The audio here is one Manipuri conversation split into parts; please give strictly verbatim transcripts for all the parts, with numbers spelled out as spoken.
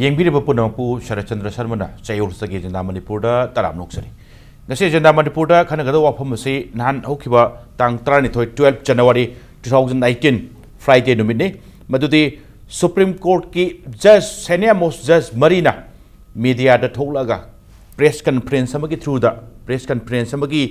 ꯌꯦꯡꯕꯤꯔꯤꯕ ꯄꯨꯝꯅꯃꯛꯄꯨ ꯁꯔꯠꯆꯟꯗ꯭ꯔ ꯁꯔꯃꯅ ꯆꯌꯣꯜꯁꯇꯒꯤ ꯑꯦꯖꯦꯟꯗꯥ ꯃꯅꯤꯄꯨꯔꯗ ꯇꯔꯥꯝꯅ ꯑꯣꯛꯆꯔꯤ꯫ ꯉꯁꯤ ꯑꯦꯖꯦꯟꯗꯥ ꯃꯅꯤꯄꯨꯔꯗ ꯈꯟꯅꯒꯗꯕ ꯋꯥꯐꯝ ꯑꯁꯤ ꯅꯍꯥꯟ ꯍꯧꯈꯤꯕ ꯇꯥꯡ ꯇꯔꯥꯅꯤꯊꯣꯏ, twelve January two thousand eighteen, Friday ꯅꯨꯃꯤꯠꯅꯤ꯫ ꯃꯗꯨꯗꯤ Supreme Courtꯀꯤ Judge, senior most judge ꯃꯔꯤꯅ mediaꯗ ꯊꯣꯛꯂꯛꯑꯒ press conference ꯑꯃꯒꯤ throughꯗ, press conference ꯑꯃꯒꯤ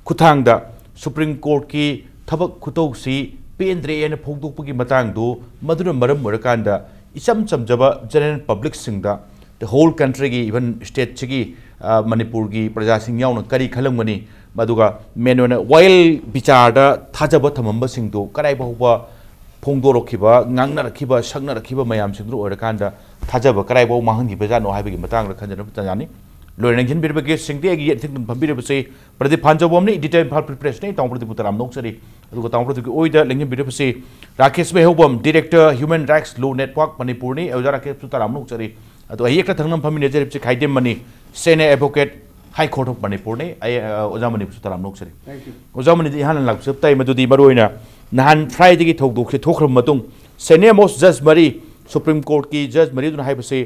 ꯈꯨꯠꯊꯥꯡꯗ Supreme Courtꯀꯤ ꯊꯕꯛ ꯈꯨꯇꯧꯁꯤ ꯄꯦꯟꯗ꯭ꯔꯦ ꯍꯥꯏꯅ ꯐꯣꯡꯗꯣꯛꯄꯒꯤ ꯃꯇꯥꯡꯗꯨ, ꯃꯗꯨꯅ ꯃꯔꯝ ꯑꯣꯏꯔꯀꯥꯟꯗ ꯏꯆꯝ ꯆꯝꯖꯕ general publicꯁꯤꯡꯗ, the whole countryꯒꯤ, even stateꯁꯤꯒꯤ, ꯑ, ꯃꯅꯤꯄꯨꯔꯒꯤ ꯄ꯭ꯔꯖꯥꯁꯤꯡ ꯌꯥꯎꯅ ꯀꯔꯤ ꯈꯜꯂꯝꯒꯅꯤ? ꯃꯗꯨꯒ main ꯑꯣꯏꯅ ꯋꯥꯌꯦꯜ ꯕꯤꯆꯥꯔꯗ ꯊꯥꯖꯕ ꯊꯝꯃꯝꯕꯁꯤꯡꯗꯨ ꯀꯗꯥꯏ ꯐꯥꯎꯕ ꯐꯣꯡꯗꯣꯔꯛꯈꯤꯕ, ꯉꯥꯡꯅꯔꯛꯈꯤꯕ, ꯁꯛꯅꯔꯛꯈꯤꯕ ꯃꯌꯥꯝꯁꯤꯡꯗꯨ ꯑꯣꯏꯔꯀꯥꯟꯗ ꯊꯥꯖꯕ ꯀꯗꯥꯏꯐꯥꯎ ꯃꯥꯡꯍꯟꯈꯤꯕꯖꯥꯠꯅꯣ ꯍꯥꯏꯕꯒꯤ ꯃꯇꯥꯡꯗ ꯈꯟꯅꯅꯕ ꯇꯥꯟꯖꯥꯅꯤ꯫ ꯂꯣꯏꯅ ꯂꯦꯡꯁꯤꯟꯕꯤꯔꯤꯕ guestꯁꯤꯡꯗꯤ ꯑꯩꯒꯤ ꯌꯦꯠ ꯊꯪꯅ ꯐꯝꯕꯤꯔꯤꯕꯁꯤ ꯄ꯭ꯔꯗꯤꯞ ꯐꯥꯟꯖꯧꯕꯝꯅꯤ, editor, ꯏꯝꯐꯥꯜ Free Pressꯅꯤ꯫ ꯇꯥꯃꯣ ꯄ꯭ꯔꯗꯤꯞꯄꯨ ꯇꯔꯥꯝꯅ ꯑꯣꯛꯆꯔꯤ꯫ ꯑꯗꯨꯒ ꯇꯥꯃꯣ ꯄ꯭ꯔꯗꯤꯞꯀꯤ ꯑꯣꯏꯗ ꯂꯦꯡꯁꯤꯟꯕꯤꯔꯤꯕꯁꯤ Rakesh ꯃꯩꯍꯧꯕꯝ, director, Human Rights Law Network ꯃꯅꯤꯄꯨꯔꯅꯤ꯫ ꯑꯣꯖꯥ ꯔꯥꯀꯦꯁꯄꯨ ꯇꯔꯥꯝꯅ ꯑꯣꯛꯆꯔꯤ꯫ ꯑꯗꯣ ꯑꯩ ꯌꯦꯠ ꯊꯪꯅ ꯐꯝꯃꯤꯟꯅꯖꯔꯤꯕꯁꯤ Khaidem Mani, senior advocate, High Court of ꯃꯅꯤꯄꯨꯔꯅꯤ꯫ ꯑꯩ, ꯑ, ꯑꯣꯖꯥ ꯃꯅꯤꯕꯨꯁꯨ ꯇꯔꯥꯝꯅ ꯑꯣꯛꯆꯔꯤ꯫ Thank you. ꯑꯣꯖꯥ ꯃꯅꯤꯗ ꯏꯍꯥꯟ ꯍꯥꯟꯅ ꯂꯥꯛꯆꯕ ꯇꯥꯏ, ꯃꯗꯨꯗꯤ ꯃꯔꯨꯑꯣꯏꯅ ꯅꯍꯥꯟ Fridayꯒꯤ ꯊꯧꯗꯣꯛꯁꯦ ꯊꯣꯛꯈ꯭ꯔꯕ ꯃꯇꯨꯡ senior most judge ꯃꯔꯤ, Supreme Courtꯀꯤ judge ꯃꯔꯤꯗꯨꯅ ꯍꯥꯏꯕꯁꯤ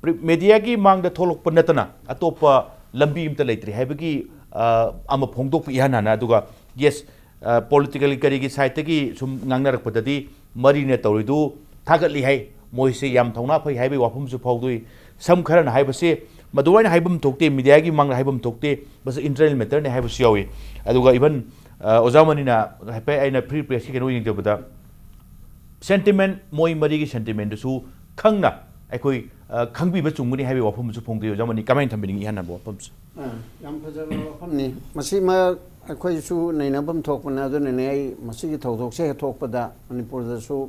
ꯄ꯭ꯔꯤ-, mediaꯒꯤ ꯃꯥꯡꯗ ꯊꯣꯛꯂꯛꯄ ꯅꯠꯇꯅ ꯑꯇꯣꯞꯄ ꯂꯝꯕꯤ ꯑꯃꯇ ꯂꯩꯇ꯭ꯔꯦ ꯍꯥꯏꯕꯒꯤ, ꯑ, ꯑꯃ ꯐꯣꯡꯗꯣꯛꯄ ꯏꯍꯥꯟ ꯍꯥꯟꯅ꯫ ꯑꯗꯨꯒ yes, ꯑ, political ꯀꯔꯤꯒꯤ sideꯇꯒꯤ ꯁꯨꯝ ꯉꯥꯡꯅꯔꯛꯄꯗꯗꯤ ꯃꯔꯤꯅ ꯇꯧꯔꯤꯗꯨ ꯊꯥꯒꯠꯂꯤ ꯍꯥꯏ, ꯃꯣꯏꯁꯦ ꯌꯥꯝ ꯊꯧꯅꯥ ꯐꯩ ꯍꯥꯏꯕꯒꯤ ꯋꯥꯐꯝꯁꯨ ꯐꯥꯎꯗꯣꯛꯏ꯫ ꯁꯝ ꯈꯔꯅ ꯍꯥꯏꯕꯁꯦ ꯃꯗꯨꯃꯥꯏꯅ ꯍꯥꯏꯐꯝ ꯊꯣꯛꯇꯦ, mediaꯒꯤ ꯃꯥꯡꯗ ꯍꯥꯏꯐꯝ ꯊꯣꯛꯇꯦ, ꯃꯁꯤ internal matterꯅꯤ ꯍꯥꯏꯕꯁꯨ ꯌꯥꯎꯏ꯫ ꯑꯗꯨꯒ even, ꯑ, ꯑꯣꯖꯥ ꯃꯅꯤꯅ ꯍꯥꯏꯐꯦꯠ ꯑꯩꯅ Free Pressꯀꯤ ꯀꯩꯅꯣ ꯌꯦꯡꯖꯕꯗ sentiment, ꯃꯣꯏ ꯃꯔꯤꯒꯤ sentimentꯗꯨꯁꯨ ꯈꯪꯅ ꯑꯩꯈꯣꯏ, ꯑ, ꯈꯪꯕꯤꯕ ꯆꯨꯝꯒꯅꯤ ꯍꯥꯏꯕꯒꯤ ꯋꯥꯐꯝꯁꯨ ꯐꯣꯡꯗꯣꯛꯏ꯫ ꯑꯣꯖꯥ ꯃꯅꯤ, ꯀꯃꯥꯏꯅ ꯊꯝꯕꯤꯅꯤꯡꯉꯤ ꯏꯍꯥꯟ ꯍꯥꯟꯕ ꯋꯥꯐꯝꯁꯦ? ꯑ, ꯌꯥꯝ ꯐꯖꯕ ꯋꯥꯐꯝꯅꯤ꯫ ꯃꯁꯤꯃ ꯑꯩꯈꯣꯏꯁꯨ ꯅꯩꯅꯐꯝ ꯊꯣꯛꯄꯅꯦ꯫ ꯑꯗꯨꯅꯅꯦ ꯑꯩ ꯃꯁꯤꯒꯤ ꯊꯧꯗꯣꯛꯁꯦ ꯍꯦꯛ ꯊꯣꯛꯄꯗ ꯃꯅꯤꯄꯨꯔꯗꯁꯨ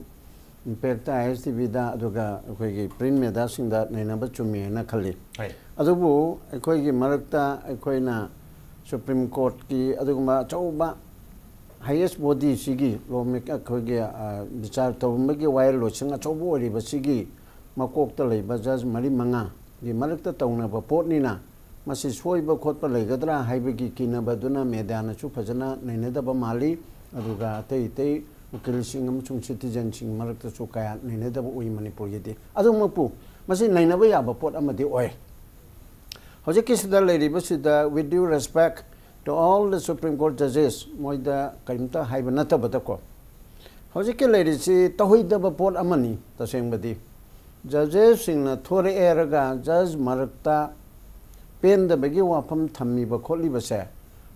Impact, ISTVꯗ, ꯑꯗꯨꯒ ꯑꯩꯈꯣꯏꯒꯤ print mediaꯁꯤꯡꯗ ꯅꯩꯅꯕ ꯆꯨꯝꯃꯤ ꯍꯥꯏꯅ ꯈꯜꯂꯤ꯫ ꯍꯣꯏ꯫ ꯑꯗꯨꯕꯨ ꯑꯩꯈꯣꯏꯒꯤ ꯃꯔꯛꯇ ꯑꯩꯈꯣꯏꯅ Supreme Courtꯀꯤ ꯑꯗꯨꯒꯨꯝꯕ ꯑꯆꯧꯕ highest bodyꯁꯤꯒꯤ lawmaker ꯑꯩꯈꯣꯏꯒꯤ, ꯑ, ꯕꯤꯆꯥꯔ ꯇꯧꯔꯝꯕꯒꯤ ꯋꯥꯌꯦꯜꯂꯣꯏꯁꯪ ꯑꯆꯧꯕ ꯑꯣꯏꯔꯤꯕꯁꯤꯒꯤ ꯃꯀꯣꯛꯇ ꯂꯩꯕ judge ꯃꯔꯤ ꯃꯉꯥꯒꯤ ꯃꯔꯛꯇ ꯇꯧꯅꯕ ꯄꯣꯠꯅꯤꯅ, ꯃꯁꯤ ꯁꯣꯏꯕ ꯈꯣꯠꯄ ꯂꯩꯒꯗ꯭ꯔꯥ ꯍꯥꯏꯕꯒꯤ ꯀꯤꯅꯕꯗꯨꯅ mediaꯅꯁꯨ ꯐꯖꯅ ꯅꯩꯅꯗꯕ ꯃꯥꯜꯂꯤ꯫ ꯑꯗꯨꯒ ꯑꯇꯩ ꯑꯇꯩ ꯎꯀꯤꯜꯁꯤꯡ ꯑꯃꯁꯨꯡ citizenꯁꯤꯡ ꯃꯔꯛꯇꯁꯨ ꯀꯌꯥ ꯅꯩꯅꯗꯕ ꯎꯏ ꯃꯅꯤꯄꯨꯔꯒꯤꯗꯤ꯫ ꯑꯗꯨꯃꯛꯄꯨ ꯃꯁꯤ ꯅꯩꯅꯕ ꯌꯥꯕ ꯄꯣꯠ ꯑꯃꯗꯤ ꯑꯣꯏ꯫ ꯍꯧꯖꯤꯛꯀꯤꯁꯤꯗ ꯂꯩꯔꯤꯕꯁꯤꯗ, with due respect to all the Supreme Court judges, ꯃꯣꯏꯗ ꯀꯔꯤꯝꯇ ꯍꯥꯏꯕ ꯅꯠꯇꯕꯗꯀꯣ, ꯍꯧꯖꯤꯛꯀꯤ ꯂꯩꯔꯤꯁꯤ ꯇꯧꯍꯩꯗꯕ ꯄꯣꯠ ꯑꯃꯅꯤ꯫ ꯇꯁꯦꯡꯕꯗꯤ ꯖꯖꯦꯁꯁꯤꯡꯅ ꯊꯣꯔꯛꯑꯦꯔꯒ ꯖꯖ ꯃꯔꯛꯇ ꯄꯦꯟꯗꯕꯒꯤ ꯋꯥꯐꯝ ꯊꯝꯃꯤꯕ ꯈꯣꯠꯂꯤꯕꯁꯦ,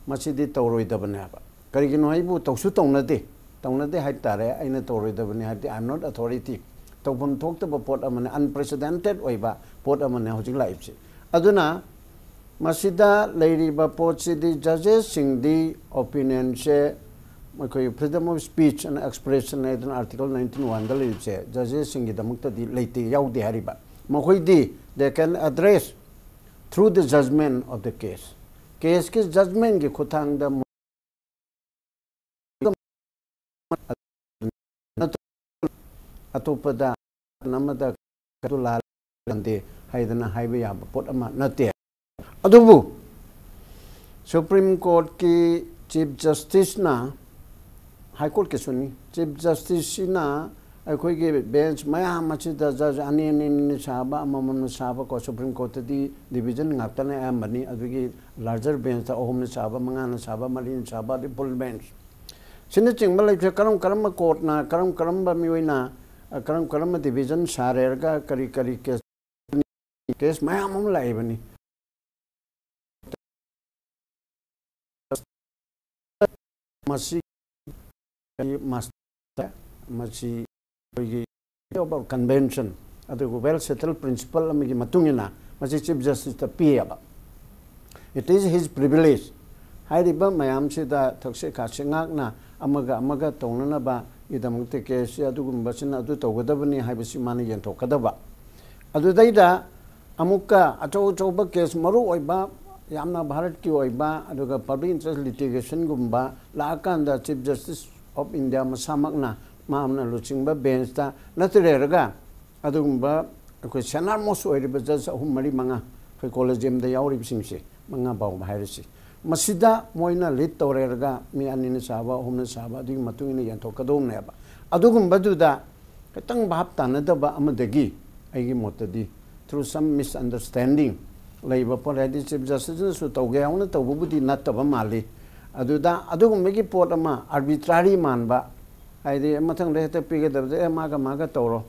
ꯃꯁꯤꯗꯤ ꯇꯧꯔꯣꯏꯗꯕꯅꯦꯕ꯫ ꯀꯔꯤꯒꯤꯅꯣ ꯍꯥꯏꯕꯨ, ꯇꯧꯁꯨ ꯇꯧꯅꯗꯦ꯫ ꯇꯧꯅꯗꯦ ꯍꯥꯏꯕ ꯇꯥꯔꯦ, ꯑꯩꯅ ꯇꯧꯔꯣꯏꯗꯕꯅꯤ ꯍꯥꯏꯕꯗꯤ, I am not authority꯫ ꯇꯧꯐꯝ ꯊꯣꯛꯇꯕ ꯄꯣꯠ ꯑꯃꯅꯤ, unprecedented ꯑꯣꯏꯕ ꯄꯣꯠ ꯑꯃꯅꯤ ꯍꯧꯖꯤꯛ ꯂꯥꯛꯏꯕꯁꯤ꯫ ꯑꯗꯨꯅ ꯃꯁꯤꯗ ꯂꯩꯔꯤꯕ ꯄꯣꯠꯁꯤꯗꯤ, ꯖꯖꯦꯁꯁꯤꯡꯗꯤ ꯑꯣꯄꯤꯅꯤꯌꯟꯁꯦ, ꯑꯩꯈꯣꯏ freedom of speech and expression ꯍꯥꯏꯗꯅ Article nineteen one ꯗ ꯂꯩꯔꯤꯕꯁꯦ, ꯖꯖꯦꯁꯁꯤꯡꯒꯤꯗꯃꯛꯇꯗꯤ ꯂꯩꯇꯦ, ꯌꯥꯎꯗꯦ ꯍꯥꯏꯔꯤꯕ꯫ ꯃꯈꯣꯏꯗꯤ they can address through the judgment of the case꯫ ꯀꯦꯁꯀꯤ ꯖꯖꯃꯦꯟꯒꯤ ꯈꯨꯠꯊꯥꯡꯗ ꯑꯇꯣꯞꯄꯗ ꯑꯃꯗ ꯑꯗꯨ ꯂꯥꯜꯂꯦ ꯍꯥꯏꯗꯅ ꯍꯥꯏꯕ ꯌꯥꯕ ꯄꯣꯠ ꯑꯃ ꯅꯠꯇꯦ꯫ ꯑꯗꯨꯕꯨ ꯁꯨꯄ꯭ꯔꯤꯝ ꯀꯣꯔꯠꯀꯤ ꯆꯤꯐ ꯖꯁꯇꯤꯁꯅ, ꯍꯥꯏ ꯀꯣꯔꯠꯀꯤꯁꯨꯅꯤ, ꯆꯤꯐ ꯖꯁꯇꯤꯁꯁꯤꯅ ꯑꯩꯈꯣꯏꯒꯤ ꯕꯦꯟꯆ ꯃꯌꯥꯝ ꯑꯁꯤꯗ ꯖꯖ ꯑꯅꯤ ꯑꯅꯤ ꯑꯅꯤ ꯁꯥꯕ, ꯑꯃꯃꯝꯅ ꯁꯥꯕꯀꯣ, ꯁꯨꯄ꯭ꯔꯤꯝ ꯀꯣꯔꯠꯇꯗꯤ ꯗꯤꯚꯤꯖꯟ ꯉꯥꯛꯇꯅ ꯑꯌꯥꯝꯕꯅꯤ꯫ ꯑꯗꯨꯒꯤ ꯂꯥꯔꯖꯔ ꯕꯦꯟꯆꯇ ꯑꯍꯨꯝꯅ ꯁꯥꯕ, ꯃꯉꯥꯅ ꯁꯥꯕ, ꯃꯔꯤꯅ ꯁꯥꯕ, ꯑꯗꯩ ꯐꯨꯜ ꯕꯦꯟꯆ ꯁꯤꯅꯆꯤꯡꯕ ꯂꯩꯕꯁꯦ, ꯀꯔꯝ ꯀꯔꯝꯕ ꯀꯣꯔꯠꯅ, ꯀꯔꯝ ꯀꯔꯝꯕ ꯃꯤꯑꯣꯏꯅ, ꯑ, ꯀꯔꯝ ꯀꯔꯝꯕ ꯗꯤꯚꯤꯖꯟ ꯁꯥꯔꯦꯔꯒ ꯀꯔꯤ ꯀꯔꯤ ꯀꯦꯁ, ꯀꯦꯁ ꯃꯌꯥꯝ ꯑꯃ ꯂꯥꯛꯏꯕꯅꯤ꯫ ꯃꯁꯤ ꯃꯁꯤ ꯑꯩꯈꯣꯏꯒꯤ convention, ꯑꯗꯨꯒ well settled principle ꯑꯃꯒꯤ ꯃꯇꯨꯡ ꯏꯟꯅ ꯃꯁꯤ ꯆꯤꯐ ꯖꯁꯇꯤꯁꯇ ꯄꯤꯌꯦꯕ꯫ It is his privilege꯫ ꯍꯥꯏꯔꯤꯕ ꯃꯌꯥꯝꯁꯤꯗ ꯊꯛꯁꯤ ꯈꯥꯁꯤ ꯉꯥꯛꯅ ꯑꯃꯒ ꯑꯃꯒ ꯇꯧꯅꯅꯕꯒꯤꯗꯃꯛꯇ ꯀꯦꯁꯁꯤ ꯑꯗꯨꯒꯨꯝꯕꯁꯤꯅ ꯑꯗꯨ ꯇꯧꯒꯗꯕꯅꯤ ꯍꯥꯏꯕꯁꯤ ꯃꯥꯅ ꯌꯦꯟꯊꯣꯛꯀꯗꯕ꯫ ꯑꯗꯨꯗꯩꯗ ꯑꯃꯨꯛꯀ ꯑꯆꯧ ꯑꯆꯧꯕ ꯀꯦꯁ, ꯃꯔꯨ ꯑꯣꯏꯕ, ꯌꯥꯝꯅ ꯚꯥꯔꯠꯀꯤ ꯑꯣꯏꯕ, ꯑꯗꯨꯒ public interest litigationꯒꯨꯝꯕ ꯂꯥꯛꯑꯀꯥꯟꯗ Chief Justice of India ꯃꯁꯥꯃꯛꯅ, ꯃꯥꯅ ꯂꯨꯆꯤꯡꯕ ꯕꯦꯟꯆꯇ ꯅꯠꯇ꯭ꯔꯦꯔꯒ, ꯑꯗꯨꯒꯨꯝꯕ ꯑꯩꯈꯣꯏ senior most ꯑꯣꯏꯔꯤꯕ ꯖꯖ ꯑꯍꯨꯝ, ꯃꯔꯤ, ꯃꯉꯥ, ꯑꯩꯈꯣꯏ ꯀꯣꯂꯦꯖꯤꯌꯝꯗ ꯌꯥꯎꯔꯤꯕꯁꯤꯡꯁꯦ, ꯃꯉꯥ ꯐꯥꯎꯕ ꯍꯥꯏꯔꯁꯤ, ꯃꯁꯤꯗ ꯃꯣꯏꯅ ꯂꯤꯗ ꯇꯧꯔꯦꯔꯒ, ꯃꯤ ꯑꯅꯤꯅ ꯁꯥꯕ, ꯑꯍꯨꯝꯅ ꯁꯥꯕ, ꯑꯗꯨꯒꯤ ꯃꯇꯨꯡ ꯏꯟꯅ ꯌꯦꯟꯊꯣꯛꯀꯗꯧꯕꯅꯦꯕ꯫ ꯑꯗꯨꯒꯨꯝꯕꯗꯨꯗ ꯈꯤꯇꯪ ꯚꯥꯞ ꯇꯥꯅꯗꯕ ꯑꯃꯗꯒꯤ ꯑꯩꯒꯤ ꯃꯣꯠꯇꯗꯤ through some misunderstanding ꯂꯩꯕ ꯄꯣꯠ, ꯍꯥꯏꯗꯤ ꯆꯤꯐ ꯖꯁꯇꯤꯁꯅꯁꯨ ꯇꯧꯒꯦ ꯍꯥꯏꯅ ꯇꯧꯕꯕꯨꯗꯤ ꯅꯠꯇꯕ ꯃꯥꯜꯂꯤ꯫ ꯑꯗꯨꯗ ꯑꯗꯨꯒꯨꯝꯕꯒꯤ ꯄꯣꯠ ꯑꯃ ꯑꯥꯔꯕꯤꯇ꯭ꯔꯥꯔꯤ ꯃꯥꯟꯕ, ꯍꯥꯏꯗꯤ ꯃꯊꯪꯗ ꯍꯦꯛꯇ ꯄꯤꯒꯗꯕꯗ ꯑꯦ ꯃꯥꯒ ꯃꯥꯒ ꯇꯧꯔꯣ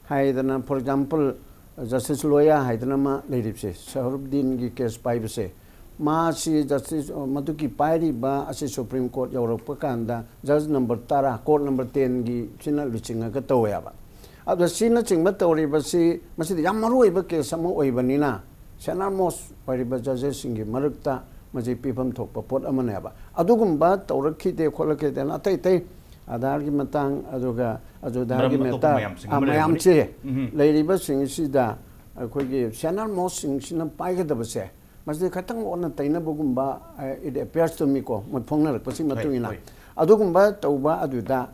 ꯍꯥꯏꯗꯅ, ꯐꯣꯔ ꯑꯦꯛꯖꯥꯝꯄꯜ ꯖꯁꯇꯤꯁ ꯂꯣꯌꯥ ꯍꯥꯏꯗꯅ ꯑꯃ ꯂꯩꯔꯤꯕꯁꯦ, ꯁꯍꯔꯨꯕꯗꯤꯟꯒꯤ ꯀꯦꯁ ꯄꯥꯏꯕꯁꯦ, ꯃꯥꯁꯤ ꯖꯁꯇꯤꯁ ꯃꯗꯨꯒꯤ ꯄꯥꯏꯔꯤꯕ ꯑꯁꯤ ꯁꯨꯄ꯭ꯔꯤꯝ ꯀꯣꯔꯠ ꯌꯧꯔꯛꯄ ꯀꯥꯟꯗ ꯖꯁ ꯅꯝꯕꯔ ꯇꯔꯥ, ꯀꯣꯔꯠ ꯅꯝꯕꯔ ꯇꯦꯟꯒꯤ ꯁꯤꯅ ꯂꯨꯆꯤꯡꯉꯒ ꯇꯧꯋꯦꯕ꯫ ꯑꯗꯣ ꯁꯤꯅꯆꯤꯡꯕ ꯇꯧꯔꯤꯕꯁꯤ ꯃꯁꯤꯗꯤ ꯌꯥꯝ ꯃꯔꯨ ꯑꯣꯏꯕ ꯀꯦꯁ ꯑꯃ ꯑꯣꯏꯕꯅꯤꯅ, ꯁꯦꯅꯥꯔ ꯃꯣꯁ ꯑꯣꯏꯔꯤꯕ ꯖꯖꯦꯁꯁꯤꯡꯒꯤ ꯃꯔꯛꯇ ꯃꯁꯤ ꯄꯤꯐꯝ ꯊꯣꯛꯄ ꯄꯣꯠ ꯑꯃꯅꯦꯕ꯫ ꯑꯗꯨꯒꯨꯝꯕ ꯇꯧꯔꯛꯈꯤꯗꯦ ꯈꯣꯠꯂꯛꯈꯤꯗꯦꯅ ꯑꯇꯩ ꯑꯇꯩ ꯑꯥꯙꯥꯔꯒꯤ ꯃꯇꯥꯡ, ꯑꯗꯨꯒ ꯑꯖꯨꯗꯥꯔꯒꯤ ꯃꯔꯝ ꯑꯇꯣꯞꯄ ꯃꯦꯇꯥ, ꯃꯌꯥꯝꯁꯤꯡ ꯑꯃ ꯂꯩꯔꯝꯒꯅꯤ꯫ ꯃꯌꯥꯝꯁꯦ ꯎꯝ꯫ ꯂꯩꯔꯤꯕꯁꯤꯡꯁꯤꯗ ꯑꯩꯈꯣꯏꯒꯤ ꯁꯦꯅꯥꯔ ꯃꯣꯁꯁꯤꯡꯁꯤꯅ ꯄꯥꯏꯒꯗꯕꯁꯦ, ꯃꯁꯤꯗꯤ ꯈꯤꯇꯪ ꯑꯣꯟꯅ ꯇꯩꯅꯕꯒꯨꯝꯕ, ꯑ, it appears to me ꯀꯣ, ꯃꯣꯏ ꯐꯣꯡꯅꯔꯛꯄꯁꯤ ꯍꯣꯏ, ꯃꯇꯨꯡ ꯏꯟꯅ꯫ ꯍꯣꯏ꯫ ꯑꯗꯨꯒꯨꯝꯕ ꯇꯧꯕ ꯑꯗꯨꯗ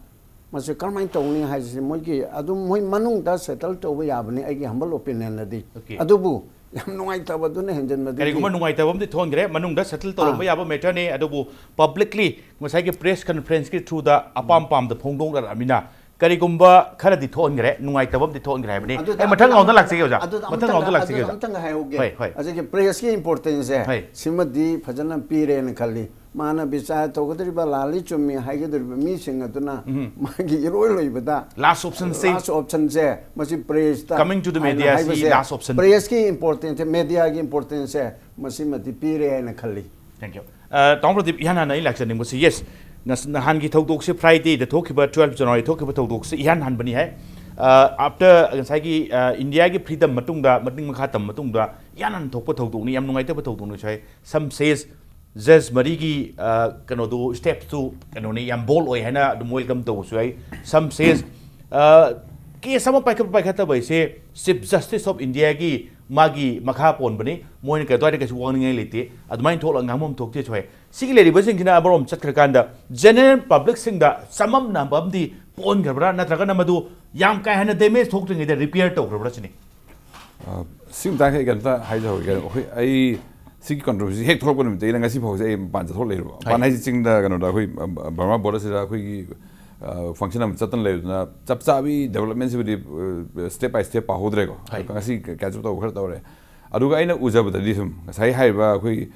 ꯃꯁꯤ ꯀꯔꯝꯍꯥꯏꯅ ꯇꯧꯅꯤ ꯍꯥꯏꯁꯤ ꯃꯣꯏꯒꯤ ꯑꯗꯨꯝ ꯃꯣꯏ ꯃꯅꯨꯡꯗ ꯁꯦꯇꯜ ꯇꯧꯕ ꯌꯥꯕꯅꯤ, ꯑꯩꯒꯤ humble opinionꯗꯗꯤ꯫ Okay꯫ ꯑꯗꯨꯕꯨ ꯌꯥꯝ ꯅꯨꯡꯉꯥꯏꯇꯕꯗꯨꯅ ꯍꯦꯟꯖꯟꯕꯗꯒꯤ ꯀꯔꯤꯒꯨꯝꯕ ꯅꯨꯡꯉꯥꯏꯇꯕ ꯑꯃꯗꯤ ꯊꯣꯛꯍꯟꯈ꯭ꯔꯦ, ꯃꯅꯨꯡꯗ ꯁꯦꯇꯜ ꯇꯧꯔꯝꯕ ꯑꯥ꯫ ꯌꯥꯕ ꯃꯦꯇꯔꯅꯤ, ꯑꯗꯨꯕꯨ ꯄꯕ꯭ꯂꯤꯛꯂꯤ ꯉꯁꯥꯏꯒꯤ ꯄ꯭ꯔꯦꯁ ꯀꯟꯐꯔꯦꯟꯁꯀꯤ ꯊ꯭ꯔꯨꯗ ꯑꯄꯥꯝ ꯄꯥꯝꯗ ꯐꯣꯡꯗꯣꯛꯅꯔꯛꯑꯃꯤꯅ ꯀꯔꯤꯒꯨꯝꯕ ꯈꯔꯗꯤ ꯊꯣꯛꯍꯟꯈ꯭ꯔꯦ, ꯅꯨꯡꯉꯥꯏꯇꯕ ꯑꯃꯗꯤ ꯊꯣꯛꯍꯟꯈ꯭ꯔꯦ ꯍꯥꯏꯕꯅꯤ꯫ ꯑꯗꯨꯗ ꯑꯩ ꯃꯊꯪ ꯑꯃꯇꯪ, ꯔꯥꯎꯟꯗ ꯂꯥꯛꯆꯒꯦ ꯑꯣꯖꯥ, ꯑꯗꯨꯗ ꯃꯊꯪ ꯑꯃꯇꯪ, ꯔꯥꯎꯟꯗ ꯂꯥꯛꯆꯒꯦ ꯑꯗꯨꯗ ꯑꯣꯖꯥ꯫ ꯑꯃꯇꯪ ꯍꯥꯏꯍꯧꯒꯦ꯫ ꯍꯣꯏ, ꯍꯣꯏ꯫ ꯍꯧꯖꯤꯛꯀꯤ ꯄ꯭ꯔꯦꯁꯀꯤ ꯏꯝꯄꯣꯔꯇꯦꯟꯁꯁꯦ ꯍꯣꯏ꯫ ꯁꯤꯃꯗꯤ ꯐꯖꯅ ꯄꯤꯔꯦꯅ ꯈꯜꯂꯤ꯫ ꯃꯥꯅ ꯕꯤꯆꯥꯔ ꯇꯧꯒꯗꯧꯔꯤꯕ, ꯂꯥꯜꯂꯤ ꯆꯨꯝꯃꯤ ꯍꯥꯏꯒꯗꯧꯔꯤꯕ ꯃꯤꯁꯤꯡ ꯑꯗꯨꯅ ꯎꯝ꯫ ꯃꯥꯒꯤ ꯏꯔꯣꯏ ꯂꯣꯏꯕꯗ ꯂꯥꯁ ꯑꯣꯞꯁꯟꯁꯤ ꯂꯥꯁ ꯑꯣꯞꯁꯟꯁꯦ ꯃꯁꯤ ꯄ꯭ꯔꯦꯁꯇ coming to the ꯍꯥꯏꯅ media ꯁꯤ ꯍꯥꯏꯕꯁꯦ, ꯂꯥꯁ ꯑꯣꯞꯁꯟ꯫ ꯄ꯭ꯔꯦꯁꯀꯤ ꯏꯝꯄꯣꯔꯇꯦꯟꯁꯁꯦ, ꯃꯦꯗꯤꯌꯥꯒꯤ ꯏꯝꯄꯣꯔꯇꯦꯟꯁꯁꯦ ꯃꯁꯤꯃꯗꯤ ꯄꯤꯔꯦ ꯍꯥꯏꯅ ꯈꯜꯂꯤ꯫ Thank you꯫ ꯑ, ꯇꯥꯃꯣ ꯄ꯭ꯔꯗꯤꯞ, ꯏꯍꯥꯟ ꯍꯥꯟꯅ ꯑꯩ ꯂꯥꯛꯆꯅꯤꯡꯕꯁꯤ, ꯌꯦꯁ, ꯉꯁ-, ꯅꯍꯥꯟꯒꯤ ꯊꯧꯗꯣꯛꯁꯤ, ꯐ꯭ꯔꯥꯏꯗꯦꯗ ꯊꯣꯛꯈꯤꯕ, ꯇꯨꯋꯦꯜꯐ ꯖꯅꯋꯥꯔꯤ ꯊꯣꯛꯈꯤꯕ ꯊꯧꯗꯣꯛꯁꯤ ꯏꯍꯥꯟ ꯍꯥꯟꯕꯅꯤ ꯍꯥꯏ꯫ ꯑ, ꯑꯥꯐꯇꯔ ꯉꯁꯥꯏꯒꯤ, ꯑ, ꯏꯟꯗꯤꯌꯥꯒꯤ ꯐ꯭ꯔꯤꯗꯝ ꯃꯇꯨꯡꯗ, ꯃꯅꯤꯡ ꯃꯈꯥ ꯇꯝꯕ ꯃꯇꯨꯡꯗ ꯏꯍꯥꯟ ꯍꯥꯟꯅ ꯊꯣꯛꯄ ꯊꯧꯗꯣꯛꯅꯤ, ꯌꯥꯝ ꯅꯨꯡꯉꯥꯏꯇꯕ ꯊꯧꯗꯣꯛꯅꯤꯁꯨ ꯍꯥꯏ꯫ Some says ꯖꯖ ꯃꯔꯤꯒꯤ, ꯑ, ꯀꯩꯅꯣꯗꯨ, ꯁ꯭ꯇꯦꯞꯁꯇꯨ ꯀꯩꯅꯣꯅꯤ, ꯌꯥꯝ ꯕꯣꯜ ꯑꯣꯏ ꯍꯥꯏꯅ ꯑꯗꯨꯝ ꯋꯦꯜꯀꯝ ꯇꯧꯕꯁꯨ ꯌꯥꯏ꯫ Some says, ꯑ, ꯀꯦꯁ ꯑꯃ ꯄꯥꯏꯈꯠꯄ ꯄꯥꯏꯈꯠꯇꯕ ꯍꯥꯏꯁꯦ ꯆꯤꯐ ꯖꯁꯇꯤꯁ ꯑꯣꯐ ꯏꯟꯗꯤꯌꯥꯒꯤ ꯃꯥꯒꯤ ꯃꯈꯥ ꯄꯣꯟꯕꯅꯤ, ꯃꯣꯏꯅ ꯀꯩ ꯑꯗꯨꯋꯥꯏꯗ ꯀꯩꯁꯨ ꯋꯥꯡꯅꯤꯡꯉꯥꯏ ꯂꯩꯇꯦ, ꯑꯗꯨꯃꯥꯏꯅ ꯊꯣꯛꯂꯒ ꯉꯥꯡꯐꯝ ꯊꯣꯛꯇꯦꯁꯨ ꯍꯥꯏ꯫ ꯁꯤꯒꯤ ꯂꯩꯔꯤꯕꯁꯤꯡꯁꯤꯅ ꯑꯃꯔꯣꯝ ꯆꯠꯈ꯭ꯔꯀꯥꯟꯗ ꯖꯦꯅꯔꯦꯜ ꯄꯕ꯭ꯂꯤꯛꯁꯤꯡꯗ ꯆꯃꯝꯅꯕ ꯑꯃꯗꯤ ꯄꯣꯛꯍꯟꯈ꯭ꯔꯕ꯭ꯔꯥ, ꯅꯠꯇ꯭ꯔꯒꯅ ꯃꯗꯨ ꯌꯥꯝ ꯀꯥ ꯍꯦꯟꯅ ꯗꯦꯃꯦꯖ ꯊꯣꯛꯇ꯭ꯔꯤꯉꯩꯗ ꯔꯤꯄꯤꯌꯔ ꯇꯧꯈ꯭ꯔꯕ꯭ꯔꯥ ꯁꯤꯅꯤ? ꯑ, ꯁꯤ ꯃꯇꯥꯡꯁꯦ ꯑꯩ ꯀꯩꯅꯣꯝꯇ ꯍꯥꯏꯖꯍꯧꯒꯦ꯫ ꯑꯩꯈꯣꯏ, ꯑꯩ ꯁꯤꯒꯤ ꯀꯟꯇ꯭ꯔꯣꯚꯔꯁꯤ ꯍꯦꯛ ꯊꯣꯛꯂꯛꯄ ꯅꯨꯃꯤꯠꯇꯒꯤꯅ ꯉꯁꯤ ꯐꯥꯎꯁꯦ ꯑꯩ ꯃꯄꯥꯟ ꯆꯠꯊꯣꯛ ꯂꯩꯔꯕ꯫ ꯍꯣꯏ꯫ ꯃꯄꯥꯟ ꯍꯥꯏꯁꯦ ꯆꯤꯡꯗ, ꯀꯩꯅꯣꯗ, ꯑꯩꯈꯣꯏ, ꯑ, ꯕꯔꯃꯥ ꯕꯣꯔꯗꯔꯁꯤꯗ ꯑꯩꯈꯣꯏꯒꯤ, ꯑ, ꯐꯪꯁꯟ ꯑꯃ ꯆꯠꯇꯅ ꯂꯩꯕꯗꯨꯅ ꯆꯞ ꯆꯥꯕꯤ ꯗꯦꯕꯂꯞꯃꯦꯟꯁꯤꯕꯨꯗꯤ ꯁ꯭ꯇꯦꯞ ꯕꯥꯏ ꯁ꯭ꯇꯦꯞ ꯄꯥꯍꯧꯗ꯭ꯔꯦꯀꯣ꯫ ꯍꯣꯏ꯫ ꯉꯁꯤ ꯀꯦꯆ ꯑꯞ ꯇꯧꯕ ꯈꯔ ꯇꯧꯔꯦ꯫ ꯑꯗꯨꯒ ꯑꯩꯅ ꯎꯖꯕꯗꯗꯤ ꯁꯨꯝ ꯉꯁꯥꯏ ꯍꯥꯏꯔꯤꯕ ꯑꯩꯈꯣꯏꯒꯤ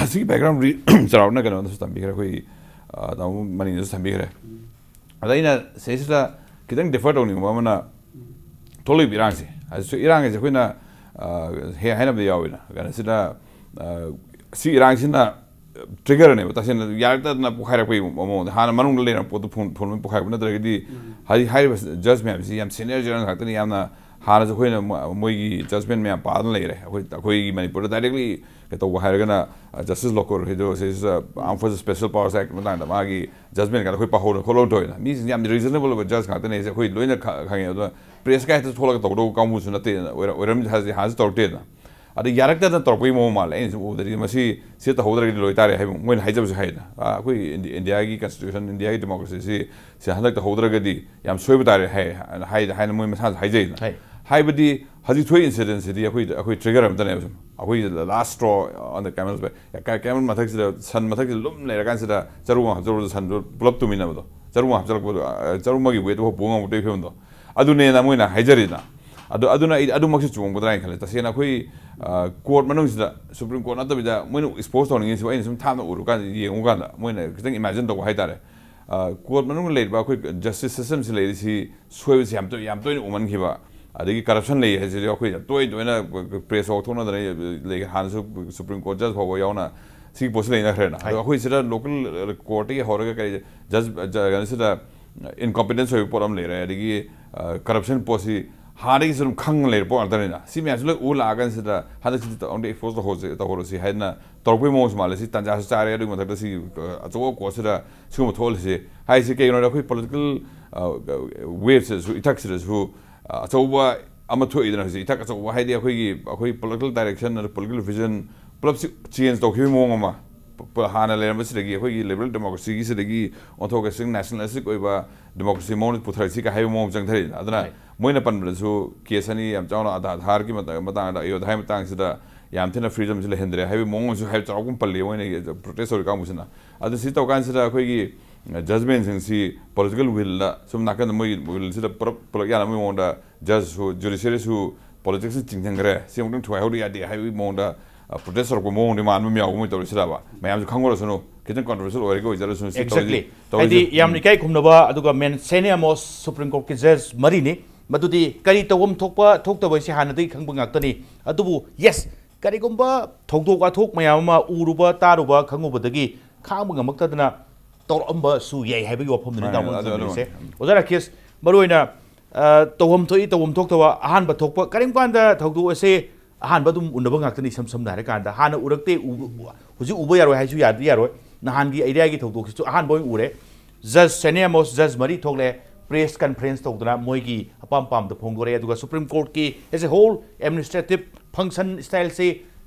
ꯁꯤꯒꯤ ꯕꯦꯛꯒ꯭ꯔꯥꯎꯟꯗꯤ ꯆꯥꯎꯔꯥꯛꯅ ꯀꯩꯅꯣꯗꯁꯨ ꯇꯝꯕꯤꯈ꯭ꯔꯦ, ꯑꯩꯈꯣꯏꯒꯤ ꯇꯥꯃꯣ ꯃꯅꯤꯅꯁꯨ ꯇꯝꯕꯤꯈ꯭ꯔꯦ꯫ ꯑꯗ ꯑꯩꯅ ꯁꯤꯁꯤꯗ ꯈꯤꯇꯪ ꯗꯤꯐꯔ ꯇꯧꯅꯤꯡꯕ ꯑꯃꯅ ꯊꯣꯛꯂꯛꯏꯕ ꯏꯔꯥꯡꯁꯦ, ꯑꯁꯤꯁꯨ ꯏꯔꯥꯡ ꯍꯥꯏꯁꯦ ꯑꯩꯈꯣꯏꯅ ꯍꯦꯛ ꯍꯥꯏꯅꯕꯗ ꯌꯥꯎꯋꯦꯅ, ꯀꯩꯅꯣꯁꯤꯗ ꯁꯤ ꯏꯔꯥꯡꯁꯤꯅ ꯇ꯭ꯔꯤꯒꯔꯅꯦꯕ, ꯇꯁꯦꯡꯅ ꯌꯥꯔꯛꯇꯗꯅ ꯄꯣꯛꯈꯥꯏꯔꯛꯄꯒꯤ ꯃꯑꯣꯡꯗ꯫ ꯍꯥꯟꯅ ꯃꯅꯨꯡꯗ ꯂꯩꯔꯝꯕ ꯄꯣꯠꯇꯨ ꯐꯨꯟ- ꯐꯨꯟꯕ ꯄꯣꯛꯈꯥꯏꯔꯛꯄ ꯅꯠꯇ꯭ꯔꯒꯗꯤ, ꯍꯥꯏꯗꯤ ꯍꯥꯏꯔꯤꯕ ꯖꯖ ꯃꯌꯥꯝꯁꯤ ꯌꯥꯝ ꯁꯦꯅꯤꯌꯔ ꯖꯖ ꯉꯥꯛꯇꯅꯤ꯫ ꯌꯥꯝꯅ ꯍꯥꯟꯅꯁꯨ ꯑꯩꯈꯣꯏꯅ ꯃꯣꯏꯒꯤ ꯖꯖꯃꯦꯟ ꯃꯌꯥꯝ ꯄꯥꯗꯅ ꯂꯩꯔꯦ꯫ ꯑꯩꯈꯣꯏ ꯑꯩꯈꯣꯏꯒꯤ ꯃꯅꯤꯄꯨꯔꯗ ꯗꯥꯏꯔꯦꯛꯂꯤ ꯀꯩ ꯇꯧꯕ ꯍꯥꯏꯔꯒꯅ, ꯖꯁꯇꯤꯁ ꯂꯣꯀꯨꯔ ꯍꯥꯏꯗꯣ ꯁꯤꯁꯤꯗ ꯑꯥꯔꯝ ꯐꯣꯔꯁ ꯁ꯭ꯄꯦꯁꯦꯜ ꯄꯥꯋꯔꯁ ꯑꯦꯛ ꯃꯇꯥꯡꯗ ꯃꯥꯒꯤ ꯖꯖꯃꯦꯟ ꯀꯥꯟꯗ ꯑꯩꯈꯣꯏ ꯄꯥꯍꯧꯗꯅ ꯈꯣꯠꯍꯧꯗꯅ ꯇꯧꯋꯦꯅ꯫ ꯃꯤꯁꯤꯡꯁꯦ ꯌꯥꯝ ꯔꯤꯖꯅꯦꯕꯜ ꯑꯣꯏꯕ ꯖꯖ ꯉꯥꯛꯇꯅꯦ ꯁꯦ, ꯑꯩꯈꯣꯏ ꯂꯣꯏꯅ ꯈꯪꯉꯦ꯫ ꯑꯗꯨꯅ ꯄ꯭ꯔꯦꯁꯀ ꯍꯦꯛꯇ ꯊꯣꯛꯂꯒ ꯇꯧꯗꯧꯕ ꯀꯥꯡꯕꯨꯁꯨ ꯅꯠꯇꯦ, ꯑꯣꯏꯔꯝ ꯍꯥꯟꯅꯁꯨ ꯇꯧꯔꯛꯇꯦꯗꯅ꯫ ꯑꯗ ꯌꯥꯔꯛꯇꯗꯅ ꯇꯧꯔꯛꯄꯒꯤ ꯃꯑꯣꯡ ꯃꯥꯜꯂꯦ꯫ ꯑꯩꯅ ꯁꯨꯝ ꯎꯕꯗꯗꯤ ꯃꯁꯤ ꯁꯤ ꯇꯧꯍꯧꯗ꯭ꯔꯒꯗꯤ ꯂꯣꯏꯇꯥꯔꯦ ꯍꯥꯏꯕ ꯃꯣꯏꯅ ꯍꯥꯏꯖꯕꯁꯨ ꯍꯥꯏꯗꯅ꯫ ꯑꯩꯈꯣꯏ ꯏꯟꯗꯤꯌꯥꯒꯤ ꯀꯟꯁꯇꯤꯇ꯭ꯌꯨꯁꯟ, ꯏꯟꯗꯤꯌꯥꯒꯤ ꯗꯦꯃꯣꯀ꯭ꯔꯦꯁꯤꯁꯤ ꯁꯤ ꯍꯟꯗꯛ ꯇꯧꯍꯧꯗ꯭ꯔꯒꯗꯤ ꯌꯥꯝ ꯁꯣꯏꯕ ꯇꯥꯔꯦ ꯍꯥꯏ ꯍꯥꯏꯅ ꯃꯣꯏ ꯃꯁꯥꯅꯁꯨ ꯍꯥꯏꯖꯩꯗꯅ꯫ ꯍꯥꯏꯕꯗꯤ ꯍꯧꯖꯤꯛ ꯊꯣꯛꯏ ꯏꯟꯁꯤꯗꯦꯟꯁꯤꯗꯤ ꯑꯩꯈꯣꯏ ꯑꯩꯈꯣꯏ ꯇ꯭ꯔꯤꯒꯔ ꯑꯃꯇꯅꯦꯕ꯫ ꯁꯨꯝ ꯑꯩꯈꯣꯏ ꯂꯥꯁ ꯁ꯭ꯇ꯭ꯔꯣ ꯑꯣꯟ ꯗ ꯀꯦꯃꯦꯜꯁ ꯕꯦꯛ꯫ ꯀꯦꯃꯦꯜ ꯃꯊꯛꯁꯤꯗ, ꯁꯟ ꯃꯊꯛꯁꯤꯗ ꯂꯨꯝ ꯂꯩꯔꯀꯥꯟꯁꯤꯗ ꯆꯔꯨ ꯑꯃ ꯍꯥꯞꯆꯜꯂꯨꯔꯗ ꯁꯟꯗꯨ ꯄꯨꯂꯞ ꯇꯨꯃꯤꯟꯅꯕꯗꯣ, ꯆꯔꯨ ꯑꯃ ꯍꯥꯞꯆꯜꯂꯛꯄꯗꯣ, ꯆꯔꯨ ꯑꯃꯒꯤ ꯋꯦꯠꯇꯨ ꯐꯥꯎ ꯄꯨ ꯉꯝꯃꯛꯇꯕꯒꯤ ꯐꯤꯕꯝꯗꯣ꯫ ꯑꯗꯨꯅꯦꯅ ꯃꯣꯏꯅ ꯍꯥꯏꯖꯔꯤꯅ꯫ ꯑꯗꯨ ꯑꯗꯨꯅ ꯑꯩ ꯑꯗꯨꯃꯛꯁꯨ ꯆꯨꯝꯃꯝꯒꯗ꯭ꯔꯥ ꯍꯥꯏꯅ ꯈꯜꯂꯦ꯫ ꯇꯁꯦꯡꯅ ꯑꯩꯈꯣꯏ ꯀꯣꯔꯠ ꯃꯅꯨꯡꯁꯤꯗ, ꯁꯨꯄ꯭ꯔꯤꯝ ꯀꯣꯔꯠ ꯅꯠꯇꯕꯤꯗ ꯃꯣꯏꯅ ꯑꯦꯛꯁꯄꯣꯖ ꯇꯧꯅꯤꯡꯉꯤꯁꯤꯕꯨ ꯑꯩꯅ ꯁꯨꯝ ꯊꯥꯞꯅ ꯎꯔꯨꯀꯥꯟꯗ, ꯌꯦꯡꯉꯨꯀꯥꯟꯗ ꯃꯣꯏꯅ ꯈꯤꯇꯪ ꯏꯃꯦꯖꯤꯟ ꯇꯧꯕ ꯍꯥꯏꯇꯥꯔꯦ꯫ ꯀꯣꯔꯠ ꯃꯅꯨꯡꯗ ꯂꯩꯔꯤꯕ ꯑꯩꯈꯣꯏ ꯖꯁꯇꯤꯁ ꯁꯤꯁꯇꯦꯝꯁꯤ ꯂꯩꯔꯤꯁꯤ ꯁꯣꯏꯕꯁꯤ ꯌꯥꯝ ꯇꯣꯏ- ꯌꯥꯝ ꯇꯣꯏꯅ ꯎꯃꯟꯈꯤꯕ, ꯑꯗꯒꯤ ꯀꯔꯞꯁꯟ ꯂꯩ ꯍꯥꯏꯁꯤꯗꯤ ꯑꯩꯈꯣꯏ ꯌꯥꯝ ꯇꯣꯏ ꯇꯣꯏꯅ ꯄ꯭ꯔꯦꯁ ꯋꯥꯛ ꯊꯣꯛꯅꯗꯅ ꯂꯩ꯫ ꯍꯥꯟꯅꯁꯨ ꯁꯨꯄ꯭ꯔꯤꯝ ꯀꯣꯔꯠ ꯖꯁ ꯐꯥꯎꯕ ꯌꯥꯎꯅ ꯁꯤꯒꯤ ꯄꯣꯠꯁꯤ ꯂꯩꯅꯈ꯭ꯔꯦꯅ꯫ ꯑꯗꯣ ꯑꯩꯈꯣꯏ ꯁꯤꯗ ꯂꯣꯀꯦꯜ ꯀꯣꯔꯠꯇꯒꯤ ꯍꯧꯔꯒ ꯀꯔꯤ ꯖꯁ ꯀꯩꯅꯣꯁꯤꯗ ꯏꯟꯀꯝꯄꯤꯇꯦꯟꯁ ꯑꯣꯏꯕ ꯄꯣꯠ ꯑꯃ ꯂꯩꯔꯦ, ꯑꯗꯒꯤ ꯀꯔꯞꯁꯟ ꯄꯣꯠꯁꯤ ꯍꯥꯟꯅꯗꯒꯤꯁꯨ ꯑꯗꯨꯝ ꯈꯪꯉ ꯂꯩꯔ ꯄꯣꯠ ꯉꯥꯛꯇꯅꯤꯅ꯫ ꯁꯤ ꯃꯌꯥꯝꯁꯤ ꯂꯣꯏ ꯎ ꯂꯥꯛꯑꯀꯥꯟꯁꯤꯗ ꯍꯟꯗꯛꯁꯤꯗꯤ ꯑꯃꯨꯛꯇ ꯑꯦꯛꯁꯄꯣꯖ ꯇꯧꯍꯧꯔꯁꯤ, ꯇꯧꯍꯧꯔꯁꯤ ꯍꯥꯏꯗꯅ ꯇꯧꯔꯛꯄꯒꯤ ꯃꯑꯣꯡꯁꯨ ꯃꯥꯜꯂꯦ꯫ ꯁꯤ ꯇꯥꯟꯖꯥꯁꯨ ꯆꯥꯔꯦ꯫ ꯑꯗꯨꯒꯤ ꯃꯊꯛꯇ ꯁꯤ ꯑꯆꯧꯕ ꯀꯣꯔꯠꯁꯤꯗ ꯁꯤꯒꯨꯝꯕ ꯊꯣꯛꯍꯜꯂꯤꯁꯤ ꯍꯥꯏꯁꯤ ꯀꯩꯒꯤꯅꯣꯗ ꯑꯩꯈꯣꯏ ꯄꯣꯂꯤꯇꯤꯀꯦꯜ ꯋꯦꯞꯁꯤꯗꯁꯨ, ꯏꯊꯛꯁꯤꯗꯁꯨ ꯑꯆꯧꯕ ꯑꯃ ꯊꯣꯛꯏꯗꯅ꯫ ꯍꯧꯖꯤꯛ ꯏꯊꯛ ꯑꯆꯧꯕ ꯍꯥꯏꯗꯤ ꯑꯩꯈꯣꯏꯒꯤ ꯑꯩꯈꯣꯏ ꯄꯣꯂꯤꯇꯤꯀꯦꯜ ꯗꯥꯏꯔꯦꯛꯁꯟ ꯑꯗ ꯄꯣꯂꯤꯇꯤꯀꯦꯜ ꯚꯤꯖꯟ ꯄꯨꯂꯞꯁꯤ ꯆꯦꯟꯖ ꯇꯧꯈꯤꯕꯒꯤ ꯃꯑꯣꯡ ꯑꯃ, ꯍꯥꯟꯅ ꯂꯩꯔꯝꯕꯁꯤꯗꯒꯤ ꯑꯩꯈꯣꯏꯒꯤ ꯂꯤꯕꯔꯦꯜ ꯗꯦꯃꯣꯀ꯭ꯔꯦꯁꯤꯒꯤꯁꯤꯗꯒꯤ ꯑꯣꯟꯊꯣꯛꯑꯒ ꯅꯦꯁꯅꯦꯂꯤꯁꯇꯤꯛ ꯑꯣꯏꯕ ꯗꯦꯃꯣꯀ꯭ꯔꯦꯁꯤ ꯃꯑꯣꯡꯗ ꯄꯨꯊꯔꯛꯁꯤ ꯀꯥꯏ ꯍꯥꯏꯕ ꯃꯑꯣꯡ ꯆꯪꯊꯔꯛꯏꯗꯅ꯫ ꯑꯗꯨꯅ ꯃꯣꯏꯅ ꯄꯟꯕꯗꯁꯨ ꯀꯦꯁ ꯑꯅꯤ ꯌꯥꯝ ꯆꯥꯎꯅ ꯑꯥꯙꯥꯔꯒꯤ ꯃꯇꯥꯡꯗ, ꯑꯌꯣꯙꯥꯒꯤ ꯃꯇꯥꯡꯁꯤꯗ ꯌꯥꯝ ꯊꯤꯅ ꯐ꯭ꯔꯤꯗꯝꯁꯤ ꯂꯩꯍꯟꯗ꯭ꯔꯦ ꯍꯥꯏꯕꯒꯤ ꯃꯑꯣꯡ ꯑꯃꯁꯨ ꯍꯥꯏꯕ ꯆꯥꯎꯔꯥꯛꯄ ꯄꯜꯂꯤ ꯃꯣꯏꯅ ꯄ꯭ꯔꯣꯇꯦꯁ ꯇꯧꯔꯤ ꯀꯥꯡꯕꯨꯁꯤꯅ꯫ ꯑꯗꯨ ꯁꯤ ꯇꯧꯀꯥꯟꯁꯤꯗ ꯑꯩꯈꯣꯏꯒꯤ ꯖꯖꯃꯦꯟꯁꯤꯡꯁꯤ ꯄꯣꯂꯤꯇꯤꯀꯦꯜ ꯋꯤꯜꯗ ꯁꯨꯝ ꯅꯥꯀꯟꯗ ꯃꯣꯏ ꯋꯤꯜꯁꯤꯗ ꯄꯨꯂꯞ ꯄꯨꯂꯞ ꯌꯥꯅꯕꯒꯤ ꯃꯑꯣꯡꯗ ꯖꯖꯁꯨ ꯖꯨꯗꯤꯁꯤꯌꯔꯤꯁꯨ ꯄꯣꯂꯤꯇꯤꯛꯁꯇ ꯆꯤꯡꯁꯤꯟꯈ꯭ꯔꯦ, ꯁꯤ ꯑꯃꯨꯛꯇꯪ ꯊꯨꯒꯥꯏꯍꯧꯗ ꯌꯥꯗꯦ ꯍꯥꯏꯕꯒꯤ ꯃꯑꯣꯡꯗ ꯄ꯭ꯔꯣꯇꯦꯁ ꯇꯧꯔꯛꯄ ꯃꯑꯣꯡꯗꯤ ꯃꯥꯟꯕ ꯑꯃ ꯌꯥꯎꯕ ꯑꯃ ꯇꯧꯔꯤꯁꯤꯗꯕ, ꯃꯌꯥꯝꯁꯨ ꯈꯪꯉꯨꯔꯁꯅꯨ, ꯈꯤꯇꯪ ꯀꯟꯇ꯭ꯔꯣꯚꯔꯁꯤꯌꯦꯜ ꯑꯣꯏꯔꯒ ꯑꯣꯏꯖꯔꯁꯅꯨ꯫ ꯁꯤ ꯇꯧꯔꯤꯁꯤ- Exactly. ꯇꯧꯔꯤꯁꯤ- ꯍꯥꯏꯗꯤ ꯌꯥꯝꯅ ꯏꯀꯥꯏ ꯈꯨꯝꯅꯕ, ꯑꯗꯨꯒ ꯃꯦꯟ ꯁꯦꯅꯤꯌꯥꯃꯣꯁ ꯁꯨꯄ꯭ꯔꯤꯝ ꯀꯣꯔꯠꯀꯤ ꯖꯖ ꯃꯔꯤꯅꯤ, ꯃꯗꯨꯗꯤ ꯀꯔꯤ ꯇꯧꯐꯝ ꯊꯣꯛꯄ ꯊꯣꯛꯇꯕ ꯍꯥꯏꯁꯤ ꯍꯥꯟꯅꯗꯒꯤ ꯈꯪꯕ ꯉꯥꯛꯇꯅꯤ꯫ ꯑꯗꯨꯕꯨ ꯌꯦꯁ, ꯀꯔꯤꯒꯨꯝꯕ ꯊꯧꯗꯣꯛ ꯋꯥꯊꯣꯛ ꯃꯌꯥꯝ ꯑꯃ ꯎꯔꯨꯕ ꯇꯥꯔꯨꯕ ꯈꯪꯉꯨꯕꯗꯒꯤ ꯈꯥꯡꯕ ꯉꯝꯃꯛꯇꯗꯅ ꯇꯧꯔꯛꯑꯝꯕꯁꯨ ꯌꯥꯏ ꯍꯥꯏꯕꯒꯤ ꯋꯥꯐꯝꯗꯨꯅꯤ ꯃꯥꯅꯦ, ꯇꯥꯃꯣꯅ ꯑꯗꯨ- ꯑꯗꯨ- ꯊꯝꯕꯤꯔꯤꯁꯦ꯫ ꯑꯣꯖꯥ ꯔꯥꯀꯦꯁ, ꯃꯔꯨꯑꯣꯏꯅ, ꯑ, ꯇꯧꯐꯝ ꯊꯣꯛꯏ, ꯇꯧꯐꯝ ꯊꯣꯛꯇꯕ, ꯑꯍꯥꯟꯕ ꯊꯣꯛꯄ, ꯀꯔꯤꯒꯨꯝꯕ ꯀꯥꯟꯗ ꯊꯧꯗꯣꯛ ꯑꯁꯦ ꯑꯍꯥꯟꯕ ꯑꯗꯨꯝ ꯎꯅꯕ ꯉꯥꯛꯇꯅꯤ, ꯏꯁꯝ ꯁꯝꯅ ꯍꯥꯏꯔꯀꯥꯟꯗ꯫ ꯍꯥꯟꯅ ꯎꯔꯛꯇꯦ, ꯎꯕ- ꯍꯧꯖꯤꯛ ꯎꯕ ꯌꯥꯔꯣꯏ ꯍꯥꯏꯁꯨ ꯌꯥꯗꯤ ꯌꯥꯔꯣꯏ꯫ ꯅꯍꯥꯟꯒꯤ ꯑꯦꯔꯤꯌꯥꯒꯤ ꯊꯧꯗꯣꯛꯁꯤꯁꯨ ꯑꯍꯥꯟꯕ ꯑꯣꯏꯅ ꯎꯔꯦ꯫ ꯖꯖ ꯁꯦꯅꯤꯌꯥꯃꯣꯁ ꯖꯖ ꯃꯔꯤ ꯊꯣꯛꯂꯦ, ꯄ꯭ꯔꯦꯁ ꯀꯟꯐꯔꯦꯟꯁ ꯇꯧꯗꯅ ꯃꯣꯏꯒꯤ ꯑꯄꯥꯝ ꯄꯥꯝꯗ ꯐꯣꯡꯗꯣꯔꯛꯑꯦ꯫ ꯑꯗꯨꯒ ꯁꯨꯄ꯭ꯔꯤꯝ ꯀꯣꯔꯠꯀꯤ as a whole administrative function styleꯁꯦ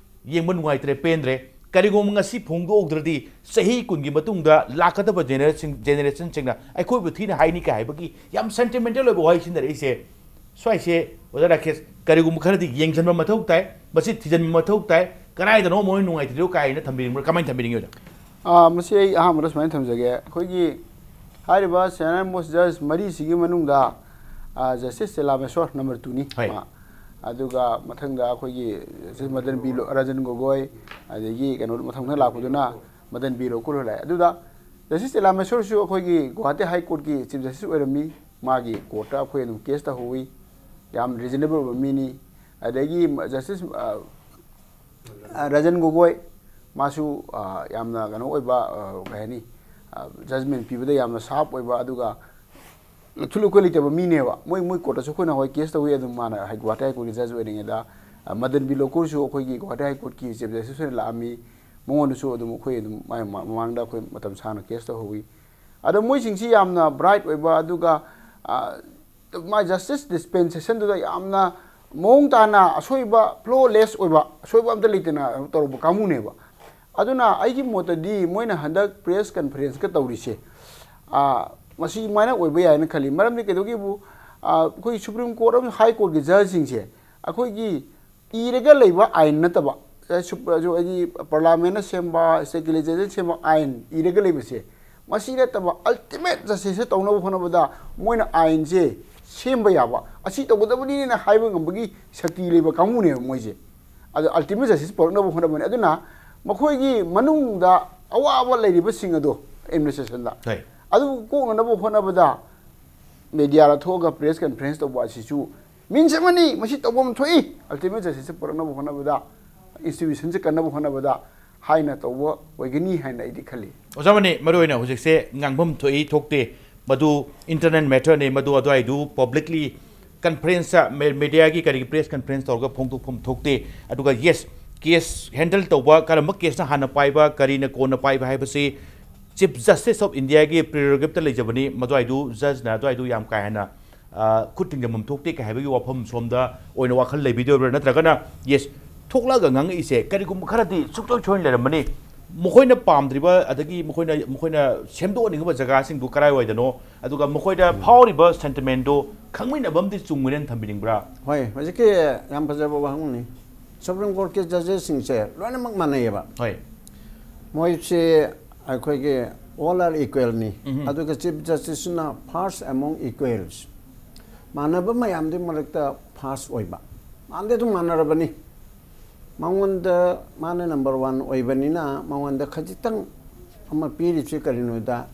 ꯌꯦꯡꯕ ꯅꯨꯡꯉꯥꯏꯇ꯭ꯔꯦ, ꯄꯦꯟꯗ꯭ꯔꯦ꯫ ꯀꯔꯤꯒꯨꯝꯕ ꯉꯁꯤ ꯐꯣꯡꯗꯣꯛꯍꯧꯗ꯭ꯔꯗꯤ ꯆꯍꯤ ꯀꯨꯟꯒꯤ ꯃꯇꯨꯡꯗ ꯂꯥꯛꯀꯗꯕ ꯖꯦꯅꯦꯔꯦꯁꯟ- ꯖꯦꯅꯦꯔꯦꯁꯟꯁꯤꯡꯅ ꯑꯩꯈꯣꯏꯕꯨ ꯊꯤꯅ ꯍꯥꯏꯅꯤ ꯀꯥꯏ ꯍꯥꯏꯕꯒꯤ ꯌꯥꯝ ꯁꯦꯟꯇꯤꯃꯦꯟꯇꯦꯜ ꯑꯣꯏꯕ ꯋꯥꯍꯩ ꯁꯤꯖꯤꯟꯅꯔꯛꯏꯁꯦ꯫ ꯁ꯭ꯋꯥꯏꯁꯦ ꯑꯣꯖꯥ ꯔꯥꯀꯦꯁ, ꯀꯔꯤꯒꯨꯝꯕ ꯈꯔꯗꯤ ꯌꯦꯡꯁꯤꯟꯕ ꯃꯊꯧ ꯇꯥꯏ, ꯃꯁꯤ ꯊꯤꯖꯤꯟꯕ ꯃꯊꯧ ꯇꯥꯏ꯫ ꯀꯗꯥꯏꯗꯅꯣ ꯃꯣꯏ ꯅꯨꯡꯉꯥꯏꯇ꯭ꯔꯤꯗꯣ ꯀꯥꯏꯅ ꯊꯝꯕꯤꯅꯤꯡꯕ꯭ꯔꯥ, ꯀꯃꯥꯏꯅ ꯊꯝꯕꯤꯅꯤꯡꯉꯤ ꯑꯣꯖꯥ? ꯑꯥ, ꯃꯁꯤ ꯑꯩ ꯑꯍꯥꯟꯕꯗ ꯁꯨꯃꯥꯏꯅ ꯊꯝꯖꯒꯦ꯫ ꯑꯩꯈꯣꯏꯒꯤ ꯍꯥꯏꯔꯤꯕ ꯁꯦꯅꯥꯃꯣꯁ ꯖꯖ ꯃꯔꯤꯁꯤꯒꯤ ꯃꯅꯨꯡꯗ, ꯑꯥ, ꯖꯁꯇꯤꯁ ꯆꯦꯂꯥꯃꯦꯁꯣꯔ ꯅꯝꯕꯔ ꯇꯨꯅꯤ꯫ ꯍꯣꯏ꯫ ꯃꯥ꯫ ꯑꯗꯨꯒ ꯃꯊꯪꯗ ꯑꯩꯈꯣꯏꯒꯤ ꯖꯁꯇꯤꯁ ꯃꯗꯟ ꯕꯤ ꯂꯣ-, ꯔꯟꯖꯟ ꯒꯣꯒꯣꯏ, ꯑꯗꯒꯤ ꯀꯩꯅꯣ ꯃꯊꯪ ꯃꯊꯪ ꯂꯥꯛꯄꯗꯨꯅ ꯃꯗꯟ ꯕꯤ ꯂꯣꯀꯨꯔ ꯂꯥꯛꯑꯦ꯫ ꯑꯗꯨꯗ ꯖꯁꯇꯤꯁ ꯆꯦꯂꯥꯃꯦꯁꯣꯔꯁꯨ ꯑꯩꯈꯣꯏꯒꯤ ꯒꯨꯋꯥꯍꯥꯇꯤ ꯍꯥꯏ ꯀꯣꯔꯠꯀꯤ ꯆꯤꯐ ꯖꯁꯇꯤꯁ ꯑꯣꯏꯔꯝꯃꯤ꯫ ꯃꯥꯒꯤ ꯀꯣꯔꯠꯇ ꯑꯩꯈꯣꯏ ꯑꯗꯨꯝ ꯀꯦꯁ ꯇꯧꯍꯧꯋꯤ꯫ ꯌꯥꯝ ꯔꯤꯖꯅꯦꯕꯜ ꯑꯣꯏꯕ ꯃꯤꯅꯤ꯫ ꯑꯗꯒꯤ ꯖꯁꯇꯤꯁ, ꯑ, ꯑ, ꯔꯟꯖꯟ ꯒꯣꯒꯣꯏ, ꯃꯥꯁꯨ, ꯑ, ꯌꯥꯝꯅ ꯀꯩꯅꯣ ꯑꯣꯏꯕ, ꯑ, ꯀꯩ ꯍꯥꯏꯅꯤ, ꯑ, ꯖꯖꯃꯦꯟ ꯄꯤꯕꯗ ꯌꯥꯝꯅ ꯁꯥꯔꯞ ꯑꯣꯏꯕ, ꯑꯗꯨꯒ ꯂꯨꯊꯨ ꯂꯨꯈꯣꯏ ꯂꯩꯇꯕ ꯃꯤꯅꯦꯕ꯫ ꯃꯣꯏ, ꯃꯣꯏ ꯀꯣꯔꯠꯇꯁꯨ ꯑꯩꯈꯣꯏꯅ ꯍꯣꯏ ꯀꯦꯁ ꯇꯧꯏ, ꯑꯗꯨꯝ ꯃꯥꯅ ꯍꯥꯏ-, ꯒꯨꯋꯥꯍꯥꯇꯤ ꯍꯥꯏ ꯀꯣꯔꯠꯀꯤ ꯖꯖ ꯑꯣꯏꯔꯤꯉꯩꯗ꯫ ꯑ, ꯃꯗꯟ ꯕꯤ ꯂꯣꯀꯨꯔꯁꯨ ꯑꯩꯈꯣꯏꯒꯤ ꯒꯨꯋꯥꯍꯥꯇꯤ ꯍꯥꯏ ꯀꯣꯔꯠꯀꯤ ꯆꯤꯐ ꯖꯁꯇꯤꯁ ꯑꯣꯏꯅ ꯂꯥꯛꯑꯝꯃꯤ꯫ ꯃꯉꯣꯟꯗꯁꯨ ꯑꯗꯨꯝ ꯑꯩꯈꯣꯏ ꯑꯗꯨꯝ ꯃꯥꯏ ꯃ-, ꯃꯃꯥꯡꯗ ꯑꯩꯈꯣꯏ ꯃꯇꯝ ꯁꯥꯡꯅ ꯀꯦꯁ ꯇꯧꯍꯧꯋꯤ꯫ ꯑꯗꯣ ꯃꯣꯏꯁꯤꯡꯁꯤ ꯌꯥꯝꯅ ꯕ꯭ꯔꯥꯏꯠ ꯑꯣꯏꯕ, ꯑꯗꯨꯒ, ꯑ, ꯃꯥꯏ ꯖꯁꯇꯤꯁ ꯗꯤꯁꯄꯦꯟꯁꯦꯁꯟꯗꯨꯗ ꯌꯥꯝꯅ ꯃꯑꯣꯡ ꯇꯥꯅ ꯑꯁꯣꯏꯕ, ꯐ꯭ꯂꯣꯂꯦꯁ ꯑꯣꯏꯕ, ꯑꯁꯣꯏꯕ ꯑꯝꯇ ꯂꯩꯇꯅ ꯇꯧꯔꯛꯄ ꯀꯥꯡꯕꯨꯅꯦꯕ꯫ ꯑꯗꯨꯅ ꯑꯩꯒꯤ ꯃꯣꯠꯇꯗꯤ ꯃꯣꯏꯅ ꯍꯟꯗꯛ ꯄ꯭ꯔꯦꯁ ꯀꯟꯐꯔꯦꯟꯁꯀ ꯇꯧꯔꯤꯁꯦ, ꯑ, ꯃꯁꯤ ꯑꯗꯨꯃꯥꯏꯅ ꯑꯣꯏꯕ ꯌꯥꯏꯅ ꯈꯜꯂꯤ꯫ ꯃꯔꯝꯗꯤ ꯀꯩꯗꯧꯒꯦꯕꯨ, ꯑ, ꯑꯩꯈꯣꯏ ꯁꯨꯄ꯭ꯔꯤꯝ ꯀꯣꯔꯠ ꯑꯃꯁꯨꯡ ꯍꯥꯏ ꯀꯣꯔꯠꯀꯤ ꯖꯖꯁꯤꯡꯁꯦ ꯑꯩꯈꯣꯏꯒꯤ ꯏꯔꯒ ꯂꯩꯕ ꯑꯥꯏꯟ ꯅꯠꯇꯕ, ꯑ, ꯁꯨꯞ-, ꯑ, ꯍꯥꯏꯗꯤ ꯄꯥꯔꯂꯥꯃꯦꯟꯅ ꯁꯦꯝꯕ, ꯁ꯭ꯇꯦꯠꯀꯤ ꯂꯦꯖꯤꯁꯂꯦꯆꯔꯅ ꯁꯦꯝꯕ ꯑꯥꯏꯟ ꯏꯔꯒ ꯂꯩꯕꯁꯦ ꯃꯁꯤ ꯅꯠꯇꯕ ultimate justice ꯇꯧꯅꯕ ꯍꯣꯠꯅꯕꯗ ꯃꯣꯏꯅ ꯑꯥꯏꯟꯁꯦ ꯁꯦꯝꯕ ꯌꯥꯕ, ꯑꯁꯤ ꯇꯧꯒꯗꯕꯅꯤꯅ ꯍꯥꯏꯕ ꯉꯝꯕꯒꯤ ꯁꯛꯇꯤ ꯂꯩꯕ ꯀꯥꯡꯕꯨꯅꯦꯕ ꯃꯣꯏꯁꯦ꯫ ꯑꯗꯣ ultimate justice ꯄꯨꯔꯛꯅꯕ ꯍꯣꯠꯅꯕꯅꯤ꯫ ꯑꯗꯨꯅ ꯃꯈꯣꯏꯒꯤ ꯃꯅꯨꯡꯗ ꯑꯋꯥꯕ ꯂꯩꯔꯤꯕꯁꯤꯡ ꯑꯗꯣ administrationꯗ, ꯍꯣꯏ꯫ ꯑꯗꯨ ꯀꯣꯛꯅꯅꯕ ꯍꯣꯠꯅꯕꯗ mediaꯗ ꯊꯣꯛꯑꯒ press conference ꯇꯧꯕ ꯑꯁꯤꯁꯨ means ꯑꯃꯅꯤ꯫ ꯃꯁꯤ ꯇꯧꯐꯝ ꯊꯣꯛꯏ꯫ Ultimate justice ꯄꯨꯔꯛꯅꯕ ꯍꯣꯠꯅꯕꯗ, institutionꯁꯦ ꯀꯟꯅꯕ ꯍꯣꯠꯅꯕꯗ ꯍꯥꯏꯅ ꯇꯧꯕ ꯑꯣꯏꯒꯅꯤ ꯍꯥꯏꯅ ꯑꯩꯗꯤ ꯈꯜꯂꯤ꯫ ꯑꯣꯖꯥ ꯃꯅꯤ, ꯃꯔꯨ ꯑꯣꯏꯅ ꯍꯧꯖꯤꯛꯁꯦ ꯉꯥꯡꯐꯝ ꯊꯣꯛꯏ ꯊꯣꯛꯇꯦ, ꯃꯗꯨ internal matterꯅꯤ, ꯃꯗꯨ ꯑꯗꯨꯋꯥꯏꯗꯨ publicly conference, mediaꯒꯤ ꯀꯔꯤꯒꯤ press conference ꯇꯧꯔꯒ ꯐꯣꯡꯗꯣꯛꯐꯝ ꯊꯣꯛꯇꯦ꯫ ꯑꯗꯨꯒ yes, case handle ꯇꯧꯕ, ꯀꯔꯝꯕ caseꯅ ꯍꯥꯟꯅ ꯄꯥꯏꯕ, ꯀꯔꯤꯅ ꯀꯣꯟꯅ ꯄꯥꯏꯕ ꯍꯥꯏꯕꯁꯤ Chief Justice of Indiaꯒꯤ prerogativeꯇ ꯂꯩꯖꯕꯅꯤ꯫ ꯃꯗꯨꯋꯥꯏꯗꯨ judgeꯅ ꯑꯗꯨꯋꯥꯏꯗꯨ ꯌꯥꯝ ꯀꯥ ꯍꯦꯟꯅ, ꯑ, ꯈꯨꯠ ꯊꯤꯡꯖꯤꯟꯐꯝ ꯊꯣꯛꯇꯦ ꯀꯩ ꯍꯥꯏꯕꯒꯤ ꯋꯥꯐꯝ ꯁꯣꯝꯗ ꯑꯣꯏꯅ ꯋꯥꯈꯜ ꯂꯩꯕꯤꯗꯣꯔꯤꯕ꯭ꯔꯥ? ꯅꯠꯇ꯭ꯔꯒꯅ yes, ꯊꯣꯛꯂꯛꯑꯒ ꯉꯥꯡꯉꯛꯏꯁꯦ ꯀꯔꯤꯒꯨꯝꯕ ꯈꯔꯗꯤ ꯁꯨꯡꯁꯣꯏ ꯁꯣꯏꯅ ꯂꯩꯔꯝꯃꯅꯤ꯫ ꯃꯈꯣꯏꯅ ꯄꯥꯝꯗ꯭ꯔꯤꯕ, ꯑꯗꯒꯤ ꯃꯈꯣꯏꯅ, ꯃꯈꯣꯏꯅ ꯁꯦꯝꯗꯣꯛꯍꯟꯅꯤꯡꯉꯤꯕ ꯖꯒꯥꯁꯤꯡꯗꯨ ꯀꯔꯥꯏꯋꯥꯏꯗꯅꯣ, ꯑꯗꯨꯒ ꯃꯈꯣꯏꯗ ꯐꯥꯎꯔꯤꯕ sentimentꯗꯣ ꯈꯪꯃꯤꯟꯅꯕ ꯑꯃꯗꯤ ꯆꯨꯝꯒꯅꯤꯅ ꯊꯝꯕꯤꯅꯤꯡꯕ꯭ꯔꯥ? ꯍꯣꯏ, ꯍꯧꯖꯤꯛꯀꯤ ꯌꯥꯝ ꯐꯖꯕ ꯋꯥꯍꯪꯅꯤ꯫ Supreme Courtꯀꯤ judgesꯁꯤꯡꯁꯦ ꯂꯣꯏꯅꯃꯛ ꯃꯥꯟꯅꯩꯌꯦꯕ꯫ ꯍꯣꯏ꯫ ꯃꯣꯏꯁꯦ ꯑꯩꯈꯣꯏꯒꯤ all are equalꯅꯤ꯫ ꯑꯗꯨꯒ Chief Justiceꯅ first among equals꯫ ꯃꯥꯟꯅꯕ ꯃꯌꯥꯝꯗꯨꯒꯤ ꯃꯔꯛꯇ first ꯑꯣꯏꯕ꯫ ꯃꯥꯟꯗꯤ ꯑꯗꯨꯝ ꯃꯥꯟꯅꯔꯕꯅꯤ꯫ ꯃꯉꯣꯟꯗ, ꯃꯥꯅ number one ꯑꯣꯏꯕꯅꯤꯅ ꯃꯉꯣꯟꯗ ꯈꯖꯤꯛꯇꯪ ꯑꯃ ꯄꯤꯔꯤꯁꯤ ꯀꯔꯤꯅꯣꯗ,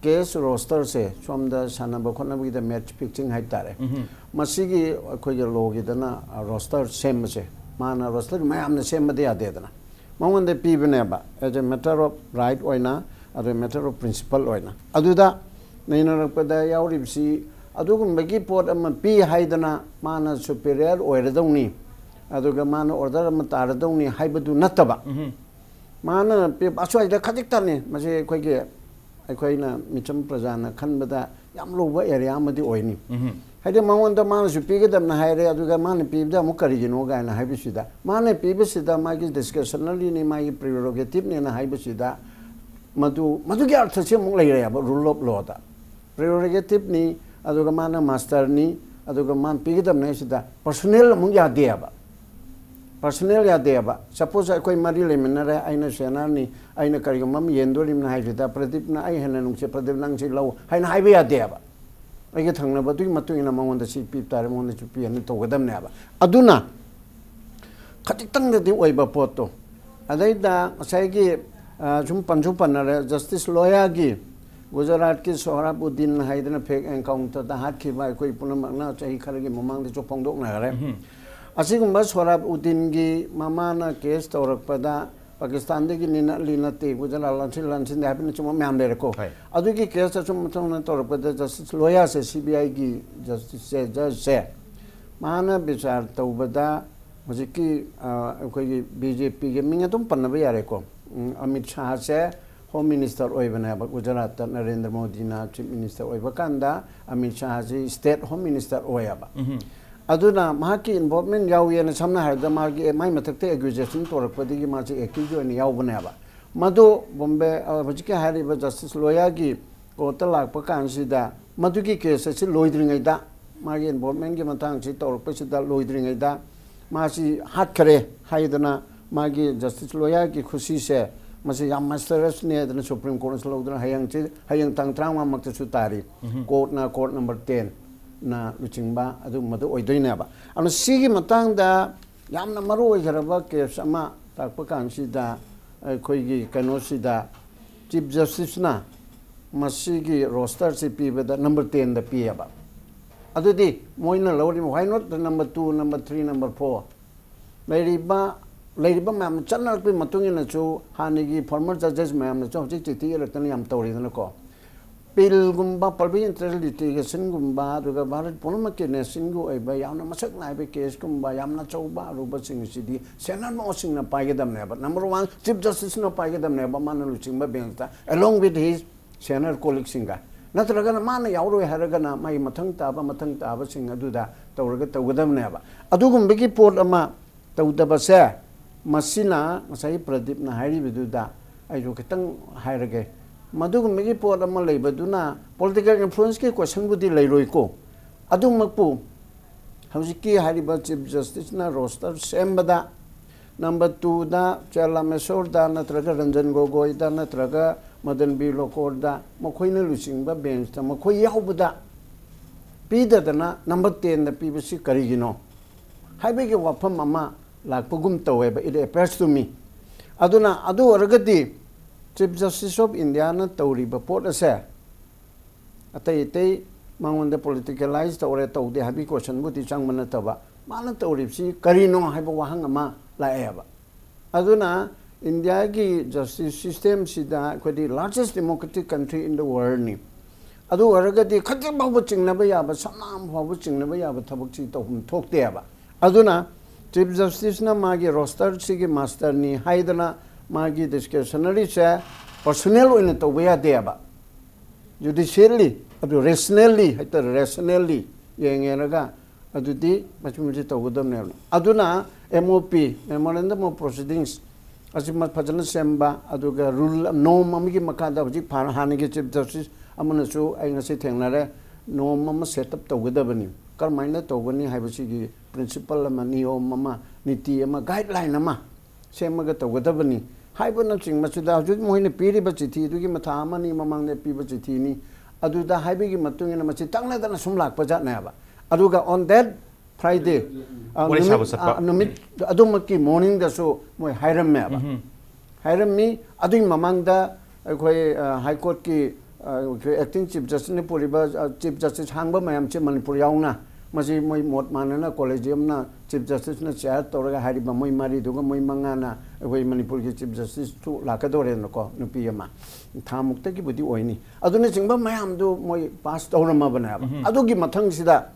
case rosterꯁꯦ ꯁꯣꯝꯗ ꯁꯥꯟꯅꯕ ꯈꯣꯠꯅꯕꯒꯤꯗ match fixing ꯍꯥꯏꯇꯥꯔꯦ꯫ ꯃꯁꯤꯒꯤ ꯑꯩꯈꯣꯏꯒꯤ lawꯒꯤꯗꯅ roster ꯁꯦꯝꯕꯁꯦ, ꯃꯥꯅ roster ꯃꯌꯥꯝꯅ ꯁꯦꯝꯕꯗꯤ ꯌꯥꯗꯦꯗꯅ꯫ ꯃꯉꯣꯟꯗ ꯄꯤꯕꯅꯦꯕ, as a matter of right ꯑꯣꯏꯅ, ꯑꯗꯨ matter of principle ꯑꯣꯏꯅ꯫ ꯑꯗꯨꯗ ꯅꯩꯅꯔꯛꯄꯗ ꯌꯥꯎꯔꯤꯕꯁꯤ, ꯑꯗꯨꯒꯨꯝꯕꯒꯤ ꯄꯣꯠ ꯑꯃ ꯄꯤ ꯍꯥꯏꯗꯅ ꯃꯥꯅ superior ꯑꯣꯏꯔꯗꯧꯅꯤ, ꯑꯗꯨꯒ ꯃꯥꯅ order ꯑꯃ ꯇꯥꯔꯗꯧꯅꯤ ꯍꯥꯏꯕꯗꯨ ꯅꯠꯇꯕ꯫ ꯃꯥꯅ ꯄꯤ-, ꯑꯁ꯭ꯋꯥꯏꯗ ꯈꯖꯤꯛꯇꯅꯤ꯫ ꯃꯁꯤ ꯑꯩꯈꯣꯏꯒꯤ, ꯑꯩꯈꯣꯏꯅ ꯃꯤꯆꯝ ꯄ꯭ꯔꯖꯥꯅ ꯈꯟꯕꯗ ꯌꯥꯝ ꯂꯨꯕ area ꯑꯃꯗꯤ ꯑꯣꯏꯅꯤ꯫ ꯍꯥꯏꯗꯤ ꯃꯉꯣꯟꯗ ꯃꯥꯅꯁꯨ ꯄꯤꯒꯗꯕꯅ ꯍꯥꯏꯔꯦ, ꯑꯗꯨꯒ ꯃꯥꯅ ꯄꯤꯕꯗ ꯑꯃꯨꯛ ꯀꯔꯤꯒꯤꯅꯣ ꯀꯥꯏꯅ ꯍꯥꯏꯕꯁꯤꯗ, ꯃꯥꯅ ꯄꯤꯕꯁꯤꯗ ꯃꯥꯒꯤ discretionaryꯅꯤ, ꯃꯥꯒꯤ prerogativeꯅꯦꯅ ꯍꯥꯏꯕꯁꯤꯗ, ꯃꯗꯨ, ꯃꯗꯨꯒꯤ ꯑꯔꯊꯁꯤ ꯑꯃꯨꯛ ꯂꯩꯔꯦꯕ rule of lawꯗ꯫ Prerogativeꯅꯤ, ꯑꯗꯨꯒ ꯃꯥꯅ masterꯅꯤ, ꯑꯗꯨꯒ ꯃꯥꯅ ꯄꯤꯒꯗꯕꯅꯦ ꯍꯥꯏꯁꯤꯗ personal ꯑꯃꯨꯛ ꯌꯥꯗꯦꯕ꯫ ꯄꯔꯁꯅꯦꯜ ꯌꯥꯗꯦꯕ꯫ ꯁꯄꯣꯁ ꯑꯩꯈꯣꯏ ꯃꯔꯤ ꯂꯩꯃꯤꯟꯅꯔꯦ, ꯑꯩꯅ ꯁꯦꯅꯥꯔꯅꯤ, ꯑꯩꯅ ꯀꯔꯤꯒꯨꯝꯕ ꯑꯃ ꯌꯦꯟꯗꯣꯔꯤꯕꯅ ꯍꯥꯏꯕꯁꯤꯗ, "ꯄ꯭ꯔꯗꯤꯞꯅ ꯑꯩ ꯍꯦꯟꯅ ꯅꯨꯡꯁꯤ, ꯄ꯭ꯔꯗꯤꯞ ꯅꯪꯁꯤ ꯂꯧ" ꯍꯥꯏꯅ ꯍꯥꯏꯕ ꯌꯥꯗꯦꯕ꯫ ꯑꯩꯒꯤ ꯊꯪꯅꯕꯗꯨꯒꯤ ꯃꯇꯨꯡ ꯏꯟꯅ ꯃꯉꯣꯟꯗ ꯁꯤ ꯄꯤꯕ ꯇꯥꯔꯦ, ꯃꯉꯣꯟꯗꯁꯨ ꯄꯤꯌꯦꯅ ꯇꯧꯒꯗꯕꯅꯦꯕ꯫ ꯑꯗꯨꯅ ꯈꯖꯤꯛꯇꯪꯗꯗꯤ ꯑꯣꯏꯕ ꯄꯣꯠꯇꯣ꯫ ꯑꯗꯩꯗ ꯉꯁꯥꯏꯒꯤ, ꯑ, ꯁꯨꯝ ꯄꯟꯁꯨ ꯄꯟꯅꯔꯦ, ꯖꯁꯇꯤꯁ ꯂꯣꯌꯥꯒꯤ ꯒꯨꯖꯔꯥꯠꯀꯤ ꯁꯣꯍꯔꯥꯕ ꯎꯗꯤꯟ ꯍꯥꯏꯗꯅ ꯐꯦꯛ ꯑꯦꯟꯀꯥꯎꯟꯇꯔꯗ ꯍꯥꯠꯈꯤꯕ ꯑꯩꯈꯣꯏ ꯄꯨꯝꯅꯃꯛꯅ ꯆꯍꯤ ꯈꯔꯒꯤ ꯃꯃꯥꯡꯗꯁꯨ ꯐꯣꯡꯗꯣꯛꯅꯈꯔꯦ꯫ ꯑꯁꯤꯒꯨꯝꯕ ꯁꯣꯍꯔꯥꯕ ꯎꯗꯤꯟꯒꯤ ꯃꯃꯥꯅ ꯀꯦꯁ ꯇꯧꯔꯛꯄꯗ, ꯄꯥꯀꯤꯁꯇꯥꯟꯗꯒꯤꯅꯤ, ꯅꯠꯂꯤ ꯅꯠꯇꯦ, ꯒꯨꯖꯔꯥꯠ ꯂꯥꯟꯁꯤꯜ ꯂꯥꯟꯁꯤꯟꯗꯦ ꯍꯥꯏꯕꯅꯆꯤꯡꯕ ꯃꯌꯥꯝ ꯂꯩꯔꯦꯀꯣ꯫ ꯍꯣꯏ꯫ ꯑꯗꯨꯒꯤ ꯀꯦꯁ ꯑꯁꯨꯝ ꯃꯊꯪ ꯃꯊꯪ ꯇꯧꯔꯛꯄꯗ ꯖꯁꯇꯤꯁ ꯂꯣꯌꯥꯁꯦ, ꯁꯤ ꯕꯤ ꯑꯥꯏꯒꯤ ꯖꯁꯇꯤꯁꯁꯦ, ꯖꯖꯁꯦ, ꯃꯥꯅ ꯕꯤꯆꯥꯔ ꯇꯧꯕꯗ ꯍꯧꯖꯤꯛꯀꯤ, ꯑ, ꯑꯩꯈꯣꯏꯒꯤ ꯕꯤ ꯖꯦ ꯄꯤꯒꯤ ꯃꯤꯡ ꯑꯗꯨꯝ ꯄꯟꯅꯕ ꯌꯥꯔꯦꯀꯣ꯫ ꯎꯝ, ꯑꯃꯤꯠ ꯁꯥꯍꯁꯦ ꯍꯣꯝ ꯃꯤꯅꯤꯁꯇꯔ ꯑꯣꯏꯕꯅꯦꯕ ꯒꯨꯖꯔꯥꯠꯇ, ꯅꯔꯦꯟꯗ꯭ꯔ ꯃꯣꯗꯤꯅ ꯆꯤꯐ ꯃꯤꯅꯤꯁꯇꯔ ꯑꯣꯏꯕ ꯀꯥꯟꯗ ꯑꯃꯤꯠ ꯁꯥꯍꯁꯤ ꯁ꯭ꯇꯦꯠ ꯍꯣꯝ ꯃꯤꯅꯤꯁꯇꯔ ꯑꯣꯏꯌꯦꯕ꯫ ꯑꯗꯨꯅ ꯃꯍꯥꯛꯀꯤ ꯏꯟꯚꯣꯜꯚꯃꯦꯟ ꯌꯥꯎꯏꯅ, ꯁꯝꯅ ꯍꯥꯏꯔꯕꯗ, ꯃꯥꯒꯤ, ꯃꯥꯏ ꯃꯊꯛꯇ ꯑꯦꯀ꯭ꯌꯨꯖꯦꯁꯟ ꯇꯧꯔꯛꯄꯗꯒꯤ ꯃꯥꯁꯦ ꯑꯦꯀ꯭ꯌꯨꯖ ꯑꯣꯏꯅ ꯌꯥꯎꯕꯅꯦꯕ꯫ ꯃꯗꯨ ꯕꯣꯝꯕꯦ, ꯑ, ꯍꯧꯖꯤꯛꯀꯤ ꯍꯥꯏꯔꯤꯕ ꯖꯁꯇꯤꯁ ꯂꯣꯌꯥꯒꯤ ꯀꯣꯔꯠꯇ ꯂꯥꯛꯄ ꯀꯥꯟꯁꯤꯗ ꯃꯗꯨꯒꯤ ꯀꯦꯁ ꯑꯁꯤ ꯂꯣꯏꯗ꯭ꯔꯤꯉꯩꯗ, ꯃꯥꯒꯤ ꯏꯟꯚꯣꯜꯚꯃꯦꯟꯒꯤ ꯃꯇꯥꯡꯁꯤ ꯇꯧꯔꯛꯄꯁꯤꯗ ꯂꯣꯏꯗ꯭ꯔꯤꯉꯩꯗ ꯃꯥꯁꯤ ꯍꯥꯠꯈꯔꯦ ꯍꯥꯏꯗꯅ ꯃꯥꯒꯤ ꯖꯁꯇꯤꯁ ꯂꯣꯌꯥꯒꯤ ꯈꯨꯁꯤꯁꯦ, ꯃꯁꯤ ꯌꯥꯝ ꯃꯁꯇꯔꯁꯅꯦ ꯍꯥꯏꯗꯅ ꯁꯨꯄ꯭ꯔꯤꯝ ꯀꯣꯔꯠꯅꯁꯨ ꯂꯧꯗꯨꯅ ꯍꯌꯦꯡꯁꯤ, ꯍꯌꯦꯡ ꯇꯥꯡ ꯇꯔꯥꯃꯉꯥꯃꯛꯇꯁꯨ ꯇꯥꯔꯤ꯫ ꯀꯣꯔꯠꯅ ꯀꯣꯔꯠ ꯅꯝꯕꯔ ꯇꯦꯟꯅ ꯂꯨꯆꯤꯡꯕ ꯑꯗꯨꯒꯨꯝꯕꯗꯨ ꯑꯣꯏꯗꯣꯏꯅꯦꯕ꯫ ꯑꯗꯨꯅ ꯁꯤꯒꯤ ꯃꯇꯥꯡꯗ ꯌꯥꯝꯅ ꯃꯔꯨ ꯑꯣꯏꯈ꯭ꯔꯕ ꯀꯦꯁ ꯑꯃ ꯇꯥꯛꯄ ꯀꯥꯟꯁꯤꯗ, ꯑꯩꯈꯣꯏꯒꯤ ꯀꯩꯅꯣꯁꯤꯗ ꯆꯤꯐ ꯖꯁꯇꯤꯁꯅ ꯃꯁꯤꯒꯤ ꯔꯣꯁꯇꯔꯁꯤ ꯄꯤꯕꯗ ꯅꯝꯕꯔ ꯇꯦꯟꯗ ꯄꯤꯌꯦꯕ꯫ ꯑꯗꯨꯗꯤ ꯃꯣꯏꯅ ꯂꯧꯔꯤꯕ, why not number two, number three, number four? ꯂꯩꯔꯤꯕ, ꯂꯩꯔꯤꯕ ꯃꯌꯥꯝꯅ ꯆꯠꯅꯔꯛꯄꯒꯤ ꯃꯇꯨꯡ ꯏꯟꯅꯁꯨ ꯍꯥꯟꯅꯒꯤ ꯐꯣꯔꯃꯔ ꯖꯖꯦꯁ ꯃꯌꯥꯝꯅꯁꯨ ꯍꯧꯖꯤꯛ ꯆꯤꯊꯤ ꯏꯔꯛꯇꯅ ꯌꯥꯝ ꯇꯧꯔꯤꯗꯅꯀꯣ꯫ ꯄꯤꯜꯒꯨꯝꯕ, ꯄꯕ꯭ꯂꯤꯛ ꯏꯟꯇꯔꯦꯁ ꯂꯤꯇꯤꯒꯦꯁꯟꯒꯨꯝꯕ, ꯑꯗꯨꯒ ꯚꯥꯔꯠ ꯄꯨꯝꯅꯃꯛꯀꯤ ꯅꯦꯁꯟꯒꯤ ꯑꯣꯏꯕ ꯌꯥꯝꯅ ꯃꯁꯛ ꯅꯥꯏꯕ ꯀꯦꯁꯀꯨꯝꯕ, ꯌꯥꯝꯅ ꯑꯆꯧꯕ ꯑꯔꯨꯕꯁꯤꯡ ꯑꯁꯤꯗꯤ ꯁꯦꯅꯔ ꯃꯣꯁꯁꯤꯡꯅ ꯄꯥꯏꯒꯗꯕꯅꯦꯕ꯫ ꯅꯝꯕꯔ ꯋꯥꯟ, ꯆꯤꯐ ꯖꯁꯇꯤꯁꯅ ꯄꯥꯏꯒꯗꯕꯅꯦꯕ, ꯃꯥꯅ ꯂꯨꯆꯤꯡꯕ ꯕꯦꯟꯁꯇ, along with his senior colleagueꯁꯤꯡꯒ꯫ ꯅꯠꯇ꯭ꯔꯒꯅ ꯃꯥꯅ ꯌꯥꯎꯔꯣꯏ ꯍꯥꯏꯔꯒꯅ ꯃꯥꯒꯤ ꯃꯊꯪ ꯇꯥꯕ, ꯃꯊꯪ ꯇꯥꯕꯁꯤꯡ ꯑꯗꯨꯗ ꯇꯧꯔꯒ ꯇꯧꯒꯗꯕꯅꯦꯕ꯫ ꯑꯗꯨꯒꯨꯝꯕꯒꯤ ꯄꯣꯠ ꯑꯃ ꯇꯧꯗꯕꯁꯦ, ꯃꯁꯤꯅ ꯉꯁꯥꯏ ꯄ꯭ꯔꯗꯤꯞꯅ ꯍꯥꯏꯔꯤꯕꯗꯨꯗ ꯑꯩꯁꯨ ꯈꯤꯇꯪ ꯍꯥꯏꯔꯒꯦ꯫ ꯃꯗꯨꯒꯨꯝꯕꯒꯤ ꯄꯣꯠ ꯑꯃ ꯂꯩꯕꯗꯨꯅ ꯄꯣꯂꯤꯇꯤꯀꯦꯜ ꯏꯟꯐ꯭ꯂꯨꯌꯦꯟꯁꯀꯤ ꯀꯣꯏꯁꯟꯕꯨꯗꯤ ꯂꯩꯔꯣꯏꯀꯣ꯫ ꯑꯗꯨꯃꯛꯄꯨ ꯍꯧꯖꯤꯛꯀꯤ ꯍꯥꯏꯔꯤꯕ ꯆꯤꯐ ꯖꯁꯇꯤꯁꯅ ꯔꯣꯁꯇꯔ ꯁꯦꯝꯕꯗ ꯅꯝꯕꯔ ꯇꯨꯗ ꯆꯦꯂꯥꯃꯦꯁꯣꯔꯗ ꯅꯠꯇ꯭ꯔꯒ ꯔꯟꯖꯟ ꯒꯣꯒꯣꯏꯗ ꯅꯠꯇ꯭ꯔꯒ ꯃꯗꯟ ꯕꯤ ꯂꯣꯀꯣꯔꯗ ꯃꯈꯣꯏꯅ ꯂꯨꯆꯤꯡꯕ ꯕꯦꯟꯁꯇ ꯃꯈꯣꯏ ꯌꯥꯎꯕꯗ ꯄꯤꯗꯗꯅ ꯅꯝꯕꯔ ꯇꯦꯟꯗ ꯄꯤꯕꯁꯤ ꯀꯔꯤꯒꯤꯅꯣ ꯍꯥꯏꯕꯒꯤ ꯋꯥꯐꯝ ꯑꯃ ꯂꯥꯛꯄꯒꯨꯝ ꯇꯧꯋꯦꯕ, it appears to me꯫ ꯑꯗꯨꯅ ꯑꯗꯨ ꯑꯣꯏꯔꯒꯗꯤ ꯆꯤꯐ ꯖꯁꯇꯤꯁ ꯑꯣꯐ ꯏꯟꯗꯤꯌꯥꯅ ꯇꯧꯔꯤꯕ ꯄꯣꯠ ꯑꯁꯦ ꯑꯇꯩ ꯑꯇꯩ ꯃꯉꯣꯟꯗ ꯄꯣꯂꯤꯇꯤꯀꯦꯂꯥꯏꯁ ꯇꯧꯔꯦ ꯇꯧꯗꯦ ꯍꯥꯏꯕꯒꯤ ꯀꯣꯏꯁꯟꯕꯨꯗꯤ ꯆꯪꯕ ꯅꯠꯇꯕ, ꯃꯥꯅ ꯇꯧꯔꯤꯕꯁꯤ ꯀꯔꯤꯅꯣ ꯍꯥꯏꯕ ꯋꯥꯍꯪ ꯑꯃ ꯂꯥꯛꯑꯦꯕ꯫ ꯑꯗꯨꯅ ꯏꯟꯗꯤꯌꯥꯒꯤ ꯖꯁꯇꯤꯁ ꯁꯤꯁꯇꯦꯝꯁꯤꯗ ꯑꯩꯈꯣꯏꯗꯤ largest democratic country in the worldꯅꯤ꯫ ꯑꯗꯨ ꯑꯣꯏꯔꯒꯗꯤ ꯈꯖꯤꯛ ꯐꯥꯎꯕ ꯆꯤꯡꯅꯕ ꯌꯥꯕ, ꯁꯅꯥꯝ ꯐꯥꯎꯕ ꯆꯤꯡꯅꯕ ꯌꯥꯕ ꯊꯕꯛꯁꯤ ꯇꯧꯐꯝ ꯊꯣꯛꯇꯦꯕ꯫ ꯑꯗꯨꯅ ꯆꯤꯐ ꯖꯁꯇꯤꯁꯅ ꯃꯥꯒꯤ ꯔꯣꯁꯇꯔꯁꯤꯒꯤ ꯃꯥꯁꯇꯔꯅꯤ ꯍꯥꯏꯗꯅ ꯃꯥꯒꯤ ꯗꯤꯁꯀ꯭ꯔꯤꯁꯅꯔꯤꯁꯦ ꯄꯔꯁꯣꯅꯦꯜ ꯑꯣꯏꯅ ꯇꯧꯕ ꯌꯥꯗꯦꯕ꯫ ꯖꯨꯗꯤꯁꯤꯌꯦꯜꯂꯤ, ꯑꯗꯨ ꯔꯦꯁꯅꯦꯜꯂꯤ ꯍꯥꯏꯇꯥꯔꯦ, ꯔꯦꯁꯅꯦꯜꯂꯤ ꯌꯦꯡꯉꯦꯔꯒ ꯑꯗꯨꯗꯤ ꯃꯁꯤ ꯃꯁꯤ ꯇꯧꯒꯗꯕꯅꯦꯕ꯫ ꯑꯗꯨꯅ M O P, Memorandum of Proceedings, ꯑꯁꯤ ꯃ-, ꯐꯖꯅ ꯁꯦꯝꯕ, ꯑꯗꯨꯒ ꯔꯨꯜ, ꯅꯣꯔꯝ ꯑꯃꯒꯤ ꯃꯈꯥꯗ ꯍꯧꯖꯤꯛ ꯐꯥ-, ꯍꯥꯟꯅꯒꯤ ꯆꯤꯐ ꯖꯁꯇꯤꯁ ꯑꯃꯅꯁꯨ ꯑꯩ ꯉꯁꯤ ꯊꯦꯡꯅꯔꯦ, ꯅꯣꯔꯝ ꯑꯃ ꯁꯦꯠ ꯑꯞ ꯇꯧꯒꯗꯕꯅꯤ꯫ ꯀꯔꯝꯍꯥꯏꯅ ꯇꯧꯒꯅꯤ ꯍꯥꯏꯕꯁꯤꯒꯤ ꯄ꯭ꯔꯤꯟꯁꯤꯄꯜ ꯑꯃ, ꯅꯤꯌꯣꯝ ꯑꯃ, ꯅꯤꯇꯤ ꯑꯃ, ꯒꯥꯏꯗꯂꯥꯏꯟ ꯑꯃ ꯁꯦꯝꯃꯒ ꯇꯧꯒꯗꯕꯅꯤ ꯍꯥꯏꯕꯅꯆꯤꯡꯕꯁꯤꯗ ꯍꯧꯖꯤꯛ ꯃꯣꯏꯅ ꯄꯤꯔꯤꯕ ꯆꯤꯊꯤꯗꯨꯒꯤ ꯃꯊꯥ ꯑꯃꯅꯤ ꯃꯃꯥꯡꯗ ꯄꯤꯕ ꯆꯤꯊꯤꯅꯤ꯫ ꯑꯗꯨꯗ ꯍꯥꯏꯕꯒꯤ ꯃꯇꯨꯡ ꯏꯟꯅ ꯃꯁꯤ ꯇꯛꯅꯗꯅ ꯁꯨꯝ ꯂꯥꯛꯄ ꯖꯥꯠꯅꯦꯕ꯫ ꯑꯗꯨꯒ on that Friday, ꯑ, ꯋꯥꯔꯤ ꯁꯥꯕ ꯅꯨꯃꯤꯠ, ꯆꯠꯄ꯫ ꯑ, ꯅꯨꯃꯤꯠ ꯑꯗꯨꯃꯛꯀꯤ ꯃꯣꯔꯅꯤꯡꯗꯁꯨ ꯃꯣꯏ ꯍꯥꯏꯔꯝꯃꯦꯕ꯫ ꯎꯝꯍꯨꯝ꯫ ꯍꯥꯏꯔꯝꯃꯤ꯫ ꯑꯗꯨꯒꯤ ꯃꯃꯥꯡꯗ ꯑꯩꯈꯣꯏ, ꯑ, ꯍꯥꯏ ꯀꯣꯔꯠꯀꯤ, ꯑ, ꯑꯩꯈꯣꯏ ꯑꯦꯛꯇꯤꯡ ꯆꯤꯐ ꯖꯁꯇꯤꯁꯅ ꯄꯨꯔꯤꯕ, ꯑ, ꯆꯤꯐ ꯖꯁꯇꯤꯁ ꯍꯥꯡꯕ ꯃꯌꯥꯝꯁꯦ ꯃꯅꯤꯄꯨꯔ ꯌꯥꯎꯅ, ꯃꯁꯤ ꯃꯣꯏ ꯃꯣꯠ ꯃꯥꯟꯅꯅ ꯀꯣꯂꯦꯖꯤꯌꯝꯅ ꯆꯤꯐ ꯖꯁꯇꯤꯁꯅ ꯆꯤꯌꯥꯔ ꯇꯧꯔꯒ ꯍꯥꯏꯔꯤꯕ ꯃꯣꯏ ꯃꯔꯤꯗꯨꯒ ꯃꯣꯏ ꯃꯉꯥꯅ ꯑꯩꯈꯣꯏ ꯃꯅꯤꯄꯨꯔꯒꯤ ꯆꯤꯐ ꯖꯁꯇꯤꯁꯇꯨ ꯂꯥꯛꯀꯗꯧꯔꯦꯅꯀꯣ, ꯅꯨꯄꯤ ꯑꯃ ꯊꯥ ꯃꯨꯛꯇꯒꯤꯕꯨꯗꯤ ꯑꯣꯏꯅꯤ꯫ ꯑꯗꯨꯅꯆꯤꯡꯕ ꯃꯌꯥꯝꯗꯨ ꯃꯣꯏ ꯄꯥꯁ ꯇꯧꯔꯝꯃꯕꯅꯦꯕ꯫ ꯎꯝꯍꯨꯝ꯫ ꯑꯗꯨꯒꯤ ꯃꯊꯪꯁꯤꯗ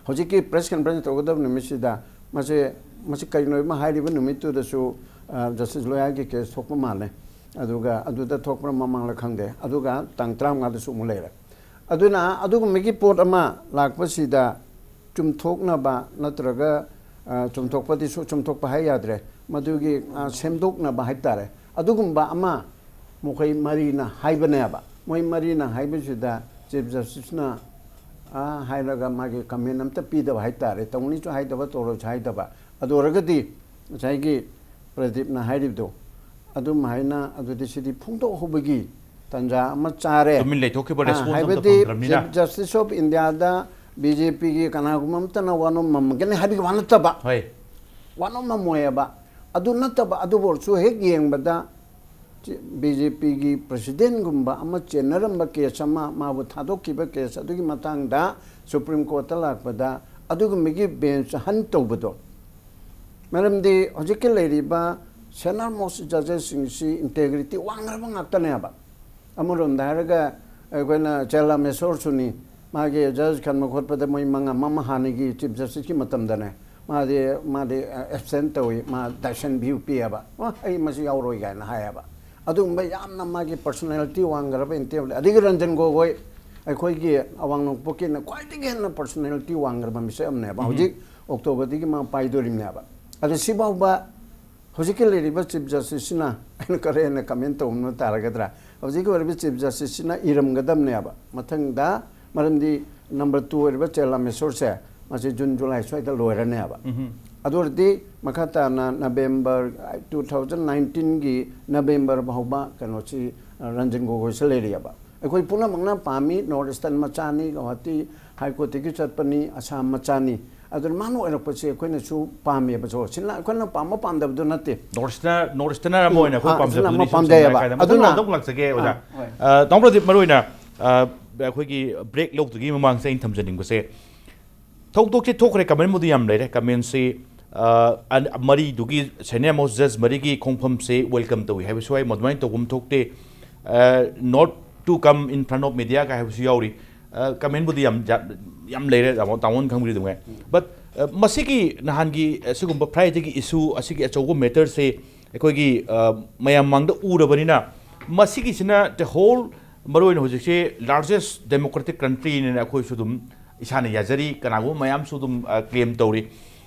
ꯍꯧꯖꯤꯛꯀꯤ ꯄ꯭ꯔꯦꯁ ꯀꯟꯐꯔꯦꯟꯁ ꯇꯧꯒꯗꯕ ꯅꯨꯃꯤꯠꯁꯤꯗ ꯃꯁꯦ, ꯃꯁꯤ ꯀꯔꯤꯅꯣ ꯑꯃ ꯍꯥꯏꯔꯤꯕ ꯅꯨꯃꯤꯠꯇꯨꯗꯁꯨ, ꯑ, ꯖꯁꯇꯤꯁ ꯂꯣꯌꯥꯒꯤ ꯀꯦꯁ ꯊꯣꯛꯄ ꯃꯥꯜꯂꯦ꯫ ꯑꯗꯨꯒ ꯑꯗꯨꯗ ꯊꯣꯛꯄ꯭ꯔꯥ ꯃꯃꯥꯡꯂ ꯈꯪꯗꯦ꯫ ꯑꯗꯨꯒ ꯇꯥꯡ ꯇꯔꯥꯃꯉꯥꯗꯁꯨ ꯑꯃꯨꯛ ꯂꯩꯔꯦ꯫ ꯑꯗꯨꯅ ꯑꯗꯨꯒꯨꯝꯕꯒꯤ ꯄꯣꯠ ꯑꯃ ꯂꯥꯛꯄꯁꯤꯗ ꯆꯨꯝꯊꯣꯛꯅꯕ ꯅꯠꯇ꯭ꯔꯒ, ꯑ, ꯆꯨꯝꯊꯣꯛꯄꯗꯤ ꯁꯨ-, ꯆꯨꯝꯊꯣꯛꯄ ꯍꯥꯏ ꯌꯥꯗ꯭ꯔꯦ꯫ ꯃꯗꯨꯒꯤ, ꯑ, ꯁꯦꯝꯗꯣꯛꯅꯕ ꯍꯥꯏ ꯇꯥꯔꯦ꯫ ꯑꯗꯨꯒꯨꯝꯕ ꯑꯃ ꯃꯈꯣꯏ ꯃꯔꯤꯅ ꯍꯥꯏꯕꯅꯦꯕ꯫ ꯃꯣꯏ ꯃꯔꯤꯅ ꯍꯥꯏꯕꯁꯤꯗ ꯆꯤꯐ ꯖꯁꯇꯤꯁꯅ ꯑꯥ ꯍꯥꯏꯔꯒ ꯃꯥꯒꯤ ꯀꯃꯦꯟ ꯑꯝꯇ ꯄꯤꯗꯕ ꯍꯥꯏꯇꯥꯔꯦ꯫ ꯇꯧꯅꯤꯁꯨ ꯍꯥꯏꯗꯕ, ꯇꯧꯔꯣꯏꯁꯨ ꯍꯥꯏꯗꯕ꯫ ꯑꯗꯨ ꯑꯣꯏꯔꯒꯗꯤ ꯉꯁꯥꯏꯒꯤ ꯄ꯭ꯔꯗꯤꯞꯅ ꯍꯥꯏꯔꯤꯕꯗꯣ ꯑꯗꯨꯝ ꯍꯥꯏꯅ ꯑꯗꯨꯗꯤ ꯁꯤꯗꯤ ꯐꯣꯡꯗꯣꯛꯍꯧꯕꯒꯤ ꯇꯥꯟꯖꯥ ꯑꯃ ꯆꯥꯔꯦ꯫ ꯇꯨꯃꯤꯟ ꯂꯩꯊꯣꯛꯈꯤꯕ ꯑꯥ, response ꯑꯝꯇ ꯍꯥꯏꯕꯗꯤ ꯐꯪꯗ꯭ꯔꯕꯅꯤꯅ꯫ Chief Justice of India the B J ꯄꯤꯒꯤ ꯀꯅꯥꯒꯨꯝꯕ ꯑꯝꯇꯅ ꯋꯥꯅꯣꯝ ꯃꯝꯒꯅꯤ ꯍꯥꯏꯕꯒꯤ ꯋꯥ ꯅꯠꯇꯕ, ꯍꯣꯏ꯫ ꯋꯥꯅꯣꯝ ꯃꯝꯃꯣꯏꯑꯕ꯫ ꯑꯗꯨ ꯅꯠꯇꯕ, ꯑꯗꯨꯕꯨ ꯑꯣꯏꯔꯁꯨ ꯍꯦꯛ ꯌꯦꯡꯕꯗ ꯕꯤ ꯖꯦ ꯄꯤꯒꯤ ꯄ꯭ꯔꯁꯤꯗꯦꯟꯒꯨꯝꯕ ꯑꯃ ꯆꯦꯟꯅꯔꯝꯕ ꯀꯦꯁ ꯑꯃ, ꯃꯥꯕꯨ ꯊꯥꯗꯣꯛꯈꯤꯕ ꯀꯦꯁ ꯑꯗꯨꯒꯤ ꯃꯇꯥꯡꯗ ꯁꯨꯄ꯭ꯔꯤꯝ ꯀꯣꯔꯠꯇ ꯂꯥꯛꯄꯗ ꯑꯗꯨꯒꯨꯝꯕꯒꯤ ꯕꯦꯟꯆ ꯍꯟ ꯇꯧꯕꯗꯣ꯫ ꯃꯔꯝꯗꯤ ꯍꯧꯖꯤꯛꯀꯤ ꯂꯩꯔꯤꯕ senior most ꯖꯖꯦꯁꯁꯤꯡꯁꯤ ꯏꯟꯇꯦꯒ꯭ꯔꯤꯇꯤ ꯋꯥꯡꯈ꯭ꯔꯕ ꯉꯥꯛꯇꯅꯦꯕ꯫ ꯑꯃꯔꯣꯝꯗ ꯍꯥꯏꯔꯒ ꯑꯩꯈꯣꯏꯅ ꯆꯦꯂꯥꯃꯦꯁꯣꯔꯁꯨꯅꯤ, ꯃꯥꯒꯤ ꯖꯖ ꯈꯟꯕ ꯈꯣꯠꯄꯗ ꯃꯣꯏ ꯃꯉꯥ, ꯃꯃ ꯍꯥꯟꯅꯒꯤ ꯆꯤꯐ ꯖꯁꯇꯤꯁꯀꯤ ꯃꯇꯝꯗꯅꯦ, ꯃꯥꯗꯤ, ꯃꯥꯗꯤ ꯑꯦꯕꯁꯦꯟ ꯇꯧꯏ, ꯃꯥ ꯗꯥꯏꯁꯟ ꯚ꯭ꯌꯨ ꯄꯤꯌꯦꯕ, "ꯑꯣ, ꯑꯩ ꯃꯁꯤ ꯌꯥꯎꯔꯣꯏ" ꯀꯥꯏꯅ ꯍꯥꯏꯌꯦꯕ꯫ ꯑꯗꯨꯒꯨꯝꯕ ꯌꯥꯝꯅ ꯃꯥꯒꯤ ꯄꯔꯁꯣꯅꯦꯂꯤꯇꯤ ꯋꯥꯡꯈ꯭ꯔꯕ ꯏꯟꯇꯦꯒ꯭ꯔꯤꯇꯤ꯫ ꯑꯗꯒꯤ ꯔꯟꯖꯟ ꯒꯣꯒꯣꯏ, ꯑꯩꯈꯣꯏꯒꯤ ꯑꯋꯥꯡ ꯅꯣꯡꯄꯣꯛꯀꯤꯅ ꯈ꯭ꯋꯥꯏꯗꯒꯤ ꯍꯦꯟꯅ ꯄꯔꯁꯣꯅꯦꯂꯤꯇꯤ ꯋꯥꯡꯈ꯭ꯔꯕ ꯃꯤꯁꯛ ꯑꯃꯅꯦꯕ꯫ ꯍꯧꯖꯤꯛ ꯑꯣꯛꯇꯣꯕꯔꯗꯒꯤ ꯃꯥ ꯄꯥꯏꯗꯣꯔꯤꯕꯅꯦꯕ꯫ ꯑꯗꯣ ꯁꯤꯐꯥꯎꯕ ꯍꯧꯖꯤꯛꯀꯤ ꯂꯩꯔꯤꯕ ꯆꯤꯐ ꯖꯁꯇꯤꯁꯁꯤꯅ, ꯑꯩꯅ ꯈꯔ ꯍꯦꯟꯅ ꯀꯃꯦꯟ ꯇꯧꯕ ꯇꯥꯔꯒꯗ꯭ꯔꯥ, ꯍꯧꯖꯤꯛꯀꯤ ꯑꯣꯏꯔꯤꯕ ꯆꯤꯐ ꯖꯁꯇꯤꯁꯁꯤꯅ ꯏꯔꯝꯒꯗꯕꯅꯦꯕ ꯃꯊꯪꯗ꯫ ꯃꯔꯝꯗꯤ ꯅꯝꯕꯔ ꯇꯨ ꯑꯣꯏꯔꯤꯕ ꯆꯦꯂꯥꯃꯦꯁꯣꯔꯁꯦ, ꯃꯁꯤ ꯖꯨꯟ ꯖꯨꯂꯥꯏ ꯁ꯭ꯋꯥꯏꯗ ꯂꯣꯏꯔꯅꯦꯕ꯫ ꯑꯗꯨ ꯑꯣꯏꯔꯗꯤ ꯃꯈꯥ ꯇꯥꯅ ꯅꯕꯦꯝꯕꯔ, ꯇꯨ ꯊꯥꯎꯖꯟ ꯅꯥꯏꯟꯇꯤꯟꯒꯤ ꯅꯕꯦꯝꯕꯔ ꯐꯥꯎꯕ ꯀꯩꯅꯣꯁꯤ, ꯑ, ꯔꯟꯖꯟ ꯒꯣꯒꯣꯏꯁꯦ ꯂꯩꯔꯤꯑꯕ꯫ ꯑꯩꯈꯣꯏ ꯄꯨꯝꯅꯃꯛꯅ ꯄꯥꯝꯃꯤ, ꯅꯣꯔꯠ ꯏꯁꯇꯔꯟ ꯃꯆꯥꯅꯤ, ꯒꯧꯍꯥꯇꯤ ꯍꯥꯏ ꯀꯣꯔꯠꯇꯒꯤ ꯆꯠꯄꯅꯤ, ꯑꯁꯥꯝ ꯃꯆꯥꯅꯤ꯫ ꯑꯗꯨꯅ ꯃꯥꯅ ꯑꯣꯏꯔꯛꯄꯁꯦ ꯑꯩꯈꯣꯏꯅꯁꯨ ꯄꯥꯝꯃꯦꯕ꯫ ꯁꯣ ꯁꯤꯅ ꯑꯩꯈꯣꯏꯅ ꯄꯥꯝꯕ ꯄꯥꯝꯗꯕꯗꯨ ꯅꯠꯇꯦ꯫ ꯅꯣꯔꯠ ꯏꯁꯇꯔꯟ, ꯅꯣꯔꯠ ꯏꯁꯇꯔꯟ ꯑꯃ ꯎꯝ, ꯑꯣꯏꯅ ꯑꯩꯈꯣꯏ ꯑꯥ, ꯁꯤꯅ ꯄꯥꯝꯖꯕꯗꯨꯅꯤ ꯑꯃ ꯁꯨꯝ ꯄꯥꯝꯖꯩꯑꯕ꯫ ꯁꯝꯖꯤꯟꯅꯤꯡꯉꯥꯏ ꯀꯥꯏꯗ꯫ ꯃꯊꯪ ꯑꯗꯨꯅ ꯑꯃꯨꯛ ꯂꯥꯛꯆꯒꯦ, ꯑꯣꯖꯥ꯫ ꯑꯥ, ꯍꯣꯏ꯫ ꯑ, ꯇꯥꯃꯣ ꯄ꯭ꯔꯗꯤꯞ, ꯃꯔꯨ ꯑꯣꯏꯅ, ꯑ, ꯑꯩꯈꯣꯏꯒꯤ ꯕ꯭ꯔꯦꯛ ꯂꯧꯗ꯭ꯔꯤꯉꯩ ꯃꯃꯥꯡꯁꯦ ꯑꯩꯅ ꯊꯝꯖꯅꯤꯡꯕꯁꯦ, ꯊꯧꯗꯣꯛꯁꯦ ꯊꯣꯛꯈ꯭ꯔꯦ, ꯀꯃꯦꯟꯕꯨꯗꯤ ꯌꯥꯝ ꯂꯩꯔꯦ꯫ ꯀꯃꯦꯟꯁꯤ, ꯑ, ꯑꯟ-, ꯃꯔꯤꯗꯨꯒꯤ, senior most judge ꯃꯔꯤꯒꯤ ꯈꯣꯡꯐꯝꯁꯦ welcome ꯇꯧꯏ ꯍꯥꯏꯕꯁꯨ ꯍꯥꯏ, ꯃꯗꯨꯃꯥꯏꯅ ꯇꯧꯕ ꯑꯃ ꯊꯣꯛꯇꯦ꯫ ꯑ, "Not to come in front of media" ꯀꯥꯏ ꯍꯥꯏꯕꯁꯨ ꯌꯥꯎꯔꯤ꯫ ꯑ, ꯀꯃꯦꯟꯕꯨꯗꯤ ꯌꯥꯝ ꯌꯥ-, ꯌꯥꯝ ꯂꯩꯔꯦ, ꯇꯥꯃꯣ, ꯇꯥꯃꯣꯅ ꯈꯪꯕꯤꯔꯤ ꯑꯗꯨꯉꯥꯏ꯫ But, ꯑ, ꯃꯁꯤꯒꯤ ꯅꯍꯥꯟꯒꯤ, ꯑ, ꯁꯤꯒꯨꯝꯕ Fridayꯒꯤ issue, ꯑꯁꯤꯒꯤ ꯑꯆꯧꯕ matterꯁꯦ ꯑꯩꯈꯣꯏꯒꯤ, ꯑ, ꯃꯌꯥꯝ ꯃꯥꯡꯗ ꯎꯔꯕꯅꯤꯅ, ꯃꯁꯤꯒꯤꯁꯤꯅ the whole, ꯃꯔꯨꯑꯣꯏꯅ ꯍꯧꯖꯤꯛꯁꯦ largest democratic countryꯅꯦꯅ ꯑꯩꯈꯣꯏꯁꯨ ꯑꯗꯨꯝ ꯏꯁꯥꯅ ꯌꯥꯖꯔꯤ, ꯀꯅꯥꯒꯨꯝꯕ ꯃꯌꯥꯝꯁꯨ ꯑꯗꯨꯝ, ꯑ, claim ꯇꯧꯔꯤ꯫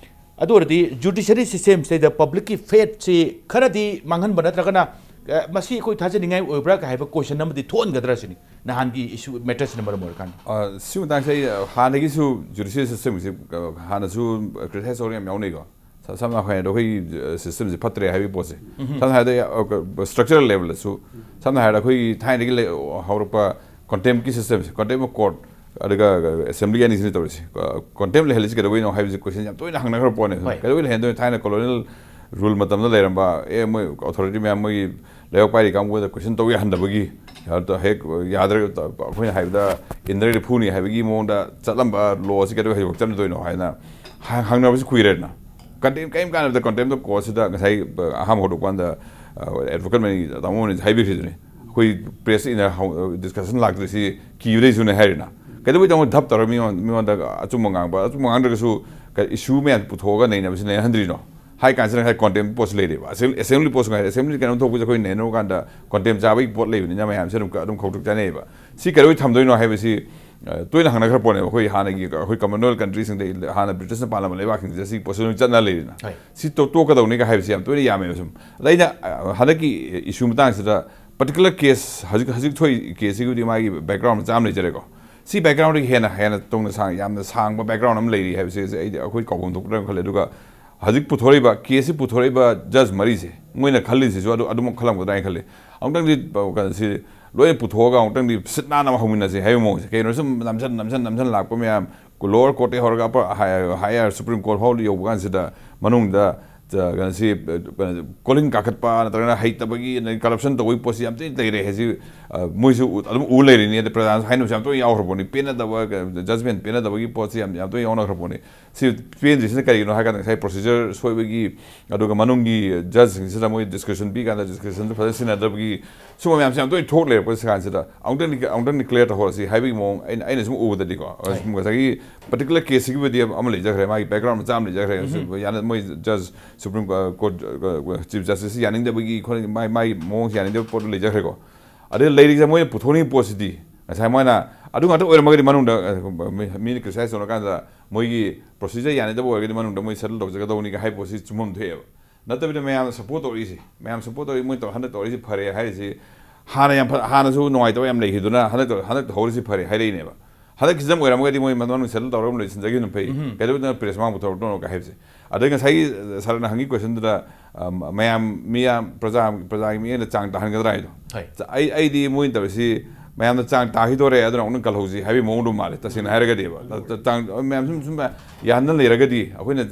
ꯑꯗꯨ ꯑꯣꯏꯔꯗꯤ judiciary systemꯁꯤꯗ publicꯀꯤ faithꯁꯤ ꯈꯔꯗꯤ ꯃꯥꯡꯍꯟꯕ ꯅꯠꯇ꯭ꯔꯒꯅ, ꯑ, ꯃꯁꯤ ꯑꯩꯈꯣꯏ ꯊꯥꯖꯅꯤꯡꯉꯥꯏ ꯑꯣꯏꯕ꯭ꯔꯥ ꯀ ꯍꯥꯏꯕ ꯀꯣꯏꯁꯟ ꯑꯃꯗꯤ ꯊꯣꯛꯍꯟꯒꯗ꯭ꯔꯥ ꯁꯤꯅꯤ, ꯅꯍꯥꯟꯒꯤ ꯏꯁꯨ ꯃꯦꯇꯔꯁꯤꯅ ꯃꯔꯝ ꯑꯣꯏꯔꯀꯥꯟꯗ꯫ ꯑ, ꯁꯤ ꯃꯇꯥꯡꯁꯦ ꯑꯩ, ꯑ, ꯍꯥꯟꯅꯒꯤꯁꯨ ꯖꯨꯗꯤꯁꯤꯌꯦꯜ ꯁꯤꯁꯇꯦꯝꯁꯤ, ꯑ, ꯍꯥꯟꯅꯁꯨ ꯀ꯭ꯔꯤꯇꯤꯁꯥꯏꯁ ꯇꯧꯔꯒ ꯌꯥꯝ ꯌꯥꯎꯅꯩꯀꯣ꯫ ꯁ-, ꯁꯝꯅ ꯍꯥꯏꯔꯕꯗ ꯑꯩꯈꯣꯏꯒꯤ, ꯑ, ꯁꯤꯁꯇꯦꯝꯁꯦ ꯐꯠꯇ꯭ꯔꯦ ꯍꯥꯏꯕꯒꯤ ꯄꯣꯠꯁꯦ꯫ ꯁꯝꯅ ꯍꯥꯏꯔꯕꯗ, ꯑ, ꯀ-, ꯁ꯭ꯇ꯭ꯔꯛꯆꯔꯦꯜ ꯂꯦꯕꯦꯜꯗꯁꯨ, ꯁꯝꯅ ꯍꯥꯏꯔꯕꯗ ꯑꯩꯈꯣꯏꯒꯤ ꯊꯥꯏꯅꯗꯒꯤ ꯂꯩ-, ꯍꯧꯔꯛꯄ ꯀꯟꯇꯦꯝꯞꯀꯤ ꯁꯤꯁꯇꯦꯝꯁꯦ, ꯀꯟꯇꯦꯝꯞ ꯑꯣꯐ ꯀꯣꯔꯠ, ꯑꯗꯨꯒ ꯑꯦꯁꯦꯝꯕ꯭ꯂꯤ ꯑꯅꯤꯁꯤꯅ ꯇꯧꯔꯤꯁꯦ꯫ ꯀ-, ꯀꯟꯇꯦꯝꯞ ꯂꯩꯍꯜꯂꯤꯁꯤ ꯀꯩꯗꯧꯕꯩꯅꯣ ꯍꯥꯏꯕꯁꯤ ꯀꯣꯏꯁꯟ ꯌꯥꯝ ꯇꯣꯏꯅ ꯍꯪꯅꯈ꯭ꯔ ꯄꯣꯠꯅꯦ꯫ ꯍꯣꯏ꯫ ꯀꯩꯗꯧꯕꯩ ꯂꯩꯍꯟꯗꯣꯏꯅꯣ? ꯊꯥꯏꯅ ꯀꯣꯂꯣꯅꯤꯌꯦꯜ ꯔꯨꯜ ꯃꯇꯝꯗ ꯂꯩꯔꯝꯕ, ꯑꯦ, ꯃꯣꯏ ꯑꯣꯊꯣꯔꯤꯇꯤ ꯃꯌꯥꯝ, ꯃꯣꯏꯒꯤ ꯂꯩꯕꯥꯛ ꯄꯥꯏꯔꯤ ꯀꯥꯡꯕꯨꯗ ꯀꯣꯏꯁꯟ ꯇꯧ ꯌꯥꯍꯟꯗꯕꯒꯤ, ꯍꯦꯛ ꯌꯥꯗ꯭ꯔꯒ ꯑꯩꯈꯣꯏꯅ ꯍꯥꯏꯕꯗ ꯏꯟꯗ꯭ꯔꯒꯗꯤ ꯐꯨꯅꯤ ꯍꯥꯏꯕꯒꯤ ꯃꯑꯣꯡꯗ ꯆꯠꯂꯝꯕ ꯂꯣ ꯑꯁꯤ ꯀꯩꯗꯧꯕꯩ ꯍꯧꯖꯤꯛ ꯆꯠꯅꯗꯣꯏꯅꯣ ꯍꯥꯏꯅ ꯍ-, ꯍꯪꯅꯕꯁꯤ ꯀꯨꯏꯔꯦꯗꯅ꯫ ꯀꯟꯇꯦꯝꯞ ꯀꯔꯤꯝ ꯀꯥꯟꯅꯕꯗ ꯀꯟꯇꯦꯝꯞ ꯑꯣꯐ ꯀꯣꯔꯠꯁꯤꯗ ꯉꯁꯥꯏ, ꯑ, ꯑꯍꯥꯟꯕ ꯍꯧꯗꯣꯛꯄ ꯀꯥꯟꯗ, ꯑ, ꯑꯦꯗꯚꯣꯀꯦꯠ ꯃꯅꯤ ꯇꯥꯃꯣ ꯃꯅꯤꯁꯨ ꯍꯥꯏꯕꯤꯈ꯭ꯔꯤꯗꯨꯅꯤ꯫ ꯑꯩꯈꯣꯏ ꯄ꯭ꯔꯦꯁꯇ ꯏꯟꯅ ꯍꯧ-, ꯗꯤꯁꯀꯁꯟ ꯂꯥꯛꯇ꯭ꯔꯤꯁꯤ ꯀꯤꯕꯗꯩꯁꯨꯅꯦ ꯍꯥꯏꯔꯤꯅ꯫ ꯀꯩꯗꯧꯕꯩ ꯇꯥꯃꯣ ꯙꯞ ꯇꯧꯔꯒ ꯃꯤꯉꯣꯟ-, ꯃꯤꯉꯣꯟꯗ ꯑꯆꯨꯝꯕ ꯉꯥꯡꯕ, ꯑꯆꯨꯝꯕ ꯉꯥꯡꯗ꯭ꯔꯒꯁꯨ ꯀ-, ꯏꯁꯨ ꯃꯌꯥꯝ ꯄꯨꯊꯣꯛꯑꯒ ꯅꯩꯅꯕꯁꯤ ꯅꯩꯅꯍꯟꯗ꯭ꯔꯤꯅꯣ? ꯍꯥꯏ ꯀꯥꯟꯁꯤꯗ ꯉꯁꯥꯏ ꯀꯣꯟꯇꯦꯝꯞ ꯄꯣꯠꯁꯨ ꯂꯩꯔꯦꯕ꯫ ꯑꯦꯁꯦꯝ-, ꯑꯦꯁꯦꯝꯕ꯭ꯂꯤ ꯄꯣꯠꯁꯨ ꯉꯥꯏꯔꯦ꯫ ꯑꯦꯁꯦꯝꯕ꯭ꯂꯤ ꯀꯩꯅꯣꯝ ꯊꯣꯛꯄꯁꯦ ꯑꯩꯈꯣꯏ ꯅꯩꯅꯔꯨ ꯀꯥꯟꯗ ꯀꯣꯟꯇꯦꯝꯞ ꯆꯥꯕꯒꯤ ꯄꯣꯠ ꯂꯩꯕꯅꯤꯅ ꯃꯌꯥꯝꯁꯦ ꯑꯗꯨꯝ, ꯑꯗꯨꯝ ꯈꯧꯇꯛ ꯆꯥꯅꯩꯌꯦꯕ꯫ ꯁꯤ ꯀꯩꯗꯧꯕꯩ ꯊꯝꯗꯣꯏꯅꯣ ꯍꯥꯏꯕꯁꯤ, ꯑ, ꯇꯣꯏꯅ ꯍꯪꯅꯈ꯭ꯔ ꯄꯣꯠꯅꯦꯕ꯫ ꯑꯩꯈꯣꯏ ꯍꯥꯟꯅꯒꯤ, ꯑꯩꯈꯣꯏ ꯀꯃꯟꯋꯦꯜꯊ ꯀꯟꯇ꯭ꯔꯤꯁꯤꯡꯗ, ꯍꯥꯟꯅ ꯕ꯭ꯔꯤꯇꯤꯁꯅ ꯄꯥꯜꯂꯝꯕ ꯂꯩꯕꯥꯛꯁꯤꯡꯁꯤꯗ ꯁꯤ ꯄꯣꯠꯁꯤ ꯑꯗꯨꯝ ꯆꯠꯅ ꯂꯩꯔꯤꯅ꯫ ꯍꯣꯏ꯫ ꯁꯤ ꯇꯣ-, ꯇꯣꯛꯀꯗꯧꯅꯤꯒ ꯍꯥꯏꯕꯁꯤ ꯌꯥꯝ ꯇꯣꯏꯅ ꯌꯥꯝꯃꯦꯕ ꯁꯨꯝ꯫ ꯑꯗ ꯑꯩꯅ, ꯑ, ꯍꯟꯗꯛꯀꯤ ꯏꯁꯨ ꯃꯇꯥꯡꯁꯤꯗ ꯄꯔꯇꯤꯀꯨꯂꯔ ꯀꯦꯁ, ꯍꯧꯖꯤꯛ, ꯍꯧꯖꯤꯛ ꯊꯣꯛꯏ ꯀꯦꯁꯁꯤꯕꯨꯗꯤ ꯃꯥꯒꯤ ꯕꯦꯛꯒ꯭ꯔꯥꯎꯟ ꯃꯆꯥ ꯑꯃ ꯂꯩꯖꯔꯦꯀꯣ꯫ ꯁꯤ ꯕꯦꯛꯒ꯭ꯔꯥꯎꯟꯗꯒꯤ ꯍꯦꯟꯅ, ꯍꯦꯟꯅ ꯇꯧꯅ ꯁꯥꯡ-, ꯌꯥꯝꯅ ꯁꯥꯡꯕ ꯕꯦꯛꯒ꯭ꯔꯥꯎꯟ ꯑꯃ ꯂꯩꯔꯤ ꯍꯥꯏꯕꯁꯦ ꯑꯩꯗꯤ ꯑꯩꯈꯣꯏ ꯀꯥꯎꯐꯝ ꯊꯣꯛꯄ꯭ꯔꯥ ꯈꯜꯂꯦ꯫ ꯑꯗꯨꯒ ꯍꯧꯖꯤꯛ ꯄꯨꯊꯣꯔꯛꯏꯕ, ꯀꯦꯁꯁꯤ ꯄꯨꯊꯣꯔꯛꯏꯕ ꯖꯖ ꯃꯔꯤꯁꯦ, ꯃꯣꯏꯅ ꯈꯜꯂꯤꯁꯤꯁꯨ ꯑꯗꯨ, ꯑꯗꯨꯃꯛ ꯈꯜꯂꯝꯒꯗ꯭ꯔꯥ ꯍꯥꯏꯅ ꯈꯜꯂꯤ꯫ ꯑꯃꯨꯛꯇꯪꯗꯤ, ꯑ, ꯀꯩꯅꯣꯁꯤ ꯂꯣꯏꯅ ꯄꯨꯊꯣꯛꯑꯒ ꯑꯃꯨꯛꯇꯪꯗꯤ ꯁꯤꯠ ꯅꯥꯟꯅ ꯑꯃ ꯍꯧꯃꯤꯟꯅꯁꯦ ꯍꯥꯏꯕꯒꯤ ꯃꯑꯣꯡꯁꯦ꯫ ꯀꯩꯅꯣ ꯁꯨꯝ ꯅꯝꯁꯟ, ꯅꯝꯁꯟ, ꯅꯝꯁꯟ ꯂꯥꯛꯄ ꯃꯌꯥꯝ, ꯂꯣꯋꯔ ꯀꯣꯔꯠꯇꯒꯤ ꯍꯧꯔꯒ ꯑꯞꯄꯔ, ꯍꯥꯏ-, ꯍꯥꯌꯔ ꯁꯨꯄ꯭ꯔꯤꯝ ꯀꯣꯔꯠ ꯐꯥꯎ ꯌꯧꯕ ꯀꯥꯟꯁꯤꯗ ꯃꯅꯨꯡꯗ, ꯑ, ꯀꯩꯅꯣꯁꯤ, ꯑ, ꯀꯣꯂꯤꯡ ꯀꯥꯈꯠꯄ ꯅꯠꯇ꯭ꯔꯒꯅ ꯍꯩꯇꯕꯒꯤ, ꯑꯗꯩ ꯀꯔꯞꯁꯟ ꯇꯧꯕꯒꯤ ꯄꯣꯠꯁꯤ ꯌꯥꯝ ꯊꯤꯅ ꯂꯩꯔꯦ ꯍꯥꯏꯁꯤ, ꯑ, ꯃꯣꯏꯁꯨ ꯎ-, ꯑꯗꯨꯝ ꯎ ꯂꯩꯔꯤꯅꯤ꯫ ꯑꯗꯩ ꯄ꯭ꯔꯖꯥꯅꯁꯨ ꯍꯥꯏꯅꯕꯁꯨ ꯌꯥꯝ ꯇꯣꯏꯅ ꯌꯥꯎꯈ꯭ꯔ ꯄꯣꯠꯅꯤ꯫ ꯄꯦꯟꯅꯗꯕ, ꯖꯖꯃꯦꯟ ꯄꯦꯟꯅꯗꯕꯒꯤ ꯄꯣꯠꯁꯤ ꯌꯥꯝ, ꯌꯥꯝ ꯇꯣꯏꯅ ꯌꯥꯎꯅꯈ꯭ꯔ ꯄꯣꯠꯅꯤ꯫ ꯁꯤ ꯄꯦꯟꯗ꯭ꯔꯤꯁꯤꯅ ꯀꯔꯤꯒꯤꯅꯣ ꯍꯥꯏ ꯀꯥꯟꯗ ꯉꯁꯥꯏ ꯄ꯭ꯔꯣꯁꯤꯖꯔ ꯁꯣꯏꯕꯒꯤ, ꯑꯗꯨꯒ ꯃꯅꯨꯡꯒꯤ ꯖꯖꯁꯤꯡꯁꯤꯗ ꯃꯣꯏ ꯗꯤꯁꯀ꯭ꯔꯤꯁꯟ ꯄꯤ ꯀꯥꯟꯗ ꯗꯤꯁꯀ꯭ꯔꯤꯁꯟꯗꯨ ꯐꯖꯅ ꯁꯤꯖꯤꯟꯅꯗꯕꯒꯤ ꯁꯨꯝꯕ ꯃꯌꯥꯝꯁꯦ ꯌꯥꯝ ꯇꯣꯏꯅ ꯊꯣꯛ ꯂꯩꯔꯛꯄ ꯀꯥꯟꯁꯤꯗ ꯑꯃꯨꯛꯇꯪꯗꯤ, ꯑꯃꯨꯛꯇꯪꯗꯤ ꯀ꯭ꯂꯤꯌꯥꯔ ꯇꯧꯍꯧꯔꯁꯤ ꯍꯥꯏꯕꯒꯤ ꯃꯑꯣꯡ ꯑꯩꯅ, ꯑꯩꯅ ꯁꯨꯝ ꯎꯕꯗꯗꯤꯀꯣ꯫ ꯍꯣꯏ꯫ ꯉꯁꯥꯏꯒꯤ ꯄꯔꯇꯤꯀꯨꯂꯔ ꯀꯦꯁꯁꯤꯒꯤꯕꯨꯗꯤ ꯑꯃ ꯂꯩꯖꯈ꯭ꯔꯦ, ꯃꯥꯒꯤ ꯕꯦꯛꯒ꯭ꯔꯥꯎꯟ ꯃꯆꯥ ꯑꯃ ꯂꯩꯖꯈ꯭ꯔꯦ꯫ ꯎꯝ꯫ ꯌꯥꯅ-, ꯃꯣꯏ ꯖꯖ, ꯁꯨꯄ꯭ꯔꯤꯝ ꯀꯣꯔꯠ, ꯆꯤꯐ ꯖꯁꯇꯤꯁꯁꯤ ꯌꯥꯅꯤꯡꯗꯕꯒꯤ, ꯈꯣꯠ-, ꯃꯥꯏ, ꯃꯥꯏ ꯃꯑꯣꯡꯁꯤ ꯌꯥꯅꯤꯡꯗꯕ ꯄꯣꯠꯇꯨ ꯂꯩꯖꯈ꯭ꯔꯦꯀꯣ꯫ ꯑꯗꯩ ꯂꯩꯔꯤꯁꯦ ꯃꯣꯏꯅ ꯄꯨꯊꯣꯛꯅꯤꯡꯕ ꯄꯣꯠꯁꯤꯗꯤ ꯉꯁꯥꯏ ꯃꯣꯏꯅ ꯑꯗꯨ ꯉꯥꯛꯇ ꯑꯣꯏꯔꯝꯃꯒꯗꯤ ꯃꯅꯨꯡꯗ, ꯑ, ꯃꯤ-, ꯃꯤꯅ ꯀ꯭ꯔꯤꯇꯤꯁꯥꯏꯁ ꯇꯧꯅꯔꯀꯥꯟꯗ ꯃꯣꯏꯒꯤ ꯄ꯭ꯔꯣꯁꯤꯖꯔ ꯌꯥꯅꯗꯕ ꯑꯣꯏꯔꯒꯗꯤ ꯃꯅꯨꯡꯗ ꯃꯣꯏ ꯁꯦꯇꯜ ꯇꯧꯖꯒꯗꯧꯅꯤꯒ ꯍꯥꯏꯕ ꯄꯣꯠꯁꯤ ꯆꯨꯝꯐꯝ ꯊꯣꯛꯑꯦꯕ꯫ ꯅꯠꯇꯕꯤꯗ ꯃꯌꯥꯝꯅ ꯁꯞꯄꯣꯔꯠ ꯇꯧꯔꯛꯏꯁꯦ, ꯃꯌꯥꯝ ꯁꯞꯄꯣꯔꯠ ꯇꯧꯔꯛꯏ, ꯃꯣꯏ ꯇꯧ-, ꯍꯟꯗꯛ ꯇꯧꯔꯛꯏꯁꯤ ꯐꯔꯦ ꯍꯥꯏꯔꯤꯁꯤ, ꯍꯥꯟꯅ ꯌꯥꯝ ꯐ-, ꯍꯥꯟꯅꯁꯨ ꯅꯨꯡꯉꯥꯏꯇꯕ ꯌꯥꯝ ꯂꯩꯈꯤꯗꯨꯅ ꯍꯟꯗꯛ ꯇꯧ-, ꯍꯟꯗꯛ ꯇꯧꯍꯧꯔꯤꯁꯤ ꯐꯔꯦ ꯍꯥꯏꯔꯛꯏꯅꯦꯕ꯫ ꯍꯟꯗꯛꯀꯤꯁꯤꯗ ꯑꯣꯏꯔꯝꯃꯒꯗꯤ ꯃꯣꯏ ꯃꯅꯨꯡ ꯁꯦꯇꯜ ꯇꯧꯔꯒ ꯂꯣꯏꯁꯤꯟꯖꯈꯤꯕꯅ ꯐꯩ꯫ ꯎꯝ꯫ ꯀꯩꯗꯧꯕꯗꯅ ꯄ꯭ꯔꯦꯁ ꯃꯥꯡ ꯄꯨꯊꯣꯔꯛꯇꯣꯏꯅꯣ ꯀꯥꯏ ꯍꯥꯏꯕꯁꯦ꯫ ꯑꯗꯩ ꯉꯁꯥꯏꯒꯤ ꯁꯥꯔꯅ ꯍꯪꯉꯤ ꯀꯣꯏꯁꯟꯗꯨꯗ, ꯑ, ꯃꯌꯥꯝ, ꯃꯤꯌꯥꯝ, ꯄ꯭ꯔꯖꯥ, ꯄ꯭ꯔꯖꯥꯒꯤ ꯃꯤꯠꯌꯦꯡꯗ ꯆꯥꯡ ꯇꯥꯍꯟꯒꯗ꯭ꯔꯥ ꯍꯥꯏꯗꯣ꯫ ꯍꯣꯏ꯫ ꯑꯩ, ꯑꯩꯗꯤ ꯃꯣꯏꯅ ꯇꯧꯔꯤꯁꯤ ꯃꯌꯥꯝꯅ ꯆꯥꯡ ꯇꯥꯈꯤꯗꯣꯔꯦ, ꯑꯗꯨꯅ ꯑꯃꯨꯛ ꯀꯜꯍꯧꯁꯤ ꯍꯥꯏꯕꯒꯤ ꯃꯑꯣꯡꯗꯣ ꯃꯥꯜꯂꯦ, ꯇꯁꯦꯡꯅ ꯍꯥꯏꯔꯒꯗꯤꯕ꯫ ꯆꯥꯡ, ꯃꯌꯥꯝ ꯁꯨꯝ, ꯁꯨꯝ ꯌꯥꯍꯟꯗꯅ ꯂꯩꯔꯒꯗꯤ, ꯑꯩꯈꯣꯏꯅ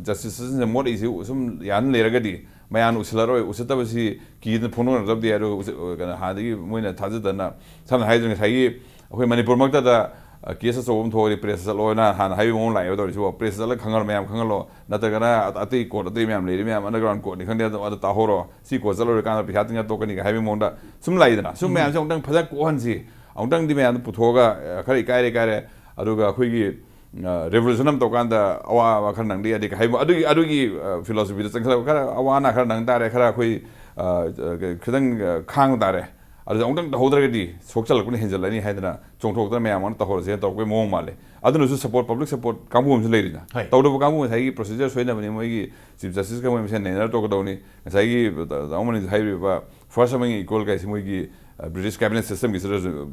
ꯖꯁꯇꯤꯁ ꯁꯤꯁꯇꯦꯝꯁꯦ ꯃꯣꯠꯂꯛꯏꯁꯤ ꯁꯨꯝ ꯌꯥꯍꯟ ꯂꯩꯔꯒꯗꯤ, ꯃꯌꯥꯝꯅ ꯎꯁꯤꯜꯂꯔꯣꯏ, ꯎꯁꯤꯠꯇꯕꯁꯤ ꯀꯤꯗꯅ ꯐꯣꯡꯗꯣꯛꯅꯔꯛꯇꯕꯗꯤ ꯌꯥꯔꯣꯏ꯫ ꯎꯁꯤ-, ꯀꯩꯅꯣ, ꯍꯥꯟꯅꯗꯒꯤ ꯃꯣꯏꯅ ꯊꯥꯖꯗꯅ, ꯁꯝꯅ ꯍꯥꯏꯔꯗꯤ ꯉꯁꯥꯏꯒꯤ ꯑꯩꯈꯣꯏ ꯃꯅꯤꯄꯨꯔꯃꯛꯇꯗ, ꯑ, ꯀꯦꯁ ꯑꯆꯧꯕ ꯑꯃ ꯊꯣꯛꯑꯗꯤ ꯄ꯭ꯔꯦꯁꯇ ꯆꯠꯂꯣꯅ ꯍꯥꯟꯅ ꯍꯥꯏꯕꯒꯤ ꯃꯑꯣꯡ ꯂꯥꯛꯑꯦꯕ ꯇꯧꯔꯤꯁꯤꯕꯣ꯫ ꯄ꯭ꯔꯦꯁꯇ ꯆꯠꯂꯒ ꯈꯪꯍꯜꯂꯣ, ꯃꯌꯥꯝ ꯈꯪꯍꯜꯂꯣ, ꯅꯠꯇ꯭ꯔꯒꯅ ꯑ-, ꯑꯇꯩ ꯀꯣꯔꯠ, ꯑꯇꯩ ꯃꯌꯥꯝ ꯂꯩꯔꯤ ꯃꯌꯥꯝ, ꯑꯟꯗꯔꯒ꯭ꯔꯥꯎꯟ ꯀꯣꯔꯠꯅꯤ ꯈꯪꯗꯦ, ꯑꯗꯨ, ꯑꯗꯨ ꯇꯥꯍꯧꯔꯣ, ꯁꯤ ꯀꯣꯔꯠ ꯆꯠꯂꯨꯔꯀꯥꯟꯗ ꯄꯩꯁꯥ ꯇꯤꯡꯉ ꯇꯣꯛꯀꯅꯤꯒ ꯍꯥꯏꯕꯒꯤ ꯃꯑꯣꯡꯗ ꯁꯨꯝ ꯂꯥꯛꯏꯗꯅ꯫ ꯁꯨꯝ ꯎꯝ꯫ ꯃꯌꯥꯝꯁꯦ ꯑꯃꯨꯛꯇꯪ ꯐꯖꯅ ꯀꯣꯛꯍꯟꯁꯤ, ꯑꯃꯨꯛꯇꯪꯗꯤ ꯃꯌꯥꯝꯗꯣ ꯄꯨꯊꯣꯛꯑꯒ, ꯑ, ꯈꯔ ꯏꯀꯥꯏꯔꯦ, ꯏꯀꯥꯏꯔꯦ, ꯑꯗꯨꯒ ꯑꯩꯈꯣꯏꯒꯤ ꯑ, ꯔꯦꯚꯣꯂꯨꯁꯟ ꯑꯃ ꯇꯧꯀꯥꯟꯗ ꯑꯋꯥꯕ ꯈꯔ ꯅꯪꯗ ꯌꯥꯗꯦ ꯍꯥꯏꯕ ꯑꯗꯨꯒꯤ, ꯑꯗꯨꯒꯤ, ꯑ, ꯐꯤꯂꯣꯁꯣꯐꯤꯗ ꯆꯪꯁꯤꯜꯂꯒ ꯈꯔ ꯑꯋꯥ ꯑꯅꯥ ꯈꯔ ꯅꯪ ꯇꯥꯔꯦ, ꯈꯔ ꯑꯩꯈꯣꯏ, ꯑ, ꯑ, ꯈꯤꯇꯪ, ꯑ, ꯈꯥꯡꯕ ꯇꯥꯔꯦ꯫ ꯑꯗꯨꯗ ꯑꯃꯨꯛꯇꯪ ꯇꯧꯍꯧꯗ꯭ꯔꯒꯗꯤ ꯁꯣꯛꯆꯜꯂꯛꯄꯅ ꯍꯦꯟꯖꯜꯂꯅꯤ ꯍꯥꯏꯗꯅ ꯆꯣꯡꯊꯣꯛꯇꯅ ꯃꯌꯥꯝ ꯑꯃ ꯇꯧꯍꯧꯔꯁꯦꯅ ꯇꯧꯔꯛꯄꯩ ꯃꯑꯣꯡ ꯃꯥꯜꯂꯦ꯫ ꯑꯗꯨꯅꯁꯨ ꯁꯞꯄꯣꯔꯠ, ꯄꯕ꯭ꯂꯤꯛ ꯁꯞꯄꯣꯔꯠ ꯀꯥꯡꯕꯨ ꯑꯃꯁꯨ ꯂꯩꯔꯤꯅ꯫ ꯍꯣꯏ꯫ ꯇꯧꯗꯕ ꯀꯥꯡꯕꯨ ꯉꯁꯥꯏꯒꯤ ꯄ꯭ꯔꯣꯁꯤꯖꯔ ꯁꯣꯏꯅꯕꯅꯤ, ꯃꯣꯏꯒꯤ ꯆꯤꯐ ꯖꯁꯇꯤꯁꯀ ꯃꯣꯏ ꯃꯁꯦꯟ ꯅꯩꯅꯔ ꯇꯧꯒꯗꯧꯅꯤ꯫ ꯉꯁꯥꯏꯒꯤ ꯇꯥꯃꯣ ꯃꯅꯤꯁꯨ ꯍꯥꯏꯕꯤꯕ ꯐꯥꯔꯁ ꯑꯃꯦꯟꯃꯦꯟ ꯏꯀ꯭ꯋꯦꯜ ꯀꯥꯏꯁꯦ ꯃꯣꯏꯒꯤ, ꯑ, ꯕ꯭ꯔꯤꯇꯤꯁ ꯀꯦꯕꯤꯅꯦꯠ ꯁꯤꯁꯇꯦꯝꯒꯤꯁꯤꯗꯁꯨ,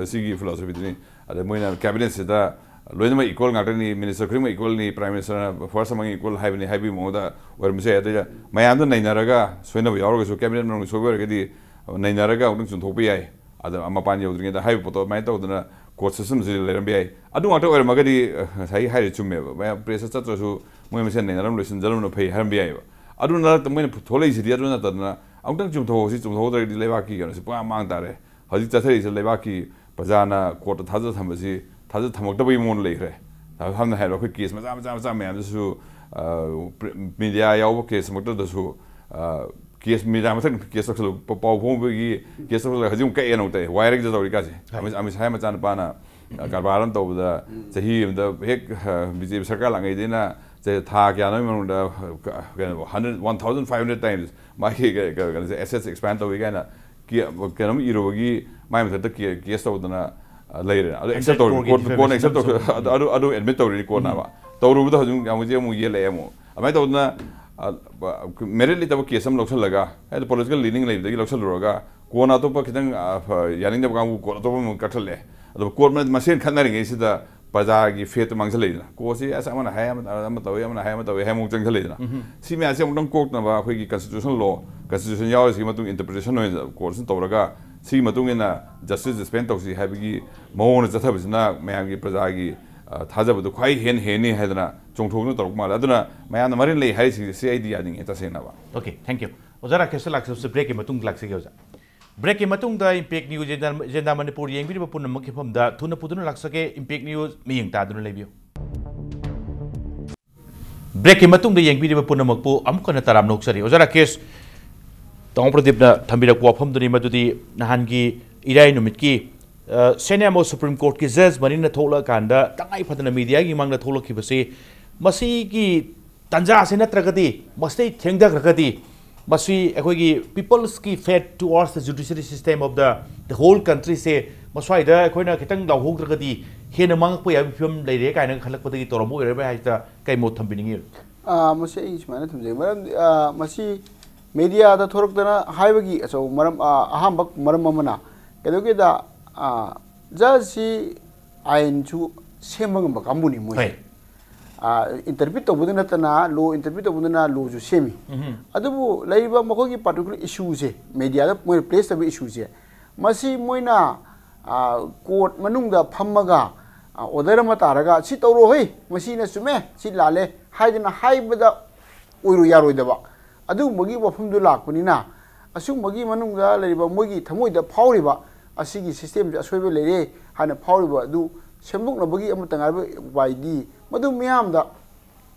ꯑ, ꯁꯤꯒꯤ ꯐꯤꯂꯣꯁꯣꯐꯤꯗꯨꯅꯤ꯫ ꯑꯗ ꯃꯣꯏꯅ ꯀꯦꯕꯤꯅꯦꯠꯁꯤꯗ ꯂꯣꯏꯅꯃꯛ ꯏꯀ꯭ꯋꯦꯜ ꯉꯥꯛꯇꯅꯤ, ꯃꯤꯅꯤꯁꯇꯔ ꯈꯨꯗꯤꯡꯃꯛ ꯏꯀ꯭ꯋꯦꯜꯅꯤ, ꯄ꯭ꯔꯥꯏꯝ ꯃꯤꯅꯤꯁꯇꯔꯅ ꯐꯥꯔꯁ ꯑꯃꯦꯟꯃꯦꯟ ꯏꯀ꯭ꯋꯦꯜ ꯍꯥꯏꯕꯅꯤ ꯍꯥꯏꯕꯒꯤ ꯃꯑꯣꯡꯗ ꯑꯣꯏꯔꯝꯕꯁꯨ ꯌꯥꯏ꯫ ꯑꯗꯨꯗ ꯃꯌꯥꯝꯗ ꯅꯩꯅꯔꯒ ꯁꯣꯏꯅꯕ ꯌꯥꯎꯔꯒꯁꯨ, ꯀꯦꯕꯤꯅꯦꯠ ꯃꯅꯨꯡꯒꯤ ꯁꯣꯏꯕ ꯑꯣꯏꯔꯒꯗꯤ, ꯑ, ꯅꯩꯅꯔꯒ ꯑꯃꯨꯛꯇꯪ ꯆꯨꯝꯊꯣꯛꯄ ꯌꯥꯏ꯫ ꯑꯗ ꯃꯄꯥꯟ ꯌꯧꯗ꯭ꯔꯤꯉꯩꯗ ꯍꯥꯏꯕ ꯄꯣꯠꯇꯣ ꯑꯗꯨꯃꯥꯏꯅ ꯇꯧꯗꯅ ꯀꯣꯔꯠ ꯁꯤꯁꯇꯦꯝꯁꯤ ꯂꯩꯔꯝꯕ ꯌꯥꯏ꯫ ꯑꯗꯨ ꯉꯥꯛꯇ ꯑꯣꯏꯔꯝꯃꯒꯗꯤ, ꯑ, ꯉꯁꯥꯏꯒꯤ ꯍꯥꯏꯔꯤ ꯆꯨꯝꯃꯦꯕ, ꯃꯌꯥꯝ ꯄ꯭ꯔꯦꯁꯇ ꯆꯠꯇ꯭ꯔꯁꯨ ꯃꯣꯏ ꯃꯁꯦꯟ ꯅꯩꯅꯔꯝ ꯂꯣꯏꯁꯤꯟꯖꯔꯝꯕꯅ ꯐꯩ ꯍꯥꯏꯔꯝꯕ ꯌꯥꯏꯑꯕ꯫ ꯑꯗꯨ ꯅꯠꯇ ꯃꯣꯏꯅ ꯊꯣꯛꯂꯛꯏꯁꯤꯗꯤ ꯑꯗꯨ ꯅꯠꯇꯗꯅ ꯑꯃꯨꯛꯇꯪ ꯆꯨꯝꯊꯣꯛꯍꯧꯁꯤ, ꯆꯨꯝꯊꯣꯛꯍꯧꯗ꯭ꯔꯒꯗꯤ ꯂꯩꯕꯥꯛꯀꯤ ꯀꯩꯅꯣꯁꯤ ꯄꯨꯔꯥ ꯃꯥꯡ ꯇꯥꯔꯦ꯫ ꯍꯧꯖꯤꯛ ꯆꯠꯊꯔꯤꯁꯦ ꯂꯩꯕꯥꯛꯀꯤ ꯄ꯭ꯔꯖꯥꯅ ꯀꯣꯔꯠꯇ ꯊꯥꯖ ꯊꯝꯕꯁꯤ ꯊꯥꯖ ꯊꯝꯃꯛꯇꯕꯒꯤ ꯃꯑꯣꯡꯗ ꯂꯩꯈ꯭ꯔꯦ꯫ ꯁꯝꯅ ꯍꯥꯏꯔꯕꯗ ꯑꯩꯈꯣꯏ ꯀꯦꯁ ꯃꯆꯥ ꯃꯆꯥ ꯃꯆꯥ ꯃꯌꯥꯝꯗꯁꯨ, ꯑ, ꯄ꯭ꯔ-, ꯃꯤꯗꯤꯌꯥ ꯌꯥꯎꯕ ꯀꯦꯁ ꯃꯛꯇꯗꯁꯨ, ꯑ, ꯀꯦꯁ ꯃꯤꯗꯤꯌꯥ ꯃꯊꯪ ꯀꯦꯁ ꯇꯧꯁꯜꯂꯨ-, ꯄ-, ꯄꯥꯎ ꯐꯣꯡꯕꯒꯤ ꯀꯦꯁ ꯇꯧꯁꯜꯂꯒ ꯍꯧꯖꯤꯛ ꯑꯃꯨꯛ ꯀꯛꯑꯦꯅ ꯑꯃꯨꯛ ꯇꯧꯑꯦ꯫ ꯋꯥꯏꯔꯒ ꯇꯧꯔꯤ ꯀꯥꯁꯦ꯫ ꯍꯣꯏ꯫ ꯑꯃꯤꯠ, ꯑꯃꯤꯠ ꯁꯥꯍꯒꯤ ꯃꯆꯥꯅꯨꯄꯥꯅ, ꯑ, ꯀꯔꯕꯥꯔ ꯑꯃ ꯇꯧꯕꯗ ꯎꯝ꯫ ꯆꯍꯤ ꯑꯃꯗ ꯍꯦꯛ, ꯑ, ꯕꯤ ꯖꯦ ꯄꯤ ꯁꯔꯀꯥꯔ ꯂꯥꯛꯉꯩꯗꯩꯅ ꯆꯍꯤ ꯊꯥ ꯀꯌꯥꯅꯣꯒꯤ ꯃꯅꯨꯡꯗ, ꯑ, ꯀ-, ꯀꯩꯅꯣ, hundred, one thousand five hundred times ꯃꯥꯒꯤ ꯀ-, ꯀ-, ꯀꯩꯅꯣꯁꯦ, ꯑꯦꯁꯦꯠꯁ ꯑꯦꯛꯁꯄꯥꯟ ꯇꯧꯏ ꯀꯥꯏꯅ ꯀꯦ-, ꯀꯩꯅꯣꯝ ꯏꯔꯨꯕꯒꯤ ꯃꯥꯏ ꯃꯊꯛꯇ ꯀꯦ-, ꯀꯦꯁ ꯇꯧꯗꯅ, ꯑ, ꯂꯩꯔꯦ꯫ ꯑꯗꯨ ꯑꯦꯛꯁꯦꯞ ꯍꯟꯗ꯭ꯔꯦꯠ ꯇꯧꯔꯦ꯫ ꯀ꯭ꯔꯣꯔꯒꯤ ꯀꯣꯔꯠ-, ꯀꯣꯔꯠꯅ ꯑꯦꯛꯁꯦꯞ ꯗꯤꯐꯦꯃꯦꯁꯟ ꯇꯧꯔꯦ꯫ ꯑꯃꯁꯨ ꯑꯗꯨ, ꯑꯗꯨ, ꯑꯗꯨ ꯑꯦꯗꯃꯤꯠ ꯇꯧꯔꯤꯅꯤ ꯀꯣꯔꯠꯅ ꯎꯝ꯫ ꯑꯃ꯫ ꯇꯧꯔꯨꯕꯗ ꯍꯧꯖꯤꯛ ꯍꯧꯖꯤꯛ ꯑꯃꯨꯛ ꯌꯦꯜꯂꯛꯑꯦ ꯑꯃꯨꯛ꯫ ꯑꯗꯨꯃꯥꯏꯅ ꯇꯧꯗꯅ ꯃꯦꯔꯤꯠ ꯂꯩꯇꯕ ꯀꯦꯁ ꯑꯃ ꯂꯧꯁꯤꯜꯂꯒ, ꯍꯥꯏꯗꯤ ꯄꯣꯂꯤꯇꯤꯀꯦꯜ ꯂꯤꯅꯤꯡ ꯂꯩꯕꯗꯒꯤ ꯂꯧꯁꯤꯜꯂꯨꯔꯒ, ꯀꯣꯟꯅ ꯑꯇꯣꯞꯄ ꯈꯤꯇꯪ, ꯑ, ꯐ-, ꯌꯥꯅꯤꯡꯗꯕ ꯀꯥꯡꯕꯨ ꯀꯣꯔꯠ ꯑꯇꯣꯞꯄ ꯑꯃ ꯀꯛꯊꯠꯂꯦ꯫ ꯑꯗꯨꯒ ꯀꯣꯔꯠ ꯃ-, ꯃꯁꯦꯟ ꯈꯠꯅꯔꯤꯉꯩꯁꯤꯗ ꯄ꯭ꯔꯖꯥꯒꯤ ꯐꯦꯠꯇꯨ ꯃꯥꯡꯁꯤꯜꯂꯛꯏꯗꯅ꯫ ꯀꯣꯔꯠꯁꯤ ꯑꯁ ꯑꯃꯅ ꯍꯥꯏ, ꯑꯃ, ꯑꯃ ꯇꯧꯋꯤ, ꯑꯃꯅ ꯍꯥꯏ, ꯑꯃ ꯇꯧꯋꯤ ꯍꯥꯏ ꯑꯃꯨꯛ ꯆꯪꯁꯤꯜꯂꯛꯏꯗꯅ꯫ ꯁꯤ ꯃꯌꯥꯝꯁꯦ ꯑꯃꯨꯛꯇꯪ ꯀꯣꯛꯅꯕ ꯑꯩꯈꯣꯏꯒꯤ ꯀꯟꯁꯇꯤꯇ꯭ꯌꯨꯁꯟ ꯂꯣ, ꯀꯟꯁꯇꯤꯇ꯭ꯌꯨꯁꯟ ꯌꯥꯎꯔꯤꯁꯤꯒꯤ ꯃꯇꯨꯡ ꯏꯟꯇꯔꯄ꯭ꯔꯤꯇꯦꯁꯟ ꯑꯣꯏꯅ ꯀꯣꯔꯠꯁꯤꯅ ꯇꯧꯔꯒ, ꯁꯤꯒꯤ ꯃꯇꯨꯡ ꯏꯟꯅ ꯖꯁꯇꯤꯁ ꯗꯤꯁꯄꯦꯟ ꯇꯧꯁꯤ ꯍꯥꯏꯕꯒꯤ ꯃꯑꯣꯡꯗ ꯆꯠꯊꯕꯁꯤꯅ ꯃꯌꯥꯝꯒꯤ, ꯄ꯭ꯔꯖꯥꯒꯤ, ꯑ, ꯊꯥꯖꯕꯗꯨ ꯈ꯭ꯋꯥꯏ ꯍꯦꯟꯅ ꯍꯦꯟꯅꯤ ꯍꯥꯏꯗꯅ ꯆꯣꯡꯊꯣꯛꯇꯨꯅ ꯇꯧꯔꯛꯄ ꯃꯥꯜꯂꯦ꯫ ꯑꯗꯨꯅ ꯃꯌꯥꯝꯅ ꯃꯔꯤꯟ ꯂꯩ ꯍꯥꯏꯔꯤꯁꯤꯡꯁꯦ ꯁꯤ ꯑꯩꯗꯤ ꯌꯥꯅꯤꯡꯉꯦ ꯇꯁꯦꯡꯅꯕ꯫ Okay, thank you. ꯑꯣꯖꯥ ꯔꯥꯀꯦꯁꯇ ꯂꯥꯛꯆꯕꯁꯦ ꯕ꯭ꯔꯦꯛꯀꯤ ꯃꯇꯨꯡꯗ ꯂꯥꯛꯆꯒꯦ, ꯑꯣꯖꯥ꯫ ꯕ꯭ꯔꯦꯛꯀꯤ ꯃꯇꯨꯡꯗ ꯏꯝꯄꯦꯛ ꯅ꯭ꯌꯨꯁ ꯖꯦꯟꯗꯥ, ꯖꯦꯟꯗꯥ ꯃꯅꯤꯄꯨꯔ ꯌꯦꯡꯕꯤꯔꯤꯕ ꯄꯨꯝꯅꯃꯛꯀꯤ ꯃꯐꯝꯗ ꯊꯨꯅ ꯄꯨꯗꯨꯅ ꯂꯥꯛꯆꯒꯦ꯫ ꯏꯝꯄꯦꯛ ꯅ꯭ꯌꯨꯁ ꯃꯤꯠꯌꯦꯡ ꯇꯥꯗꯨꯅ ꯂꯩꯕꯤꯌꯨ꯫ ꯕ꯭ꯔꯦꯛꯀꯤ ꯃꯇꯨꯡꯗ ꯌꯦꯡꯕꯤꯔꯤꯕ ꯄꯨꯝꯅꯃꯛꯄꯨ ꯑꯃꯨꯛ ꯍꯟꯅ ꯇꯔꯥꯝꯅ ꯑꯣꯛꯆꯔꯤ꯫ ꯑꯣꯖꯥ ꯔꯥꯀꯦꯁ, ꯇꯥꯃꯣ ꯄ꯭ꯔꯗꯤꯞꯅ ꯊꯝꯕꯤꯔꯛꯄ ꯋꯥꯐꯝꯗꯨꯅꯤ ꯃꯗꯨꯗꯤ ꯅꯍꯥꯟꯒꯤ ꯏꯔꯥꯏ ꯅꯨꯃꯤꯠꯀꯤ, ꯑ, ꯁꯦꯅꯥꯃꯣ ꯁꯨꯄ꯭ꯔꯤꯝ ꯀꯣꯔꯠꯀꯤ ꯖꯖ ꯃꯔꯤꯅ ꯊꯣꯛꯂꯛꯑꯀꯥꯟꯗ ꯇꯉꯥꯏ ꯐꯗꯅ ꯃꯤꯗꯤꯌꯥꯒꯤ ꯃꯥꯡꯗ ꯊꯣꯛꯂꯛꯈꯤꯕꯁꯤ, ꯃꯁꯤꯒꯤ ꯇꯥꯟꯖꯥꯁꯤ ꯅꯠꯇ꯭ꯔꯒꯗꯤ, ꯃꯁꯤꯗꯩ ꯊꯦꯡꯊꯈ꯭ꯔꯒꯗꯤ, ꯃꯁꯤ ꯑꯩꯈꯣꯏꯒꯤ people's ꯀꯤ faith towards the judiciary system of the, the whole country ꯁꯦ ꯃꯁ꯭ꯋꯥꯏꯗ ꯑꯩꯈꯣꯏꯅ ꯈꯤꯇꯪ ꯂꯥꯎꯍꯧꯗ꯭ꯔꯒꯗꯤ ꯍꯦꯟꯅ ꯃꯥꯡꯉꯛꯄ ꯌꯥꯕꯒꯤ ꯐꯤꯕꯝ ꯂꯩꯔꯦ ꯀꯥꯏꯅ ꯈꯜꯂꯛꯄꯗꯒꯤ ꯇꯧꯔꯝꯕ ꯑꯣꯏꯔꯕ꯭ꯔꯥ ꯍꯥꯏꯁꯤꯗ ꯀꯩ ꯃꯣꯠ ꯊꯝꯕꯤꯅꯤꯡꯉꯤ? ꯑꯥ, ꯃꯁꯤ ꯑꯩ ꯁꯨꯃꯥꯏꯅ ꯊꯝꯖꯒꯦ꯫ ꯃꯔꯝꯗꯤ, ꯑꯥ, ꯃꯁꯤ ꯃꯦꯗꯤꯌꯥꯗ ꯊꯣꯔꯛꯇꯅ ꯍꯥꯏꯕꯒꯤ ꯑꯆꯧꯕ ꯃꯔꯝ, ꯑꯥ, ꯑꯍꯥꯟꯕ ꯃꯔꯝ ꯑꯃꯅ ꯀꯩꯗꯧꯒꯦꯗ, ꯑꯥ, ꯖꯖꯁꯤ ꯑꯥꯏꯟꯁꯨ ꯁꯦꯝꯕ ꯉꯝꯕ ꯀꯥꯡꯕꯨꯅꯤ ꯃꯣꯏꯁꯦ꯫ ꯍꯣꯏ꯫ ꯑꯥ, ꯏꯟꯇꯔꯄ꯭ꯔꯤꯠ ꯇꯧꯕꯗ ꯅꯠꯇꯅ, ꯂꯣ ꯏꯟꯇꯔꯄ꯭ꯔꯤꯠ ꯇꯧꯕꯗꯨꯅ ꯂꯣꯁꯨ ꯁꯦꯝꯃꯤ꯫ ꯎꯝꯍꯨꯝ꯫ ꯑꯗꯨꯕꯨ ꯂꯩꯔꯤꯕ ꯃꯈꯣꯏꯒꯤ particular issue ꯁꯦ, ꯃꯦꯗꯤꯌꯥꯗ ꯃꯣꯏꯅ ꯄ꯭ꯂꯦꯁ ꯇꯧꯕ issue ꯁꯦ, ꯃꯁꯤ ꯃꯣꯏꯅ, ꯑꯥ, ꯀꯣꯔꯠ ꯃꯅꯨꯡꯗ ꯐꯝꯃꯒ, ꯑꯥ, ꯑꯣꯔꯗꯔ ꯑꯃ ꯇꯥꯔꯒ, "ꯁꯤ ꯇꯧꯔꯣ ꯍꯩ, ꯃꯁꯤꯅ ꯆꯨꯝꯃꯦ, ꯁꯤ ꯂꯥꯜꯂꯦ" ꯍꯥꯏꯗꯅ ꯍꯥꯏꯕꯗ ꯑꯣꯏꯔꯣꯏ ꯌꯥꯔꯣꯏꯗꯕ ꯑꯗꯨꯒꯨꯝꯕꯒꯤ ꯋꯥꯐꯝꯗꯨ ꯂꯥꯛꯄꯅꯤꯅ, ꯑꯁꯤꯒꯨꯝꯕꯒꯤ ꯃꯅꯨꯡꯗ ꯂꯩꯔꯤꯕ ꯃꯣꯏꯒꯤ ꯊꯃꯣꯏꯗ ꯐꯥꯎꯔꯤꯕ ꯑꯁꯤꯒꯤ ꯁꯤꯁꯇꯦꯝꯁꯦ ꯑꯁꯣꯏꯕ ꯂꯩꯔꯦ ꯍꯥꯏꯅ ꯐꯥꯎꯔꯤꯕ ꯑꯗꯨ ꯁꯦꯝꯗꯣꯛꯅꯕꯒꯤ ꯑꯃꯠꯇ ꯉꯥꯏꯔꯕ ꯎꯄꯥꯏꯗꯤ ꯃꯗꯨ ꯃꯤꯌꯥꯝꯗ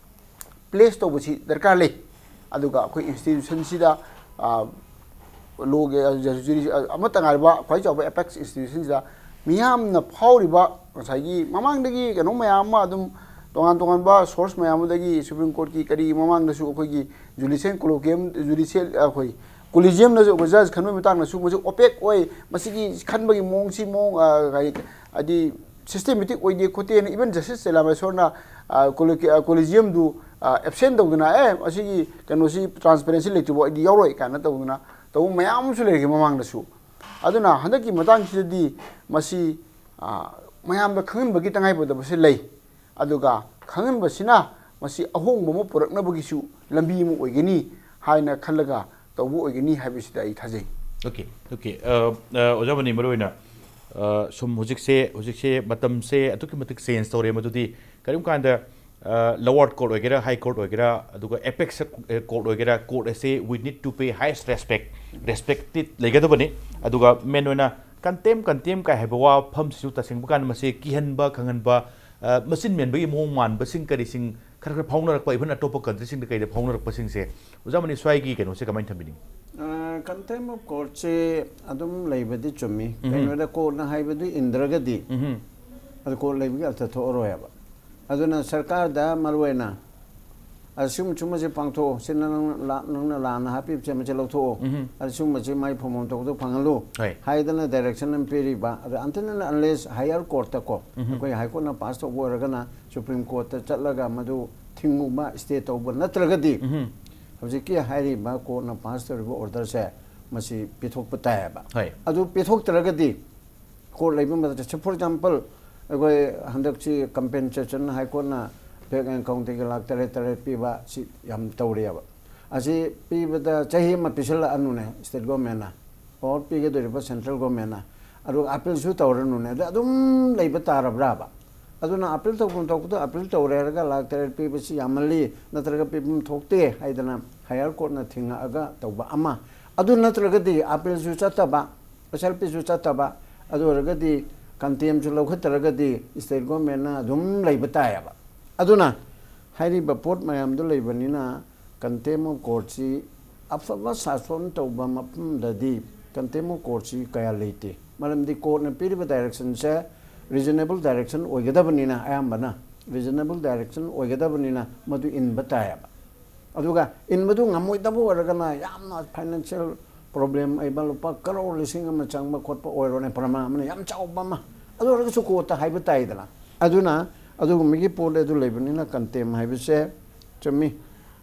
ꯄ꯭ꯂꯦꯁ ꯇꯧꯕꯁꯤ ꯗꯔꯀꯥꯔ ꯂꯩ꯫ ꯑꯗꯨꯒ ꯑꯩꯈꯣꯏ ꯏꯟꯁꯇꯤꯇ꯭ꯌꯨꯁꯟꯁꯤꯗ, ꯑ, ꯂꯣꯒꯤ, ꯑ, ꯖꯨꯗꯤꯁ-, ꯑ, ꯑꯃꯠꯇ ꯉꯥꯏꯔꯕ ꯈ꯭ꯋꯥꯏ ꯆꯥꯎꯕ ꯑꯦꯄꯦꯛꯁ ꯏꯟꯁꯇꯤꯇ꯭ꯌꯨꯁꯟꯁꯤꯗ ꯃꯤꯌꯥꯝꯅ ꯐꯥꯎꯔꯤꯕ ꯉꯁꯥꯏꯒꯤ ꯃꯃꯥꯡꯗꯒꯤ ꯀꯩꯅꯣ ꯃꯌꯥꯝ ꯑꯃ ꯑꯗꯨꯝ ꯇꯣꯉꯥꯟ ꯇꯣꯉꯥꯟꯕ ꯁꯣꯔꯁ ꯃꯌꯥꯝ ꯑꯃꯗꯒꯤ ꯁꯨꯄ꯭ꯔꯤꯝ ꯀꯣꯔꯠꯀꯤ ꯀꯔꯤ ꯃꯃꯥꯡꯗꯁꯨ ꯑꯩꯈꯣꯏꯒꯤ ꯖꯨꯗꯤꯁꯤꯌꯦꯜ ꯀꯣꯂꯣꯀꯤꯌꯝ, ꯖꯨꯗꯤꯁꯤꯌꯦꯜ, ꯑꯩꯈꯣꯏ ꯀꯣꯂꯤꯖꯤꯌꯝꯅꯁꯨ ꯑꯩꯈꯣꯏ ꯖꯖ ꯈꯟꯕꯒꯤ ꯃꯇꯥꯡꯗꯁꯨ ꯃꯁꯤ ꯑꯣꯄꯦꯛ ꯑꯣꯏ, ꯃꯁꯤꯒꯤ ꯈꯟꯕꯒꯤ ꯃꯑꯣꯡꯁꯤ ꯃꯑꯣꯡ, ꯑ, ꯀꯔꯤ, ꯍꯥꯏꯗꯤ ꯁꯤꯁꯇꯦꯃꯦꯇꯤꯛ ꯑꯣꯏꯗꯦ ꯈꯣꯠꯇꯦꯅ even ꯖꯁꯇꯤꯁ ꯆꯦꯂꯥꯃꯦꯁꯣꯔꯅ, ꯑ, ꯀꯣꯂꯣꯀꯤ-, ꯑ, ꯀꯣꯂꯤꯖꯤꯌꯝꯗꯨ ꯑꯦꯞꯁꯦꯟ ꯇꯧꯗꯅ, ꯑꯦ, ꯑꯁꯤꯒꯤ ꯀꯩꯅꯣꯁꯤ, ꯇ꯭ꯔꯥꯟꯁꯄꯦꯔꯦꯟꯁꯤ ꯂꯩꯇ꯭ꯔꯤꯕꯣ, ꯑꯩꯗꯤ ꯌꯥꯎꯔꯣꯏ ꯀꯥꯏꯅ ꯇꯧꯗꯅ ꯇꯧꯕ ꯃꯌꯥꯝ ꯑꯃꯁꯨ ꯂꯩꯔꯦ ꯃꯃꯥꯡꯗꯁꯨ꯫ ꯑꯗꯨꯅ ꯍꯟꯗꯛꯀꯤ ꯃꯇꯥꯡꯁꯤꯗꯗꯤ ꯃꯁꯤ, ꯑ, ꯃꯌꯥꯝꯗ ꯈꯪꯍꯟꯕꯒꯤ ꯇꯉꯥꯏꯐꯗꯕꯁꯦ ꯂꯩ꯫ ꯑꯗꯨꯒ ꯈꯪꯍꯟꯕꯁꯤꯅ ꯃꯁꯤ ꯑꯍꯣꯡꯕ ꯑꯃ ꯄꯨꯔꯛꯅꯕꯒꯤꯁꯨ ꯂꯝꯕꯤ ꯑꯃ ꯑꯣꯏꯒꯅꯤ ꯍꯥꯏꯅ ꯈꯜꯂꯒ ꯇꯧꯕ ꯑꯣꯏꯒꯅꯤ ꯍꯥꯏꯕꯁꯤꯗ ꯑꯩ ꯊꯥꯖꯩ꯫ Okay, okay. ꯑ, ꯑ, ꯑꯣꯖꯥ ꯃꯅꯤ, ꯃꯔꯨꯑꯣꯏꯅ, ꯑ, ꯁꯨꯝ ꯍꯧꯖꯤꯛꯁꯦ, ꯍꯧꯖꯤꯛꯁꯦ ꯃꯇꯝꯁꯦ ꯑꯗꯨꯛꯀꯤ ꯃꯇꯤꯛ ꯆꯦꯟꯖ ꯇꯧꯔꯦ꯫ ꯃꯗꯨꯗꯤ ꯀꯔꯤꯒꯨꯝꯕ ꯀꯥꯟꯗ, ꯑ, ꯂꯣꯋꯔ ꯀꯣꯔꯠ ꯑꯣꯏꯒꯦꯔꯥ, ꯍꯥꯏ ꯀꯣꯔꯠ ꯑꯣꯏꯒꯦꯔꯥ, ꯑꯗꯨꯒ ꯑꯦꯄꯦꯛꯁ ꯀꯣꯔꯠ ꯑꯣꯏꯒꯦꯔꯥ, ꯀꯣꯔꯠ ꯑꯁꯦ, we need to pay highest respect, ꯔꯦꯁꯄꯦꯛꯇꯤ ꯂꯩꯒꯗꯕꯅꯤ꯫ ꯑꯗꯨꯒ ꯃꯦꯟ ꯑꯣꯏꯅ ꯀꯟꯇꯦꯝ, ꯀꯟꯇꯦꯝ ꯀꯥꯏ ꯍꯥꯏꯕ ꯋꯥꯐꯝꯁꯤꯁꯨ ꯇꯁꯦꯡꯕ ꯀꯥꯟꯗ ꯃꯁꯤ ꯀꯤꯍꯟꯕ, ꯈꯪꯍꯟꯕ, ꯑ, ꯃꯆꯤꯟ ꯃꯦꯟꯕꯒꯤ ꯃꯑꯣꯡ ꯃꯥꯟꯕꯁꯤꯡ ꯀꯔꯤꯁꯤꯡ ꯈꯔ ꯈꯔ ꯐꯥꯎꯅꯔꯛꯄ, ꯏꯚꯟ ꯑꯇꯣꯞꯄ ꯀꯟꯇ꯭ꯔꯤꯁꯤꯡꯗ ꯀꯩꯗ ꯐꯥꯎꯅꯔꯛꯄꯁꯤꯡꯁꯦ, ꯑꯣꯖꯥ ꯃꯅꯤ, ꯁ꯭ꯋꯥꯏꯒꯤ ꯀꯩꯅꯣꯁꯦ ꯀꯃꯥꯏꯅ ꯊꯝꯕꯤꯅꯤꯡꯉꯤ? ꯀꯟꯇꯦꯝ ꯑꯣꯐ ꯀꯣꯔꯠꯁꯦ ꯑꯗꯨꯝ ꯂꯩꯕꯗꯤ ꯆꯨꯝꯃꯤ꯫ ꯎꯝ꯫ ꯀꯩꯅꯣꯗ ꯀꯣꯔꯠꯅ ꯍꯥꯏꯕꯗꯨ ꯏꯟꯗ꯭ꯔꯒꯗꯤ ꯎꯝ꯫ ꯑꯗꯨ ꯀꯣꯔꯠ ꯂꯩꯕꯒꯤ ꯑꯔꯊ ꯊꯣꯛꯑꯔꯣꯏꯕ꯫ ꯑꯗꯨꯅ ꯁꯔꯀꯥꯔꯗ ꯃꯔꯨꯑꯣꯏꯅ ꯑꯁꯤꯒꯨꯝꯕ ꯁꯨꯝꯕꯁꯦ ꯄꯥꯡꯊꯣꯛꯑꯣ, ꯁꯤ ꯅꯪ ꯂꯥ-, ꯅꯪꯅ ꯂꯥꯟꯅ ꯍꯥꯞꯄꯤꯕꯁꯦ ꯃꯁꯤ ꯂꯧꯊꯣꯛꯑꯣ, ꯎꯝ꯫ ꯑꯁꯤꯒꯨꯝꯕꯁꯦ ꯃꯥꯏ ꯐꯝꯐꯝ ꯊꯣꯛꯄꯗꯣ ꯐꯪꯍꯜꯂꯨ ꯍꯣꯏ꯫ ꯍꯥꯏꯗꯅ ꯗꯥꯏꯔꯦꯛꯁꯟ ꯑꯃ ꯄꯤꯔꯤꯕ꯫ ꯑꯗ until and unless higher courtꯇꯀꯣ, ꯎꯝ꯫ ꯑꯩꯈꯣꯏ ꯍꯥꯏ ꯀꯣꯔꯠꯅ ꯄꯥꯁ ꯇꯧꯕ ꯑꯣꯏꯔꯒꯅ ꯁꯨꯄ꯭ꯔꯤꯝ ꯀꯣꯔꯠꯇ ꯆꯠꯂꯒ ꯃꯗꯨ ꯊꯤꯡꯉꯨꯕ, ꯁ꯭ꯇꯦ ꯇꯧꯕ ꯅꯠꯇ꯭ꯔꯒꯗꯤ ꯎꯝ꯫ ꯍꯧꯖꯤꯛꯀꯤ ꯍꯥꯏꯔꯤꯕ ꯀꯣꯔꯠꯅ ꯄꯥꯁ ꯇꯧꯔꯤꯕ ꯑꯣꯔꯗꯔꯁꯦ ꯃꯁꯤ ꯄꯤꯊꯣꯛꯄ ꯇꯥꯏꯌꯦꯕ꯫ ꯍꯣꯏ꯫ ꯑꯗꯨ ꯄꯤꯊꯣꯛꯇ꯭ꯔꯒꯗꯤ ꯀꯣꯔꯠ ꯂꯩꯕ ꯃꯇꯝꯗ, for example, ꯑꯩꯈꯣꯏ ꯍꯟꯗꯛꯁꯤ ꯀꯝꯄꯦꯟꯁꯦꯁꯟ ꯍꯥꯏ ꯀꯣꯔꯠꯅ ꯕꯦꯡꯛ ꯑꯦꯀꯥꯎꯟꯇꯒꯤ ꯂꯥꯛ ꯇꯔꯦꯠ ꯇꯔꯦꯠ ꯄꯤꯕ ꯁꯤ ꯌꯥꯝ ꯇꯧꯔꯤꯑꯕ꯫ ꯑꯁꯤ ꯄꯤꯕꯗ ꯆꯍꯤ ꯑꯃ ꯄꯤꯁꯤꯜꯂꯛꯑꯅꯨꯅꯦ ꯁ꯭ꯇꯦꯠ ꯒꯣꯔꯃꯦꯟꯅ, ꯑꯣꯔ ꯄꯤꯒꯗꯧꯔꯤꯕ ꯁꯦꯟꯇ꯭ꯔꯦꯜ ꯒꯣꯔꯃꯦꯟꯅ, ꯑꯗꯨꯒ ꯑꯄꯤꯜꯁꯨ ꯇꯧꯔꯅꯨꯅꯦ꯫ ꯑꯗ ꯑꯗꯨꯝ ꯂꯩꯕ ꯇꯥꯔꯕ꯭ꯔꯥꯕ? ꯑꯗꯨꯅ ꯑꯄꯤꯜ ꯇꯧꯐꯝ ꯊꯣꯛꯄꯗꯣ ꯑꯄꯤꯜ ꯇꯧꯔꯦ ꯍꯥꯏꯔꯒ ꯂꯥꯛ ꯇꯔꯦꯠ ꯄꯤꯕꯁꯤ ꯌꯥꯝꯃꯜꯂꯤ, ꯅꯠꯇ꯭ꯔꯒ ꯄꯤꯐꯝ ꯊꯣꯛꯇꯦ ꯍꯥꯏꯗꯅ ꯍꯥꯌꯔ ꯀꯣꯔꯠꯅ ꯊꯤꯡꯉꯛꯑꯒ ꯇꯧꯕ ꯑꯃ, ꯑꯗꯨ ꯅꯠꯇ꯭ꯔꯒꯗꯤ ꯑꯄꯤꯜꯁꯨ ꯆꯠꯇꯕ, ꯑꯦꯁ ꯑꯦꯜ ꯄꯤꯁꯨ ꯆꯠꯇꯕ, ꯑꯗꯨ ꯑꯣꯏꯔꯒꯗꯤ ꯀꯟꯇꯦꯝꯁꯨ ꯂꯧꯈꯠꯇ꯭ꯔꯒꯗꯤ ꯁ꯭ꯇꯦꯠ ꯒꯣꯔꯃꯦꯟꯅ ꯑꯗꯨꯝ ꯂꯩꯕ ꯇꯥꯏꯌꯦꯕ꯫ ꯑꯗꯨꯅ ꯍꯥꯏꯔꯤꯕ ꯄꯣꯠ ꯃꯌꯥꯝꯗꯨ ꯂꯩꯕꯅꯤꯅ ꯀꯟꯇꯦꯝ ꯑꯣꯐ ꯀꯣꯔꯠꯁꯤ ꯑꯐꯕ ꯁꯥꯁꯣꯟ ꯇꯧꯕ ꯃꯐꯝꯗꯗꯤ ꯀꯟꯇꯦꯝ ꯑꯣꯐ ꯀꯣꯔꯠꯁꯤ ꯀꯌꯥ ꯂꯩꯇꯦ꯫ ꯃꯔꯝꯗꯤ ꯀꯣꯔꯠꯅ ꯄꯤꯔꯤꯕ ꯗꯥꯏꯔꯦꯛꯁꯟꯁꯦ ꯔꯤꯖꯅꯦꯕꯜ ꯗꯥꯏꯔꯦꯛꯁꯟ ꯑꯣꯏꯒꯗꯕꯅꯤꯅ, ꯑꯌꯥꯝꯕꯅ ꯔꯤꯖꯅꯦꯕꯜ ꯗꯥꯏꯔꯦꯛꯁꯟ ꯑꯣꯏꯒꯗꯕꯅꯤꯅ ꯃꯗꯨ ꯏꯟꯕ ꯇꯥꯏꯌꯦꯕ꯫ ꯑꯗꯨꯒ ꯏꯟꯕꯗꯨ ꯉꯝꯃꯣꯏꯗꯕ ꯑꯣꯏꯔꯒꯅ ꯌꯥꯝꯅ ꯐꯥꯏꯅꯥꯟꯁꯤꯌꯦꯜ ꯄ꯭ꯔꯣꯕ꯭ꯂꯦꯝ ꯑꯣꯏꯕ, ꯂꯨꯄꯥ ꯀꯔꯣꯔ ꯂꯤꯁꯤꯡ ꯑꯃ ꯆꯪꯕ ꯈꯣꯠꯄ ꯑꯣꯏꯔꯣꯅꯦ, ꯄ꯭ꯔꯃꯥ ꯑꯃꯅ ꯌꯥꯝ ꯆꯥꯎꯕ ꯑꯃ, ꯑꯗꯨ ꯑꯣꯏꯔꯒꯁꯨ ꯀꯣꯔꯠꯇ ꯍꯥꯏꯕ ꯇꯥꯏꯗꯅ꯫ ꯑꯗꯨꯅ ꯑꯗꯨꯒꯨꯝꯕꯒꯤ ꯄꯣꯠ ꯑꯗꯨ ꯂꯩꯕꯅꯤꯅ ꯀꯟꯇꯦꯝ ꯍꯥꯏꯕꯁꯦ ꯆꯨꯝꯃꯤ꯫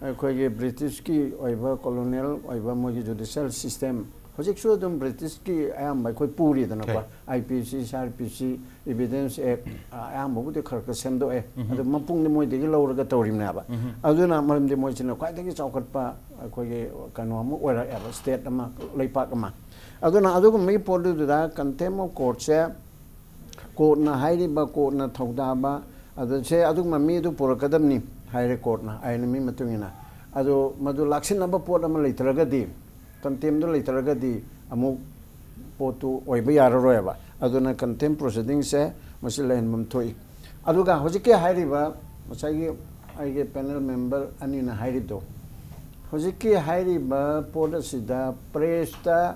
ꯑꯩꯈꯣꯏꯒꯤ ꯕ꯭ꯔꯤꯇꯤꯁꯀꯤ ꯑꯣꯏꯕ ꯀꯣꯂꯣꯅꯤꯌꯦꯜ ꯑꯣꯏꯕ ꯃꯣꯏꯒꯤ ꯖꯨꯗꯤꯁꯤꯌꯦꯜ ꯁꯤꯁꯇꯦꯝ ꯍꯧꯖꯤꯛꯁꯨ ꯑꯗꯨꯝ ꯕ꯭ꯔꯤꯇꯤꯁꯀꯤ ꯑꯌꯥꯝꯕ ꯑꯩꯈꯣꯏ ꯄꯨꯔꯤꯗꯅꯀꯣ꯫ Okay. ꯑꯥꯏ ꯄꯤ ꯁꯤ, ꯁꯤ ꯑꯥꯔ ꯄꯤ ꯁꯤ, ꯏꯕꯤꯗꯦꯟꯁ ꯑꯦꯛ, ꯑꯌꯥꯝꯕꯕꯨꯗꯤ ꯈꯔ ꯈꯔ ꯁꯦꯝꯗꯣꯛꯑꯦ꯫ ꯑꯗꯨ ꯃꯄꯨꯡꯗꯤ ꯃꯣꯏꯗꯒꯤ ꯂꯧꯔꯒ ꯇꯧꯔꯤꯕꯅꯦꯕ꯫ ꯑꯗꯨꯅ ꯃꯔꯝꯗꯤ ꯃꯣꯏꯁꯤꯅ ꯈ꯭ꯋꯥꯏꯗꯒꯤ ꯆꯥꯎꯈꯠꯄ ꯑꯩꯈꯣꯏꯒꯤ ꯀꯩꯅꯣ ꯑꯃ ꯑꯣꯏꯔꯛꯑꯦꯕ, ꯁ꯭ꯇꯦꯠ ꯑꯃ, ꯂꯩꯄꯥꯛ ꯑꯃ꯫ ꯑꯗꯨꯅ ꯑꯗꯨꯒꯨꯝꯕꯒꯤ ꯄꯣꯠꯇꯨꯗ ꯀꯟꯇꯦꯝ ꯑꯣꯐ ꯀꯣꯔꯠꯁꯦ ꯀꯣꯔꯠꯅ ꯍꯥꯏꯔꯤꯕ, ꯀꯣꯔꯠꯅ ꯊꯧꯗꯥꯕ, ꯑꯗꯨ ꯁꯦ ꯑꯗꯨꯒꯨꯝꯕ ꯃꯤ ꯑꯗꯨ ꯄꯨꯔꯛꯀꯗꯕꯅꯤ ꯍꯥꯏꯔꯦ ꯀꯣꯔꯠꯅ, ꯑꯥꯏꯟ ꯑꯃꯒꯤ ꯃꯇꯨꯡ ꯏꯟꯅ꯫ ꯑꯗꯣ ꯃꯗꯨ ꯂꯥꯛꯁꯤꯟꯅꯕ ꯄꯣꯠ ꯑꯃ ꯂꯩꯇ꯭ꯔꯒꯗꯤ, ꯀꯟꯇꯦꯝꯗꯨ ꯂꯩꯇ꯭ꯔꯒꯗꯤ ꯑꯃꯨꯛ ꯄꯣꯠꯇꯨ ꯑꯣꯏꯕ ꯌꯥꯔꯔꯣꯏꯕ꯫ ꯑꯗꯨꯅ ꯀꯟꯇꯦꯝ ꯄ꯭ꯔꯣꯁꯤꯗꯤꯡꯁꯦ ꯃꯁꯤ ꯂꯩꯍꯟꯐꯝ ꯊꯣꯛꯏ꯫ ꯑꯗꯨꯒ ꯍꯧꯖꯤꯛꯀꯤ ꯍꯥꯏꯔꯤꯕ ꯉꯁꯥꯏꯒꯤ ꯑꯩꯒꯤ ꯄꯦꯅꯦꯜ ꯃꯦꯝꯕꯔ ꯑꯅꯤꯅ ꯍꯥꯏꯔꯤꯕꯗꯣ, ꯍꯧꯖꯤꯛꯀꯤ ꯍꯥꯏꯔꯤꯕ ꯄꯣꯠ ꯑꯁꯤꯗ ꯄ꯭ꯔꯦꯁꯇ,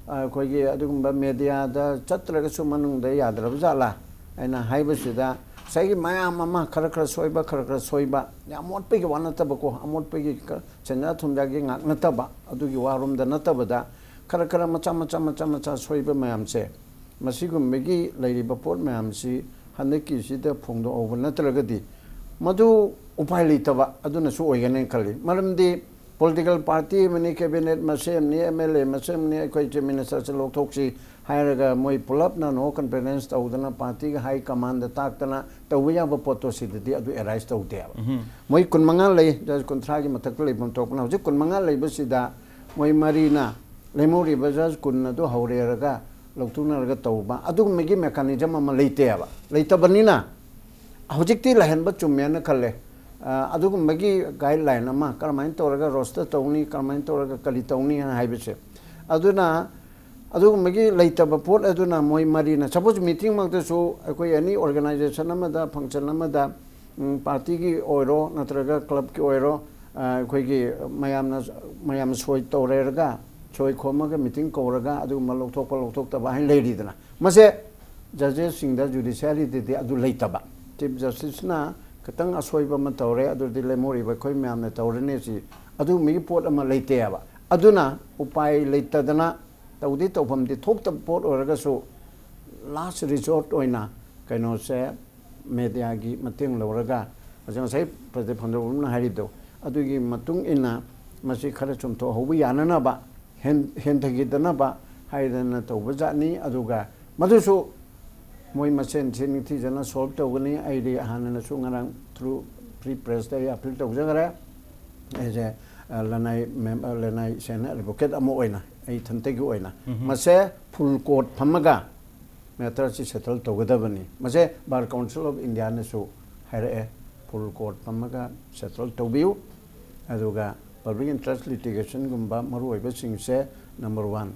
ꯑꯩꯈꯣꯏꯒꯤ ꯑꯗꯨꯒꯨꯝꯕ ꯃꯦꯗꯤꯌꯥꯗ ꯆꯠꯇ꯭ꯔꯒꯁꯨ ꯃꯅꯨꯡꯗ ꯌꯥꯗ꯭ꯔꯕ ꯖꯥꯠꯂꯥ ꯍꯥꯏꯅ ꯍꯥꯏꯕꯁꯤꯗ, ꯉꯁꯥꯏꯒꯤ ꯃꯌꯥꯝ ꯑꯃ ꯈꯔ ꯈꯔ ꯁꯣꯏꯕ, ꯈꯔ ꯈꯔ ꯁꯣꯏꯕ, ꯌꯥꯝ ꯃꯣꯠꯄꯒꯤ ꯋꯥ ꯅꯠꯇꯕꯀꯣ, ꯑꯃꯣꯠꯄꯒꯤ ꯀ-, ꯁꯦꯟꯖꯥ ꯊꯨꯝꯖꯥꯒꯤ ꯉꯥꯛ ꯅꯠꯇꯕ, ꯑꯗꯨꯒꯤ ꯋꯥꯔꯣꯝꯗ ꯅꯠꯇꯕꯗ, ꯈꯔ ꯈꯔ ꯃꯆꯥ ꯃꯆꯥ ꯃꯆꯥ ꯃꯆꯥ ꯁꯣꯏꯕ ꯃꯌꯥꯝꯁꯦ, ꯃꯁꯤꯒꯨꯝꯕꯒꯤ ꯂꯩꯔꯤꯕ ꯄꯣꯠ ꯃꯌꯥꯝꯁꯤ ꯍꯟꯗꯛꯀꯤꯁꯤꯗ ꯐꯣꯡꯗꯣꯛꯍꯧꯕ ꯅꯠꯇ꯭ꯔꯒꯗꯤ ꯃꯗꯨ ꯎꯄꯥꯏ ꯂꯩꯇꯕ ꯑꯗꯨꯅꯁꯨ ꯑꯣꯏꯒꯅꯤ ꯈꯜꯂꯤ꯫ ꯃꯔꯝꯗꯤ ꯄꯣꯂꯤꯇꯤꯀꯦꯜ ꯄꯥꯔꯇꯤ ꯑꯃꯅꯤ, ꯀꯦꯕꯤꯅꯦꯠ ꯃꯁꯦꯝꯅꯤ, ꯑꯦꯝ ꯑꯦꯜ ꯑꯦ ꯃꯁꯦꯝꯅꯤ, ꯑꯩꯈꯣꯏ ꯆꯤꯐ ꯃꯤꯅꯤꯁꯇꯔꯁꯦ ꯂꯧꯊꯣꯛꯁꯤ ꯍꯥꯏꯔꯒ ꯃꯣꯏ ꯄꯨꯂꯞꯅ ꯅꯣ ꯀꯟꯐꯤꯗꯦꯟꯁ ꯇꯧꯗꯅ ꯄꯥꯔꯇꯤꯒ ꯍꯥꯏ ꯀꯃꯥꯟꯗ ꯇꯥꯛꯇꯅ ꯇꯧꯕ ꯌꯥꯕ ꯄꯣꯠꯇꯣ ꯁꯤꯗꯗꯤ ꯑꯗꯨ ꯑꯦꯔꯥꯏꯁ ꯇꯧꯗꯦꯕ꯫ ꯃꯣꯏ ꯀꯨꯟꯃꯉꯥ ꯂꯩ, ꯖꯁ ꯀꯨꯟꯊ꯭ꯔꯥꯒꯤ ꯃꯊꯛꯇ ꯂꯩꯐꯝ ꯊꯣꯛꯄꯅ, ꯍꯧꯖꯤꯛ ꯀꯨꯟꯃꯉꯥ ꯂꯩꯕꯁꯤꯗ ꯃꯣꯏ ꯃꯔꯤꯅ ꯂꯦꯝꯍꯧꯔꯤꯕ ꯖꯁ ꯀꯨꯟ ꯑꯗꯨ ꯍꯧꯔꯦꯔꯒ ꯂꯧꯊꯣꯛꯅꯔꯒ ꯇꯧꯕ ꯑꯗꯨꯒꯨꯝꯕꯒꯤ ꯃꯦꯀꯥꯅꯤꯖꯝ ꯑꯃ ꯂꯩꯇꯦꯕ꯫ ꯂꯩꯇꯕꯅꯤꯅ ꯍꯧꯖꯤꯛꯇꯤ ꯂꯩꯍꯟꯕ ꯆꯨꯝꯃꯦꯅ ꯈꯜꯂꯦ꯫ ꯑ, ꯑꯗꯨꯒꯨꯝꯕꯒꯤ ꯒꯥꯏꯗꯂꯥꯏꯟ ꯑꯃ ꯀꯔꯝꯍꯥꯏꯅ ꯇꯧꯔꯒ ꯔꯣꯁꯇꯔ ꯇꯧꯅꯤ, ꯀꯔꯝꯍꯥꯏꯅ ꯇꯧꯔꯒ ꯀꯔꯤ ꯇꯧꯅꯤ ꯍꯥꯏꯅ ꯍꯥꯏꯕꯁꯦ꯫ ꯑꯗꯨꯅ ꯑꯗꯨꯒꯨꯝꯕꯒꯤ ꯂꯩꯇꯕ ꯄꯣꯠ ꯑꯗꯨꯅ ꯃꯣꯏ ꯃꯔꯤꯅ, ꯁꯄꯣꯁ ꯃꯤꯇꯤꯡꯃꯛꯇꯁꯨ ꯑꯩꯈꯣꯏ ꯑꯦꯅꯤ ꯑꯣꯔꯒꯅꯥꯏꯖꯦꯁꯟ ꯑꯃꯗ, ꯐꯪꯁꯟ ꯑꯃꯗ, ꯎꯝ, ꯄꯥꯔꯇꯤꯒꯤ ꯑꯣꯏꯔꯣ ꯅꯠꯇ꯭ꯔꯒ ꯀ꯭ꯂꯕꯀꯤ ꯑꯣꯏꯔꯣ, ꯑ, ꯑꯩꯈꯣꯏꯒꯤ ꯃꯌꯥꯝꯅ, ꯃꯌꯥꯝ ꯁꯣꯏ ꯇꯧꯔꯦꯔꯒ, ꯁꯣꯏ ꯈꯣꯝꯃꯒ ꯃꯤꯇꯤꯡ ꯀꯧꯔꯒ ꯑꯗꯨꯒꯨꯝꯕ ꯂꯧꯊꯣꯛꯄ ꯂꯧꯊꯣꯛꯇꯕ ꯍꯥꯏꯅ ꯂꯩꯔꯤꯗꯅ, ꯃꯁꯦ ꯖꯖꯦꯁꯁꯤꯡꯗ, ꯖꯨꯗꯤꯁꯤꯌꯥꯔꯤꯗꯗꯤ ꯑꯗꯨ ꯂꯩꯇꯕ꯫ ꯆꯤꯐ ꯖꯁꯇꯤꯁꯅ ꯈꯤꯇꯪ ꯑꯁꯣꯏꯕ ꯑꯃ ꯇꯧꯔꯦ, ꯑꯗꯨꯗꯤ ꯂꯦꯝꯍꯧꯔꯤꯕ ꯑꯩꯈꯣꯏ ꯃꯌꯥꯝꯅ ꯇꯧꯔꯅꯤ ꯁꯤ, ꯑꯗꯨꯒꯨꯝꯕꯒꯤ ꯄꯣꯠ ꯑꯃ ꯂꯩꯇꯦꯕ꯫ ꯑꯗꯨꯅ ꯎꯄꯥꯏ ꯂꯩꯇꯗꯅ ꯇꯧꯗꯤ ꯇꯧꯐꯝꯗꯤ ꯊꯣꯛꯇꯕ ꯄꯣꯠ ꯑꯣꯏꯔꯒꯁꯨ, ꯂꯥꯁ ꯔꯤꯁꯣꯔꯠ ꯑꯣꯏꯅ ꯀꯩꯅꯣꯁꯦ, ꯃꯦꯗꯤꯌꯥꯒꯤ ꯃꯇꯦꯡ ꯂꯧꯔꯒ ꯉꯁꯥꯏ ꯄ꯭ꯔꯗꯤꯞ ꯐꯟꯗ꯭ꯔꯕꯝꯅ ꯍꯥꯏꯔꯤꯕꯗꯣ, ꯑꯗꯨꯒꯤ ꯃꯇꯨꯡ ꯏꯟꯅ ꯃꯁꯤ ꯈꯔ ꯆꯨꯝꯊꯣꯛꯍꯧꯕ ꯌꯥꯅꯅꯕ, ꯍꯦꯟ-, ꯍꯦꯟꯊꯈꯤꯗꯅꯕ ꯍꯥꯏꯗꯅ ꯇꯧꯕ ꯖꯥꯠꯅꯤ꯫ ꯑꯗꯨꯒ ꯃꯗꯨꯁꯨ ꯃꯣꯏ ꯃꯁꯦꯟ ꯁꯤ ꯅꯤꯡꯊꯤꯖꯅ ꯁꯣꯜꯕ ꯇꯧꯒꯅꯤ꯫ ꯑꯩꯗꯤ ꯍꯥꯟꯅꯅꯁꯨ ꯉꯔꯥꯡ ꯊ꯭ꯔꯨ ꯐ꯭ꯔꯤ ꯄ꯭ꯔꯦꯁꯇ ꯑꯩ ꯑꯄꯤꯜ ꯇꯧꯖꯈ꯭ꯔꯦ꯫ ꯑꯩꯁꯦ, ꯑ, ꯂꯅꯥꯏ ꯃꯦꯝ-, ꯑ, ꯂꯅꯥꯏ ꯁꯦꯅ ꯑꯦꯗꯚꯣꯀꯦꯠ ꯑꯃ ꯑꯣꯏꯅ, ꯑꯩ ꯏꯊꯟꯇꯒꯤ ꯑꯣꯏꯅ, ꯃꯁꯦ ꯐꯨꯜ ꯀꯣꯔꯠ ꯐꯝꯃꯒ ꯃꯦꯇꯔꯁꯤ ꯁꯦꯇꯜ ꯇꯧꯒꯗꯕꯅꯤ꯫ ꯃꯁꯦ ꯕꯥꯔ ꯀꯥꯎꯟꯁꯤꯜ ꯑꯣꯐ ꯏꯟꯗꯤꯌꯥꯅꯁꯨ ꯍꯥꯏꯔꯛꯑꯦ, ꯐꯨꯜ ꯀꯣꯔꯠ ꯐꯝꯃꯒ ꯁꯦꯇꯜ ꯇꯧꯕꯤꯌꯨ꯫ ꯑꯗꯨꯒ ꯄꯕ꯭ꯂꯤꯛ ꯏꯟꯇꯔꯦꯁ ꯂꯤꯇꯤꯒꯦꯁꯟꯒꯨꯝꯕ ꯃꯔꯨꯑꯣꯏꯕꯁꯤꯡꯁꯦ, ꯅꯝꯕꯔ ꯋꯥꯟ,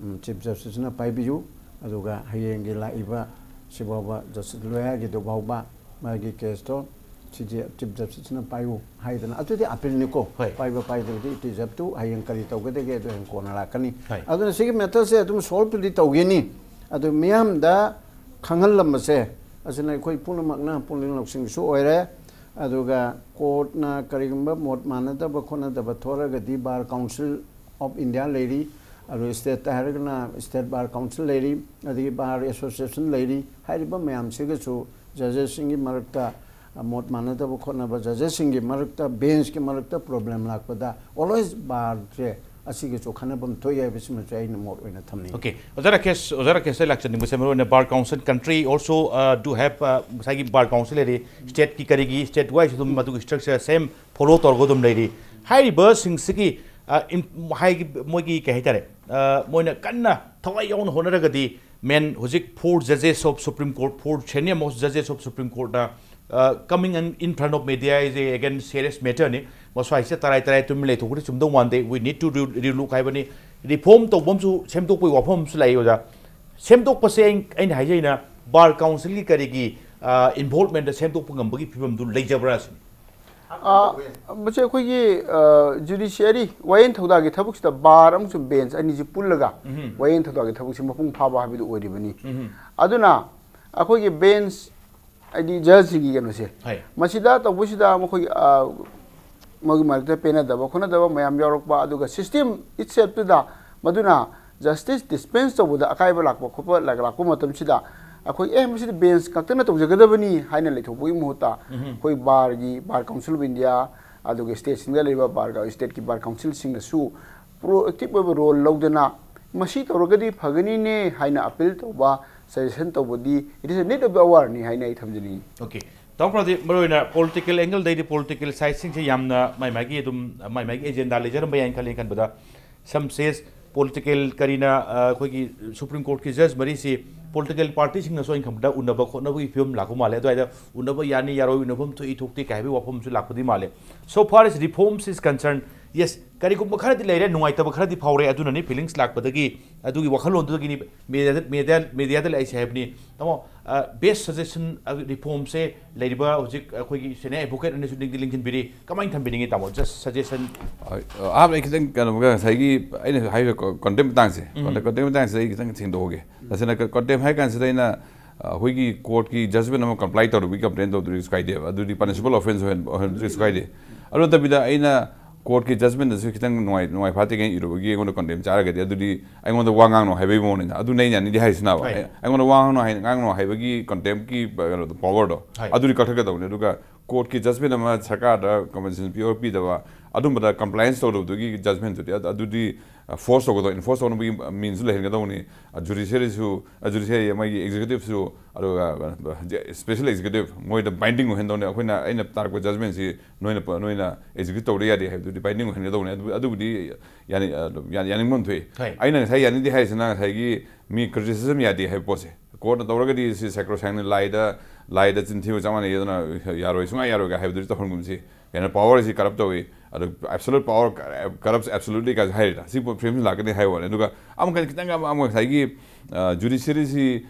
ꯎꯝ, ꯆꯤꯐ ꯖꯁꯇꯤꯁꯅ ꯄꯥꯏꯕꯤꯌꯨ꯫ ꯑꯗꯨꯒ ꯍꯌꯦꯡꯒꯤ ꯂꯥꯛꯏꯕ ꯁꯤꯐꯥꯎꯕ ꯖꯁꯇꯤꯁ ꯂꯣꯌꯥꯒꯤꯗꯨ ꯐꯥꯎꯕ ꯃꯥꯒꯤ ꯀꯦꯁꯇꯣ ꯁꯤꯁꯦ ꯆꯤꯐ ꯖꯁꯇꯤꯁꯅ ꯄꯥꯏꯌꯨ ꯍꯥꯏꯗꯅ, ꯑꯗꯨꯗꯤ ꯑꯄꯤꯜꯅꯤꯀꯣ꯫ ꯍꯣꯏ꯫ ꯄꯥꯏꯕ ꯄꯥꯏꯗꯕꯗꯤ it is up to ꯍꯌꯦꯡ ꯀꯔꯤ ꯇꯧꯒꯗꯒꯦ ꯑꯗꯨ ꯍꯌꯦꯡ ꯀꯣꯟꯅ ꯂꯥꯛꯀꯅꯤ꯫ ꯍꯣꯏ꯫ ꯑꯗꯨꯅ ꯁꯤꯒꯤ ꯃꯦꯇꯔꯁꯦ ꯑꯗꯨꯝ ꯁꯣꯜꯕꯇꯨꯗꯤ ꯇꯧꯒꯅꯤ꯫ ꯑꯗꯨ ꯃꯤꯌꯥꯝꯗ ꯈꯪꯍꯜꯂꯝꯕꯁꯦ ꯑꯁꯤꯅ ꯑꯩꯈꯣꯏ ꯄꯨꯝꯅꯃꯛꯅ ꯄꯨꯛꯅꯤꯡ ꯂꯧꯁꯤꯡꯁꯨ ꯑꯣꯏꯔꯦ꯫ ꯑꯗꯨꯒ ꯀꯣꯔꯠꯅ ꯀꯔꯤꯒꯨꯝꯕ ꯃꯣꯠ ꯃꯥꯟꯅꯗꯕ ꯈꯣꯠꯅꯗꯕ ꯊꯣꯛꯂꯒꯗꯤ ꯕꯥꯔ ꯀꯥꯎꯟꯁꯤꯜ ꯑꯣꯐ ꯏꯟꯗꯤꯌꯥ ꯂꯩꯔꯤ, ꯑꯗꯨ ꯁ꯭ꯇꯦꯠꯇ ꯍꯥꯏꯔꯒꯅ ꯁ꯭ꯇꯦꯠ ꯕꯥꯔ ꯀꯥꯎꯟꯁꯤꯜ ꯂꯩꯔꯤ, ꯑꯗꯒꯤ ꯕꯥꯔ ꯑꯦꯁꯣꯁꯤꯌꯦꯁꯟ ꯂꯩꯔꯤ꯫ ꯍꯥꯏꯔꯤꯕ ꯃꯌꯥꯝꯁꯤꯒꯁꯨ ꯖꯖꯦꯁꯁꯤꯡꯒꯤ ꯃꯔꯛꯇ, ꯑ, ꯃꯣꯠ ꯃꯥꯟꯅꯗꯕ ꯈꯣꯠꯅꯕ, ꯖꯖꯦꯁꯁꯤꯡꯒꯤ ꯃꯔꯛꯇ, ꯕꯦꯟꯁꯀꯤ ꯃꯔꯛꯇ ꯄ꯭ꯔꯣꯕ꯭ꯂꯦꯝ ꯂꯥꯛꯄꯗ ꯑꯣꯜꯋꯦꯁ ꯕꯥꯔꯁꯦ ꯑꯁꯤꯒꯤꯁꯨ ꯈꯟꯅꯐꯝ ꯊꯣꯛꯏ ꯍꯥꯏꯕꯁꯤꯃꯁꯨ ꯑꯩꯅ ꯃꯣꯠ ꯑꯣꯏꯅ ꯊꯝꯅꯤꯡꯉꯤ꯫ ꯑꯣꯀꯦ, ꯑꯣꯖꯥ ꯔꯥꯀꯦꯁ, ꯑꯣꯖꯥ ꯔꯥꯀꯦꯁꯇ ꯂꯥꯛꯆꯅꯤꯡꯕꯁꯦ ꯃꯔꯨ ꯑꯣꯏꯅ ꯕꯥꯔ ꯀꯥꯎꯟꯁꯤꯜ ꯀꯟꯇ꯭ꯔꯤ ꯑꯣꯜꯁꯣ ꯗꯨ ꯍꯦꯞ, ꯉꯁꯥꯏꯒꯤ ꯕꯥꯔ ꯀꯥꯎꯟꯁꯤꯜ ꯂꯩꯔꯤ, ꯁ꯭ꯇꯦꯠꯀꯤ ꯀꯔꯤꯒꯤ ꯁ꯭ꯇꯦꯠ ꯋꯥꯏꯁ ꯑꯗꯨꯝ ꯃꯗꯨꯒꯤ ꯁ꯭ꯇ꯭ꯔꯛꯆꯔ ꯁꯦꯝ ꯐꯣꯂꯣ ꯇꯧꯔꯒ ꯑꯗꯨꯝ ꯂꯩꯔꯤ꯫ ꯍꯥꯏꯔꯤꯕꯁꯤꯡꯁꯤꯒꯤ, ꯑ, ꯏꯝ-, ꯍꯥꯏꯒꯤ-, ꯃꯣꯏꯒꯤ ꯀꯩ ꯍꯥꯏꯇꯥꯔꯦ, ꯑ, ꯃꯣꯏꯅ ꯀꯟꯅ ꯊꯋꯥꯏ ꯌꯥꯎꯅ ꯍꯣꯠꯅꯔꯒꯗꯤ ꯃꯦꯟ ꯍꯧꯖꯤꯛ four judges of Supreme Court, four senior most judges of Supreme Courtꯅ, ꯑ, coming in, in front of media is a again serious matterꯅꯤ꯫ ꯃꯁ꯭ꯋꯥꯏꯁꯦ ꯇꯔꯥꯏ ꯇꯔꯥꯏ ꯇꯨꯃꯤꯟ ꯂꯩꯊꯣꯛꯄꯗꯤ ꯆꯨꯝꯗꯧ ꯃꯥꯟꯗꯦ꯫ We need to re-, relook ꯍꯥꯏꯕꯅꯤ꯫ ꯔꯤꯐꯣꯔꯝ ꯇꯧꯕ ꯑꯃꯁꯨ, ꯁꯦꯝꯗꯣꯛꯄꯒꯤ ꯋꯥꯐꯝ ꯑꯃꯁꯨ ꯂꯥꯛꯏ, ꯑꯣꯖꯥ꯫ ꯁꯦꯝꯗꯣꯛꯄꯁꯦ ꯑꯩ-, ꯑꯩꯅ ꯍꯥꯏꯖꯩꯅ ꯕꯥꯔ ꯀꯥꯎꯟꯁꯤꯜꯒꯤ ꯀꯔꯤꯒꯤ, ꯑ, ꯏꯟꯚꯣꯜꯕꯃꯦꯟꯗ ꯁꯦꯝꯗꯣꯛꯄ ꯉꯝꯕꯒꯤ ꯐꯤꯕꯝꯗꯨ ꯂꯩꯖꯕ꯭ꯔꯥ ꯁꯤꯅꯤ꯫ ꯑ, ꯃꯁꯤ ꯑꯩꯈꯣꯏꯒꯤ, ꯑ, ꯖꯨꯗꯤꯁꯤꯌꯔꯤ, ꯋꯥꯌꯦꯜ ꯊꯧꯗꯥꯡꯒꯤ ꯊꯕꯛꯁꯤꯗ ꯕꯥꯔ ꯑꯃꯁꯨꯡ ꯕꯦꯟꯁ ꯑꯅꯤꯁꯤ ꯄꯨꯜꯂꯒ ꯎꯝ꯫ ꯋꯥꯌꯦꯜ ꯊꯧꯗꯥꯡꯒꯤ ꯊꯕꯛꯁꯤ ꯃꯄꯨꯡ ꯐꯥꯕ ꯍꯥꯏꯕꯗꯨ ꯑꯣꯏꯔꯤꯕꯅꯤ꯫ ꯎꯝ꯫ ꯑꯗꯨꯅ ꯑꯩꯈꯣꯏꯒꯤ ꯕꯦꯟꯁ, ꯍꯥꯏꯗꯤ ꯖꯖꯁꯤꯡꯒꯤ ꯀꯩꯅꯣꯁꯦ, ꯍꯣꯏ꯫ ꯃꯁꯤꯗ ꯇꯧꯕꯁꯤꯗ ꯃꯈꯣꯏꯒꯤ, ꯑ, ꯃꯣꯏꯒꯤ ꯃꯔꯛꯇ ꯄꯦꯟꯅꯗꯕ ꯈꯣꯠꯅꯗꯕ ꯃꯌꯥꯝ ꯌꯥꯎꯔꯛꯄ, ꯑꯗꯨꯒ system itselfꯇꯨꯗ ꯃꯗꯨꯅ justice dispense ꯇꯧꯕꯗ ꯑꯀꯥꯏꯕ ꯂꯥꯛꯄ ꯈꯣꯠꯄ ꯂꯥꯛ-, ꯂꯥꯛꯄ ꯃꯇꯝꯁꯤꯗ ꯑꯩꯈꯣꯏ ꯑꯦ ꯃꯁꯤꯗꯤ ꯕꯦꯟꯁ ꯈꯛꯇꯅ ꯇꯧꯖꯒꯗꯕꯅꯤ ꯍꯥꯏꯅ ꯂꯩꯊꯣꯛꯄꯒꯤ ꯃꯍꯨꯠꯇ ꯑꯩꯈꯣꯏ ꯕꯥꯔꯒꯤ, ꯕꯥꯔ ꯀꯥꯎꯟꯁꯤꯜ ꯑꯣꯐ ꯏꯟꯗꯤꯌꯥ, ꯑꯗꯨꯒ ꯁ꯭ꯇꯦꯠꯁꯤꯡꯗ ꯂꯩꯔꯤꯕ ꯕꯥꯔꯒ ꯁ꯭ꯇꯦꯠꯀꯤ ꯕꯥꯔ ꯀꯥꯎꯟꯁꯤꯜꯁꯤꯡꯅꯁꯨ ꯄ꯭ꯔꯣꯑꯦꯛꯇꯤꯞ ꯑꯣꯏꯕ ꯔꯣꯜ ꯂꯧꯗꯅ ꯃꯁꯤ ꯇꯧꯔꯒꯗꯤ ꯐꯒꯅꯤꯅꯦ ꯍꯥꯏꯅ ꯑꯄꯤꯜ ꯇꯧꯕ, ꯁꯖꯦꯁꯟ ꯇꯧꯕꯗꯤ it is a need of the hour ꯅꯤ ꯍꯥꯏꯅ ꯑꯩ ꯊꯝꯖꯅꯤꯡꯏ꯫ ꯑꯣꯀꯦ, ꯇꯥꯃꯣ ꯄ꯭ꯔꯗꯤꯞ, ꯃꯔꯨꯑꯣꯏꯅ ꯄꯣꯂꯤꯇꯤꯀꯦꯜ ꯑꯦꯡꯒꯜꯗꯩꯗꯤ ꯄꯣꯂꯤꯇꯤꯀꯦꯜ ꯁꯥꯏꯠꯁꯤꯡꯁꯦ ꯌꯥꯝꯅ ꯃꯥꯏ ꯃꯥꯏꯒꯤ ꯑꯗꯨꯝ ꯃꯥꯏ ꯃꯥꯏꯒꯤ ꯑꯦꯖꯦꯟꯗꯥ ꯂꯩꯖꯔꯝꯕ ꯌꯥꯏꯅ ꯈꯜꯂꯤ꯫ ꯑꯩꯅ ꯈꯟꯕꯗ ꯁꯝ ꯁꯦꯁ ꯄꯣꯂꯤꯇꯤꯀꯦꯜ ꯀꯔꯤꯅ, ꯑ, ꯑꯩꯈꯣꯏꯒꯤ ꯁꯨꯄ꯭ꯔꯤꯝ ꯀꯣꯔꯠꯀꯤ ꯖꯖ ꯃꯔꯤꯁꯤ ꯄꯣꯂꯤꯇꯤꯀꯦꯜ ꯄꯥꯔꯇꯤꯁꯤꯡꯅꯁꯨ ꯑꯩꯅ ꯈꯟꯕꯗ ꯎꯅꯕ ꯈꯣꯠꯅꯕꯒꯤ ꯐꯤꯕꯝ ꯂꯥꯛꯄ ꯃꯥꯜꯂꯦ꯫ ꯑꯗꯨꯋꯥꯏꯗ ꯎꯅꯕ ꯌꯥꯅꯤ ꯌꯥꯔꯣꯏ, ꯎꯅꯐꯝ ꯊꯣꯛꯏ ꯊꯣꯛꯇꯦ ꯀꯥꯏ ꯍꯥꯏꯕꯒꯤ ꯋꯥꯐꯝꯁꯨ ꯂꯥꯛꯄꯗꯤ ꯃꯥꯜꯂꯦ꯫ So far as reforms is concerned, yes, ꯀꯔꯤꯒꯨꯝꯕ ꯈꯔꯗꯤ ꯂꯩꯔꯦ, ꯅꯨꯡꯉꯥꯏꯇꯕ ꯈꯔꯗꯤ ꯐꯥꯎꯔꯦ, ꯑꯗꯨꯅꯅꯤ ꯐꯤꯂꯤꯡꯁ ꯂꯥꯛꯄꯗꯒꯤ, ꯑꯗꯨꯒꯤ ꯋꯥꯈꯜꯂꯣꯟꯗꯨꯗꯒꯤꯅꯤ ꯃꯦꯗꯤꯌꯥꯗ, ꯃꯦꯗꯤꯌꯥ, ꯃꯦꯗꯤꯌꯥꯗ ꯂꯥꯛꯏꯁꯦ ꯍꯥꯏꯕꯅꯤ꯫ ꯇꯥꯃꯣ, ꯕꯦꯁ ꯁꯖꯦꯁꯟ ꯔꯤꯐꯣꯔꯝꯁꯦ ꯂꯩꯔꯤꯕ ꯍꯧꯖꯤꯛ ꯑꯩꯈꯣꯏꯒꯤ ꯁꯦꯅꯤꯌꯔ ꯑꯦꯗꯚꯣꯀꯦꯠ ꯑꯅꯤꯁꯨ ꯂꯤꯡꯗꯤ ꯂꯤꯡꯁꯤꯟꯕꯤꯔꯤ, ꯀꯃꯥꯏꯅ ꯊꯝꯕꯤꯅꯤꯡꯉꯤ ꯇꯥꯃꯣ? Just suggestion. ꯑꯍꯥꯟꯕ ꯑꯩ ꯈꯤꯇꯪ ꯀꯩꯅꯣꯒ ꯉꯁꯥꯏꯒꯤ ꯑꯩꯅ ꯍꯥꯏꯔꯤꯕ ꯀꯣꯟꯇꯦꯝ ꯃꯇꯥꯡꯁꯦ, ꯀꯣꯟꯇꯦꯝ ꯃꯇꯥꯡꯁꯤꯗ ꯑꯩ ꯈꯤꯇꯪ ꯁꯦꯡꯗꯣꯛꯍꯧꯒꯦ꯫ ꯇꯁꯦꯡꯅ ꯀꯣꯟꯇꯦꯝ ꯍꯥꯏ ꯀꯥꯟꯁꯤꯗ ꯑꯩꯅ ꯑ, ꯑꯩꯈꯣꯏꯒꯤ ꯀꯣꯔꯠꯀꯤ ꯖꯖꯃꯦꯟ ꯑꯃ ꯀꯝꯄ꯭ꯂꯥꯏ ꯇꯧꯔꯨꯕꯒꯤ ꯀꯝꯄ꯭ꯂꯦꯟ ꯇꯧꯗ꯭ꯔꯁꯨ ꯀꯥꯏꯗꯦꯕ, ꯑꯗꯨꯗꯤ ꯄꯅꯤꯁꯤꯕꯜ ꯑꯣꯐꯦꯟꯁ ꯑꯣꯏꯍꯟꯗ꯭ꯔꯁꯨ ꯀꯥꯏꯗꯦ꯫ ꯑꯗꯨ ꯅꯠꯇꯕꯤꯗ ꯑꯩꯅ ꯀꯣꯔꯠꯀꯤ ꯖꯖꯃꯦꯟꯗꯁꯨ ꯈꯤꯇꯪ ꯅꯨꯡꯉꯥꯏ ꯅꯨꯡꯉꯥꯏ ꯐꯥꯠꯇꯦ ꯀꯩꯅ ꯏꯔꯨꯕꯒꯤ ꯑꯩꯉꯣꯟꯗ ꯀꯣꯟꯇꯦꯝ ꯆꯥꯔꯒꯗꯤ ꯑꯗꯨꯗꯤ ꯑꯩꯉꯣꯟꯗ ꯋꯥ ꯉꯥꯡꯅꯣ ꯍꯥꯏꯕꯒꯤ ꯃꯑꯣꯡꯅꯤꯅ ꯑꯗꯨꯅ ꯑꯩꯅ ꯌꯥꯅꯤꯡꯗꯦ ꯍꯥꯏꯔꯤꯁꯤꯅꯕ꯫ ꯑꯩ- ꯑꯩꯉꯣꯟꯗ ꯋꯥ ꯉꯥꯡꯅꯣ ꯍꯥꯏ ꯉꯥꯡꯅꯣ ꯍꯥꯏꯕꯒꯤ ꯀꯣꯟꯇꯦꯝꯀꯤ ꯀꯩꯅꯣꯗꯣ, ꯄꯋꯥꯔꯗꯣ ꯑꯗꯨꯗꯤ ꯀꯛꯊꯠꯀꯗꯧꯅꯤ꯫ ꯑꯗꯨꯒ ꯀꯣꯔꯠꯀꯤ ꯖꯖꯃꯦꯟ ꯑꯃ ꯁꯔꯀꯥꯔꯗ ꯀꯝꯄꯦꯟꯁꯦꯁꯟ ꯄꯤꯕ ꯄꯤꯗꯕ ꯑꯗꯨꯝꯕꯗ ꯀꯝꯄ꯭ꯂꯥꯏꯟꯁ ꯇꯧꯗꯕꯗꯨꯒꯤ ꯖꯖꯃꯦꯟꯗꯨꯗꯤ ꯑꯗꯨꯗꯤ ꯐꯣꯔꯁ ꯇꯧꯒꯗꯧꯕ, ꯏꯟꯐꯣꯔꯁ ꯇꯧꯅꯕꯒꯤ ꯃꯤꯟꯁꯨ ꯂꯩꯍꯟꯒꯗꯧꯕꯅꯤ꯫ ꯖꯨꯗꯤꯁꯤꯌꯔꯤꯁꯨ, ꯖꯨꯗꯤꯁꯤꯌꯔꯤ ꯃꯣꯏꯒꯤ ꯑꯦꯛꯖꯤꯀ꯭ꯌꯨꯇꯤꯞꯁꯨ ꯑꯗꯨꯒ ꯁ꯭ꯄꯦꯁꯦꯜ ꯑꯦꯛꯖꯤꯀ꯭ꯌꯨꯇꯤꯞ ꯃꯣꯏꯗ ꯕꯥꯏꯟꯗꯤꯡ ꯑꯣꯏꯍꯟꯗꯧꯅꯤ꯫ ꯑꯩꯈꯣꯏꯅ ꯑꯩꯅ ꯇꯥꯔꯛꯄ ꯖꯖꯃꯦꯟꯁꯤ ꯅꯣꯏꯅ ꯅꯣꯏꯅ ꯑꯦꯛꯖꯤꯀ꯭ꯌꯨꯠ ꯇꯧꯗ ꯌꯥꯗꯦ ꯍꯥꯏꯕꯗꯨꯗꯤ ꯕꯥꯏꯟꯗꯤꯡ ꯑꯣꯏꯍꯟꯒꯗꯧꯕꯅꯤ꯫ ꯑꯗꯨ ꯑꯗꯨꯕꯨꯗꯤ ꯌꯥꯅꯤ-, ꯌꯥꯅꯤꯡꯐꯝ ꯊꯣꯛꯏ꯫ ꯑꯩꯅ ꯉꯁꯥꯏ ꯌꯥꯅꯤꯡꯗꯦ ꯍꯥꯏꯔꯤꯁꯤꯅ ꯉꯁꯥꯏꯒꯤ ꯃꯤ ꯀ꯭ꯔꯤꯇꯤꯁꯤꯖꯝ ꯌꯥꯗꯦ ꯍꯥꯏꯕ ꯄꯣꯠꯁꯦ꯫ ꯀꯣꯔꯠꯅ ꯇꯧꯔꯒꯗꯤ ꯁꯤ ꯁꯦꯀ꯭ꯔꯣꯁꯥꯏꯡꯅ ꯂꯥꯏꯗ ꯂꯥꯏꯗ ꯆꯤꯟ ꯊꯤꯕ ꯆꯞ ꯃꯥꯟꯅꯩ, ꯑꯗꯨꯅ ꯌꯥꯔꯣꯏ, ꯁꯨꯡꯌꯥ ꯌꯥꯔꯣꯏꯒ ꯍꯥꯏꯕꯗꯨꯗꯤ ꯇꯧꯍꯟꯒꯨꯝꯁꯤ꯫ ꯀꯩꯅꯣ, ꯄꯋꯥꯔꯁꯤ ꯀꯔꯞ ꯇꯧꯏ, ꯑꯗꯣ ꯑꯦꯕꯁꯣꯂꯨꯠ ꯄꯋꯥꯔ ꯀꯔꯞꯁ ꯑꯦꯕꯁꯣꯂꯨꯠꯂꯤ ꯀꯥꯏꯁꯨ ꯍꯥꯏꯔꯤꯗ ꯁꯤ ꯐ꯭ꯔꯦꯝꯁꯤ ꯂꯥꯛꯀꯅꯤ ꯍꯥꯏꯕ ꯋꯥꯅꯤ꯫ ꯑꯗꯨꯒ ꯑꯃꯨꯛꯀ ꯈꯤꯇꯪ ꯑꯃ ꯑꯃꯨꯛ ꯉꯁꯥꯏꯒꯤ ꯖꯨꯗꯤꯁꯤꯌꯔꯤꯁꯤ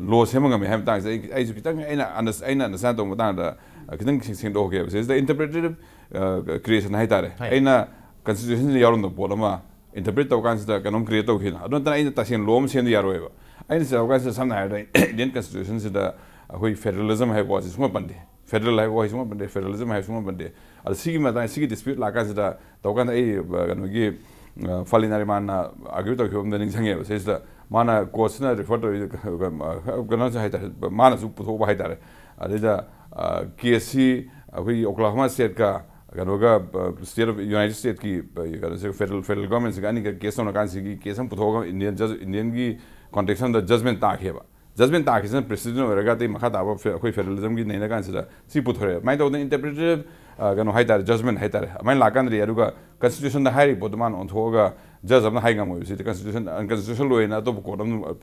ꯂꯣ ꯁꯦꯝꯕ ꯉꯝꯃꯤ ꯍꯥꯏꯕ ꯃꯇꯥꯡꯁꯤꯗ ꯑꯩ ꯑꯩꯁꯨ ꯈꯤꯇꯪ ꯑꯩꯅ ꯑꯩꯅ ꯑꯟꯗꯔꯁ꯭ꯇꯦꯟ ꯇꯧꯕ ꯃꯇꯥꯡꯗ ꯈꯤꯇꯪ ꯁꯦꯡꯗꯣꯛꯍꯧꯒꯦꯕ꯫ ꯁꯤꯗ ꯏꯟꯇꯔꯄ꯭ꯔꯤꯇꯦꯇꯤꯞ ꯀ꯭ꯔꯤꯌꯦꯁꯟ ꯍꯥꯏꯇꯥꯔꯦ꯫ ꯑꯩꯅ ꯀꯟꯁꯇꯤꯇ꯭ꯌꯨꯁꯟꯁꯤꯗ ꯌꯥꯎꯔꯝꯗꯕ ꯄꯣꯠ ꯑꯃ ꯏꯟꯇꯔꯄ꯭ꯔꯤꯠ ꯇꯧ ꯀꯥꯟꯁꯤꯗ ꯀꯩꯅꯣꯝ ꯀ꯭ꯔꯤꯌꯦꯠ ꯇꯧꯈꯤꯅ꯫ ꯑꯗꯨ ꯅꯠꯇꯅ ꯑꯩꯅ ꯇꯁꯦꯡꯅ ꯂꯣ ꯑꯃ ꯁꯦꯝꯗ ꯌꯥꯔꯣꯏꯕ꯫ ꯑꯩꯅ ꯆꯠꯂ ꯀꯥꯟꯁꯤꯗ ꯁꯝꯅ ꯍꯥꯏꯔꯕꯗ ꯏꯟꯗꯤꯌꯟ ꯀꯟꯁꯇꯤꯇ꯭ꯌꯨꯁꯟꯁꯤꯗ ꯑꯩꯈꯣꯏ ꯐꯦꯗꯔꯦꯂꯤꯖꯝ ꯍꯥꯏꯕ ꯋꯥꯁꯤ ꯁꯨꯡꯄꯟ ꯄꯟꯗꯦ꯫ ꯐꯦꯗꯔꯦꯜ ꯍꯥꯏꯕ ꯋꯥꯍꯩ ꯁꯨꯡꯄꯟ ꯄꯟꯗꯦ꯫ ꯐꯦꯗꯔꯦꯂꯤꯖꯝ ꯍꯥꯏꯕ ꯁꯨꯡꯄꯟ ꯄꯟꯗꯦ꯫ ꯑꯗꯣ ꯁꯤꯒꯤ ꯃꯇꯥꯡ, ꯁꯤꯒꯤ ꯗꯤꯁꯄ꯭ꯌꯨꯠ ꯂꯥꯛꯀꯥꯟꯁꯤꯗ ꯇꯧꯀꯥꯟꯗ ꯑꯩ ꯀꯩꯅꯣꯒꯤ ꯑ, ꯐꯥꯂꯤ ꯅꯥꯔꯤꯃꯥꯟꯅ ꯑꯥꯔꯒ꯭ꯌꯨ ꯇꯧꯈꯤꯕ ꯑꯃꯗ ꯅꯤꯡꯁꯤꯡꯉꯦꯕ ꯁꯤꯁꯤꯗ꯫ ꯃꯥꯅ ꯀꯣꯔꯠꯁꯤꯅ ꯔꯤꯐꯔ ꯇꯧꯔꯤ, ꯀꯩꯅꯣꯁꯦ ꯍꯥꯏꯇꯥꯔꯦ, ꯃꯥꯅꯁꯨ ꯄꯨꯊꯣꯛꯄ ꯍꯥꯏꯇꯥꯔꯦ꯫ ꯑꯗꯩꯗ, ꯑ, ꯀꯦꯁꯁꯤ ꯑꯩꯈꯣꯏꯒꯤ ꯑꯣꯀ꯭ꯂꯥꯍꯣꯃꯥ ꯁ꯭ꯇꯦꯠꯀ ꯀꯩꯅꯣꯒ, ꯑ, ꯁ꯭ꯇꯦꯠ ꯑꯣꯐ ꯌꯨꯅꯥꯏꯇꯦꯗ ꯁ꯭ꯇꯦꯠꯀꯤ, ꯑ, ꯀꯩꯅꯣꯁꯦ, ꯐꯦꯗꯔꯦꯜ, ꯐꯦꯗꯔꯦꯜ ꯒꯣꯔꯃꯦꯟꯁꯤꯒ ꯑꯅꯤꯒ ꯀꯦꯁ ꯇꯧꯅ ꯀꯥꯟꯁꯤꯒꯤ ꯀꯦꯁ ꯑꯃ ꯄꯨꯊꯣꯛꯑꯒ ꯏꯟꯗꯤꯌꯟ ꯖꯁ, ꯏꯟꯗꯤꯌꯟꯒꯤ ꯀꯣꯟꯇꯦꯛꯁ ꯑꯃꯗ ꯖꯖꯃꯦꯟ ꯇꯥꯈꯤꯑꯕ꯫ ꯖꯖꯃꯦꯟ ꯇꯥꯈꯤꯁꯤꯅ ꯄ꯭ꯔꯦꯁꯤꯗꯦꯟ ꯑꯣꯏꯔꯒ ꯑꯇꯩ ꯃꯈꯥ ꯇꯥꯕ ꯐꯦ-, ꯑꯩꯈꯣꯏ ꯐꯦꯗꯔꯦꯂꯤꯖꯝꯒꯤ ꯅꯩꯅ ꯀꯥꯟꯁꯤꯗ ꯁꯤ ꯄꯨꯊꯣꯔꯛꯑꯦ꯫ ꯑꯗꯨꯃꯥꯏꯅ ꯇꯧꯗꯅ ꯏꯟꯇꯔꯄ꯭ꯔꯤꯇꯦꯇꯤꯚ, ꯑ, ꯀꯩꯅꯣ ꯍꯥꯏꯇꯥꯔꯦ, ꯖꯖꯃꯦꯟ ꯍꯥꯏꯇꯥꯔꯦ, ꯑꯗꯨꯃꯥꯏꯅ ꯂꯥꯛꯀꯥꯟꯗꯗꯤ, ꯑꯗꯨꯒ ꯀꯟꯁꯇꯤꯇ꯭ꯌꯨꯁꯟꯗ ꯍꯥꯏꯔꯤꯕ ꯄꯣꯠꯇꯣ ꯃꯥꯅ ꯑꯣꯟꯊꯣꯛꯑꯒ ꯖꯖ ꯑꯃꯅ ꯍꯥꯏ ꯉꯝꯃꯣꯏꯕ꯫ ꯁꯤꯗꯤ ꯀꯟꯁꯇꯤꯇ꯭ꯌꯨꯁꯟ, ꯑꯟꯀꯟꯁꯇꯤꯇ꯭ꯌꯨꯁꯟ ꯑꯣꯏꯅ ꯑꯇꯣꯞꯄ ꯀꯣꯔꯠ ꯑꯗꯨꯝ, ꯑ,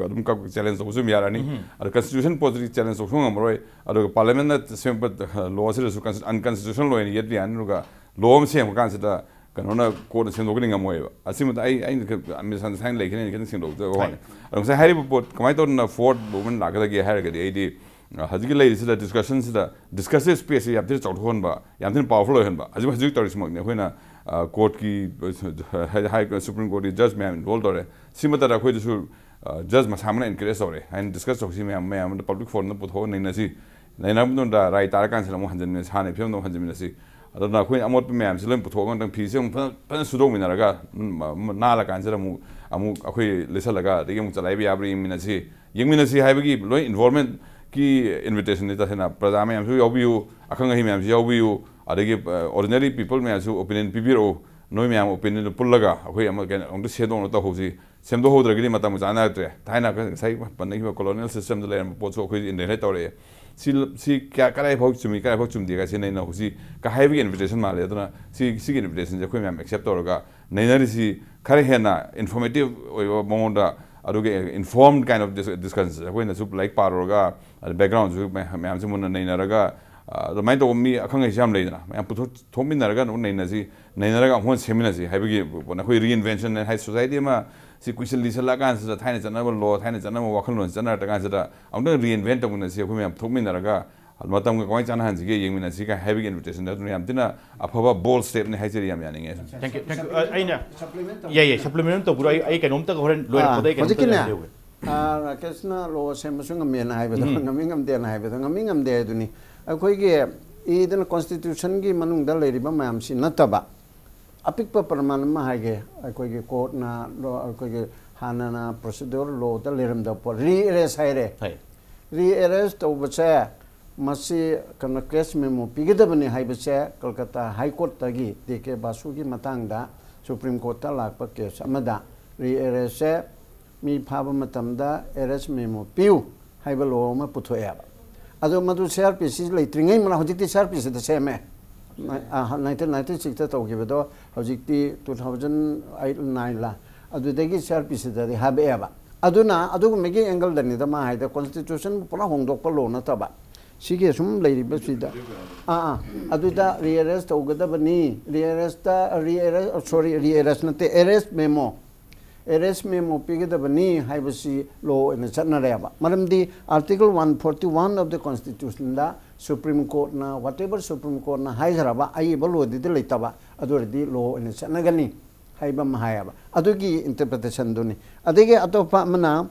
ꯑꯗꯨꯝ ꯆꯦꯂꯦꯟꯖ ꯇꯧꯕꯁꯨ ꯑꯗꯨꯝ ꯌꯥꯔꯛꯑꯅꯤ꯫ ꯑꯗꯣ ꯀꯟꯁꯇꯤꯇ꯭ꯌꯨꯁꯟ ꯄꯣꯠꯇꯨꯗꯤ ꯆꯦꯂꯦꯟꯖ ꯇꯧꯕꯁꯨ ꯉꯝꯃꯔꯣꯏ꯫ ꯑꯗꯨꯒ ꯄꯥꯔꯂꯤꯌꯥꯃꯦꯟꯅ ꯁꯦꯝꯕ ꯂꯣ ꯑꯁꯤꯗꯁꯨ ꯑꯟꯀꯟꯁꯇꯤꯇ꯭ꯌꯨꯁꯟ ꯑꯣꯏꯅ ꯌꯦꯠꯄ ꯌꯥꯅꯤ꯫ ꯑꯗꯨꯒ ꯂꯣ ꯑꯃ ꯁꯦꯝꯕ ꯀꯥꯟꯁꯤꯗ ꯀꯩꯅꯣꯅ ꯀꯣꯔꯠꯅ ꯁꯦꯝꯗꯣꯛꯀꯅꯤ ꯉꯝꯃꯣꯏꯕ꯫ ꯑꯁꯤꯃꯇ ꯑꯩ, ꯑꯩꯅ ꯈꯔ ꯃꯤꯁꯑꯟꯗꯔꯁꯇꯦꯟꯗꯤꯡ ꯂꯩꯈꯤꯅꯤ, ꯑꯩꯅ ꯈꯤꯇꯪ ꯁꯦꯡꯗꯣꯛꯆꯕ ꯋꯥꯅꯤ꯫ ꯑꯗꯣ ꯉꯁꯥꯏ ꯍꯥꯏꯔꯤꯕ ꯄꯣꯠ ꯀꯃꯥꯏꯅ ꯇꯧꯗꯅ ꯐꯣꯔꯠ ꯃꯨꯚꯃꯦꯟ ꯂꯥꯛꯀꯗꯒꯦ ꯍꯥꯏꯔꯒꯗꯤ, ꯑꯩꯗꯤ, ꯑ, ꯍꯧꯖꯤꯛꯀꯤ ꯂꯩꯔꯤꯁꯤꯗ ꯗꯤꯁꯀꯁꯟꯁꯤꯗ, ꯗꯤꯁꯀꯁꯤꯞ ꯁ꯭ꯄꯦꯁꯁꯤ ꯌꯥꯝ ꯊꯤꯅ ꯆꯥꯎꯊꯣꯛꯍꯟꯕ, ꯌꯥꯝ ꯊꯤꯅ ꯄꯥꯋꯔꯐꯨꯜ ꯑꯣꯏꯍꯟꯕ꯫ ꯍꯧꯖꯤꯛ, ꯍꯧꯖꯤꯛ ꯇꯧꯔꯤꯁꯤꯃꯛꯅꯤ ꯑꯩꯈꯣꯏꯅ, ꯑ, ꯀꯣꯔꯠꯀꯤ, ꯑ, ꯍꯥꯏ, ꯍꯥꯏ, ꯁꯨꯄ꯭ꯔꯤꯝ ꯀꯣꯔꯠꯀꯤ ꯖꯖ ꯃꯌꯥꯝ ꯏꯟꯚꯣꯜꯕ ꯇꯧꯔꯦ꯫ ꯁꯤ ꯃꯊꯛꯇ ꯑꯩꯈꯣꯏꯗꯁꯨ, ꯑ, ꯖꯖ ꯃꯁꯥꯃꯛꯅ ꯑꯦꯟꯀꯔꯦꯖ ꯇꯧꯔꯦ ꯍꯥꯏꯅ ꯗꯤꯁꯀꯁ ꯇꯧꯁꯤ ꯃꯌꯥꯝ, ꯃꯌꯥꯝ ꯑꯃꯗ ꯄꯕ꯭ꯂꯤꯛ ꯐꯣꯔꯝꯗ ꯄꯨꯊꯣꯛꯑ ꯅꯩꯅꯁꯤ꯫ ꯅꯩꯅꯕ ꯃꯇꯨꯡꯗ ꯔꯥꯏ ꯇꯥꯔꯀꯥꯟꯁꯤꯗ ꯑꯃꯨꯛ ꯍꯟꯖꯤꯟꯃꯤꯟꯅꯁꯤ, ꯍꯥꯟꯅꯒꯤ ꯐꯤꯕꯝꯗ ꯑꯃꯨꯛ ꯍꯟꯖꯤꯟꯃꯤꯟꯅꯁꯤ꯫ ꯑꯗꯨꯅ ꯑꯩꯈꯣꯏꯅ ꯑꯃꯣꯠꯄ ꯃꯌꯥꯝꯁꯤ ꯂꯣꯏ ꯄꯨꯊꯣꯛꯑꯒ ꯑꯃꯨꯛꯇꯪ ꯐꯤꯁꯦ ꯑꯃꯨꯛ ꯐꯖꯅ, ꯐꯖꯅ ꯁꯨꯗꯣꯛꯃꯤꯟꯅꯔꯒ, ꯎꯝ, ꯃ-, ꯃ-, ꯅꯥꯜꯂꯀꯥꯟꯁꯤꯗ ꯑꯃꯨꯛ, ꯑꯃꯨꯛ ꯑꯩꯈꯣꯏ ꯂꯤꯠꯁꯜꯂꯒ ꯑꯗꯒꯤ ꯑꯃꯨꯛ ꯆꯂꯥꯏꯕ ꯌꯥꯕ꯭ꯔꯥ ꯌꯦꯡꯃꯤꯟꯅꯁꯤ꯫ ꯌꯦꯡꯃꯤꯟꯅꯁꯤ ꯍꯥꯏꯕꯒꯤ ꯂꯣꯏ ꯏꯟꯚꯣꯜꯕꯃꯦꯟꯠꯀꯤ ꯏꯟꯚꯤꯇꯦꯁꯟꯅꯤ꯫ ꯇꯁꯦꯡꯅ ꯄ꯭ꯔꯖꯥ ꯃꯌꯥꯝꯁꯨ ꯌꯥꯎꯕꯤꯌꯨ, ꯑꯈꯪ ꯑꯍꯩ ꯃꯌꯥꯝꯁꯨ ꯌꯥꯎꯕꯤꯌꯨ, ꯑꯗꯒꯤ, ꯑ, ꯑꯣꯔꯗꯤꯅꯔꯤ ꯄꯤꯄꯜ ꯃꯌꯥꯝꯁꯨ ꯑꯣꯄꯤꯅꯤꯌꯟ ꯄꯤꯕꯤꯔꯛꯎ꯫ ꯅꯣꯏ ꯃꯌꯥꯝ ꯑꯣꯄꯤꯅꯤꯌꯟꯗꯨ ꯄꯨꯜꯂꯒ ꯑꯩꯈꯣꯏ ꯑꯃ ꯀꯩꯅꯣ ꯑꯃꯨꯛꯇ ꯁꯦꯝꯗꯣꯛꯅ ꯇꯧꯍꯧꯁꯤ꯫ ꯁꯦꯝꯗꯣꯛꯍꯧꯗ꯭ꯔꯒꯗꯤ ꯃꯇꯝꯒ ꯆꯥꯟꯅꯔꯛꯇ꯭ꯔꯦ꯫ ꯊꯥꯏꯅ ꯉꯁꯥꯏ ꯄꯟꯅꯈꯤꯕ ꯀꯣꯂꯣꯅꯤꯌꯦꯜ ꯁꯤꯁꯇꯦꯝꯗ ꯂꯩꯔꯝꯕ ꯄꯣꯠꯁꯨ ꯑꯩꯈꯣꯏ ꯏꯟꯗꯤꯌꯥꯗ ꯇꯧꯔꯛꯑꯦ꯫ ꯁꯤ, ꯁꯤ ꯀꯌꯥ, ꯀꯗꯥꯏ ꯐꯥꯎ ꯆꯨꯝꯃꯤ, ꯀꯗꯥꯏ ꯐꯥꯎ ꯆꯨꯝꯗꯦ ꯀꯥꯏꯁꯤ ꯅꯩꯅꯍꯧꯁꯤ ꯀ ꯍꯥꯏꯕꯒꯤ ꯏꯟꯚꯤꯇꯦꯁꯟ ꯃꯥꯜꯂꯦ꯫ ꯑꯗꯨꯅ ꯁꯤ, ꯁꯤꯒꯤ ꯏꯟꯚꯤꯇꯦꯁꯟꯁꯦ ꯑꯩꯈꯣꯏ ꯃꯌꯥꯝ ꯑꯦꯛꯁꯦꯞ ꯇꯧꯔꯒ ꯅꯩꯅꯔꯤꯁꯤ ꯈꯔ ꯍꯦꯟꯅ ꯏꯟꯐꯣꯔꯃꯦꯇꯤꯚ ꯑꯣꯏꯕ ꯃꯑꯣꯡꯗ, ꯑꯗꯨꯒ ꯏꯟꯐꯣꯔꯝ ꯀꯥꯏꯟ ꯑꯣꯐ ꯗꯤꯁꯀꯁꯟꯁꯦ ꯑꯩꯈꯣꯏꯅꯁꯨ ꯂꯥꯏꯔꯤꯛ ꯄꯥꯔꯨꯔꯒ, ꯑꯗ ꯕꯦꯛꯒ꯭ꯔꯥꯎꯟꯁꯨ ꯃꯌꯥꯝ, ꯃꯌꯥꯝꯁꯦ ꯃꯨꯟꯅ ꯅꯩꯅꯔꯒ, ꯑ, ꯑꯗꯨꯃꯥꯏꯅ ꯇꯧꯕ ꯃꯤ ꯑꯈꯪ ꯑꯍꯩꯁꯨ ꯌꯥꯝ ꯂꯩꯗꯅ, ꯃꯌꯥꯝ ꯄꯨꯊꯣꯛ-, ꯊꯣꯛꯃꯤꯟꯅꯔꯒ ꯑꯗꯨꯝ ꯅꯩꯅꯁꯤ, ꯅꯩꯅꯔꯒ ꯑꯃꯨꯛ ꯍꯟꯅ ꯁꯦꯝꯃꯤꯟꯅꯁꯤ ꯍꯥꯏꯕꯒꯤ ꯄꯣꯠꯅꯤ꯫ ꯑꯩꯈꯣꯏ ꯔꯤꯏꯟꯚꯦꯟꯁꯟ ꯍꯥꯏ, ꯁꯣꯁꯥꯏꯇꯤ ꯑꯃ ꯁꯤ ꯀꯨꯏꯁꯜ ꯂꯤꯁꯜꯂꯛꯑꯀꯥꯟꯁꯤꯗ ꯊꯥꯏꯅ ꯆꯠꯅꯕ ꯂꯣ, ꯊꯥꯏꯅ ꯆꯠꯅꯕ ꯋꯥꯈꯜꯂꯣꯟ ꯆꯠꯅꯔꯛꯇ꯭ꯔꯀꯥꯟꯁꯤꯗ ꯑꯃꯨꯛꯇꯪ ꯔꯤꯏꯟꯚꯦꯟ ꯇꯧꯃꯤꯟꯅꯁꯤ꯫ ꯑꯩꯈꯣꯏ ꯃꯌꯥꯝ ꯊꯣꯛꯃꯤꯟꯅꯔꯒ ꯃꯇꯝꯒ ꯀꯃꯥꯏꯅ ꯆꯥꯟꯅꯍꯟꯁꯤꯒꯦ ꯌꯦꯡꯃꯤꯟꯅꯁꯤ ꯀꯥꯏ ꯍꯥꯏꯕꯒꯤ ꯏꯟꯚꯤꯇꯦꯁꯟꯗ ꯑꯗꯨꯅ ꯌꯥꯝ ꯊꯤꯅ ꯑꯐꯕ ꯕꯣꯜ ꯁ꯭ꯇꯦꯞꯅꯤ ꯍꯥꯏꯖꯔꯤ꯫ ꯌꯥꯝ ꯌꯥꯅꯤꯡꯉꯦ꯫ Thank you, thank you. ꯑ, ꯑꯩꯅ supplement ꯇꯧ-, ꯌꯥꯏ, ꯌꯥꯏ, ꯁꯄ꯭ꯂꯤꯃꯦꯟ ꯇꯧꯕꯤꯔꯣ꯫ ꯑꯩ, ꯑꯩ ꯀꯩꯅꯣꯝꯇꯒ ꯍꯣꯔꯦꯟ ꯂꯣꯏꯔꯛꯄꯗ ꯑꯥ, ꯑꯩ ꯀꯩꯅꯣꯝꯇ ꯍꯧꯖꯤꯛꯀꯤꯅꯦ, ꯍꯥꯏꯖꯍꯧꯒꯦ꯫ ꯑꯥ, ꯔꯥꯀꯦꯁꯅ ꯂꯣ ꯁꯦꯝꯕꯁꯨ ꯉꯝꯃꯦꯅ ꯍꯥꯏꯕꯗꯣ, ꯎꯝ꯫ ꯉꯝꯃꯤ ꯉꯝꯗꯦꯅ ꯍꯥꯏꯕꯗꯣ, ꯉꯝꯃꯤ ꯉꯝꯗꯦ ꯍꯥꯏꯗꯨꯅꯤ꯫ ꯑꯩꯈꯣꯏꯒꯤ ꯏꯗꯅ ꯀꯣꯟꯁꯇꯤꯇ꯭ꯌꯨꯁꯟꯒꯤ ꯃꯅꯨꯡꯗ ꯂꯩꯔꯤꯕ ꯃꯌꯥꯝꯁꯤ ꯅꯠꯇꯕ, ꯑꯄꯤꯛꯄ ꯄ꯭ꯔꯃꯥꯟ ꯑꯃ ꯍꯥꯏꯒꯦ꯫ ꯑꯩꯈꯣꯏꯒꯤ ꯀꯣꯔꯠꯅ ꯂꯣ-, ꯑꯩꯈꯣꯏꯒꯤ ꯍꯥꯟꯅꯅ ꯄ꯭ꯔꯣꯁꯤꯗ꯭ꯌꯨꯔ ꯂꯣꯗ ꯂꯩꯔꯝꯗꯕ ꯄꯣꯠ, ꯔꯤꯑꯦꯔꯦꯁ ꯍꯥꯏꯔꯦ꯫ ꯍꯣꯏ꯫ ꯔꯤꯑꯦꯔꯦꯁ ꯇꯧꯕꯁꯦ ꯃꯁꯤ ꯀꯩꯅꯣ, ꯀꯦꯁ ꯃꯦꯃꯣ ꯄꯤꯒꯗꯕꯅꯤ ꯍꯥꯏꯕꯁꯦ ꯀꯜꯀꯇꯥ ꯍꯥꯏ ꯀꯣꯔꯠꯇꯒꯤ ꯗꯤ ꯀꯦ ꯕꯥꯁꯨꯒꯤ ꯃꯇꯥꯡꯗ ꯁꯨꯄ꯭ꯔꯤꯝ ꯀꯣꯔꯠꯇ ꯂꯥꯛꯄ ꯀꯦꯁ ꯑꯃꯗ ꯔꯤꯑꯦꯔꯦꯁꯁꯦ ꯃꯤ ꯐꯥꯕ ꯃꯇꯝꯗ ꯑꯦꯔꯦꯁ ꯃꯦꯃꯣ ꯄꯤꯌꯨ ꯍꯥꯏꯕ ꯂꯣ ꯑꯃ ꯄꯨꯊꯣꯛꯑꯦꯕ꯫ ꯑꯗꯣ ꯃꯗꯨ ꯁꯤ ꯑꯥꯔ ꯄꯤ ꯁꯤ ꯂꯩꯇ꯭ꯔꯤꯉꯩ ꯃꯃꯥꯡ, ꯍꯧꯖꯤꯛꯇꯤ ꯁꯤ ꯑꯥꯔ ꯄꯤ ꯁꯤꯗ ꯁꯦꯝꯃꯦ꯫ ꯅꯥꯏꯟꯇꯤꯟ ꯅꯥꯏꯟꯇꯤ ꯁꯤꯛꯁꯇ ꯇꯧꯈꯤꯕꯗꯣ ꯍꯧꯖꯤꯛꯇꯤ ꯇꯨ ꯊꯥꯎꯖꯟ ꯑꯩꯠ ꯅꯥꯏꯟꯂ ꯑꯗꯨꯗꯒꯤ ꯁꯤ ꯑꯥꯔ ꯄꯤ ꯁꯤꯗꯗꯤ ꯍꯥꯞꯄꯛꯑꯦꯕ꯫ ꯑꯗꯨꯅ ꯑꯗꯨꯒꯨꯝꯕꯒꯤ ꯑꯦꯡꯒꯜꯗꯅꯤꯗ ꯃꯥ ꯍꯥꯏꯗ, ꯀꯣꯟꯁꯇꯤꯇ꯭ꯌꯨꯁꯟ ꯄꯨꯔꯥ ꯍꯣꯡꯗꯣꯛꯄ ꯂꯣ ꯅꯠꯇꯕ꯫ ꯁꯤꯒꯤ ꯑꯁꯨꯝ ꯂꯩꯔꯤꯕꯁꯤꯗ, ꯑꯥ, ꯑꯥ, ꯑꯗꯨꯗ ꯔꯤꯑꯦꯔꯦꯁ ꯇꯧꯒꯗꯕꯅꯤ, ꯔꯤꯑꯦꯔꯦꯁꯇ, ꯔꯤꯑꯦꯔꯦꯁ, ꯁꯣꯔꯤ, ꯔꯤꯑꯦꯔꯦꯁ ꯅꯠꯇꯦ, ꯑꯦꯔꯦꯁ ꯃꯦꯃꯣ, ꯑꯦꯔꯦꯁ ꯃꯦꯃꯣ ꯄꯤꯒꯗꯕꯅꯤ ꯍꯥꯏꯕꯁꯤ ꯂꯣ ꯑꯣꯏꯅ ꯆꯠꯅꯔꯦꯕ꯫ ꯃꯔꯝꯗꯤ Article one forty one of the Constitutionꯗ ꯁꯨꯄ꯭ꯔꯤꯝ ꯀꯣꯔꯠꯅ, whatever ꯁꯨꯄ꯭ꯔꯤꯝ ꯀꯣꯔꯠꯅ ꯍꯥꯏꯈ꯭ꯔꯕ, ꯑꯏꯕ ꯂꯣꯗꯨꯗꯤ ꯂꯩꯇꯕ, ꯑꯗꯨ ꯑꯣꯏꯔꯗꯤ ꯂꯣ ꯑꯣꯏꯅ ꯆꯠꯅꯒꯅꯤ ꯍꯥꯏꯕ ꯑꯃ ꯍꯥꯏꯌꯦꯕ꯫ ꯑꯗꯨꯒꯤ ꯏꯟꯇꯔꯄ꯭ꯔꯤꯇꯦꯁꯟꯗꯨꯅꯤ꯫ ꯑꯗꯒꯤ ꯑꯇꯣꯞꯄ ꯑꯃꯅ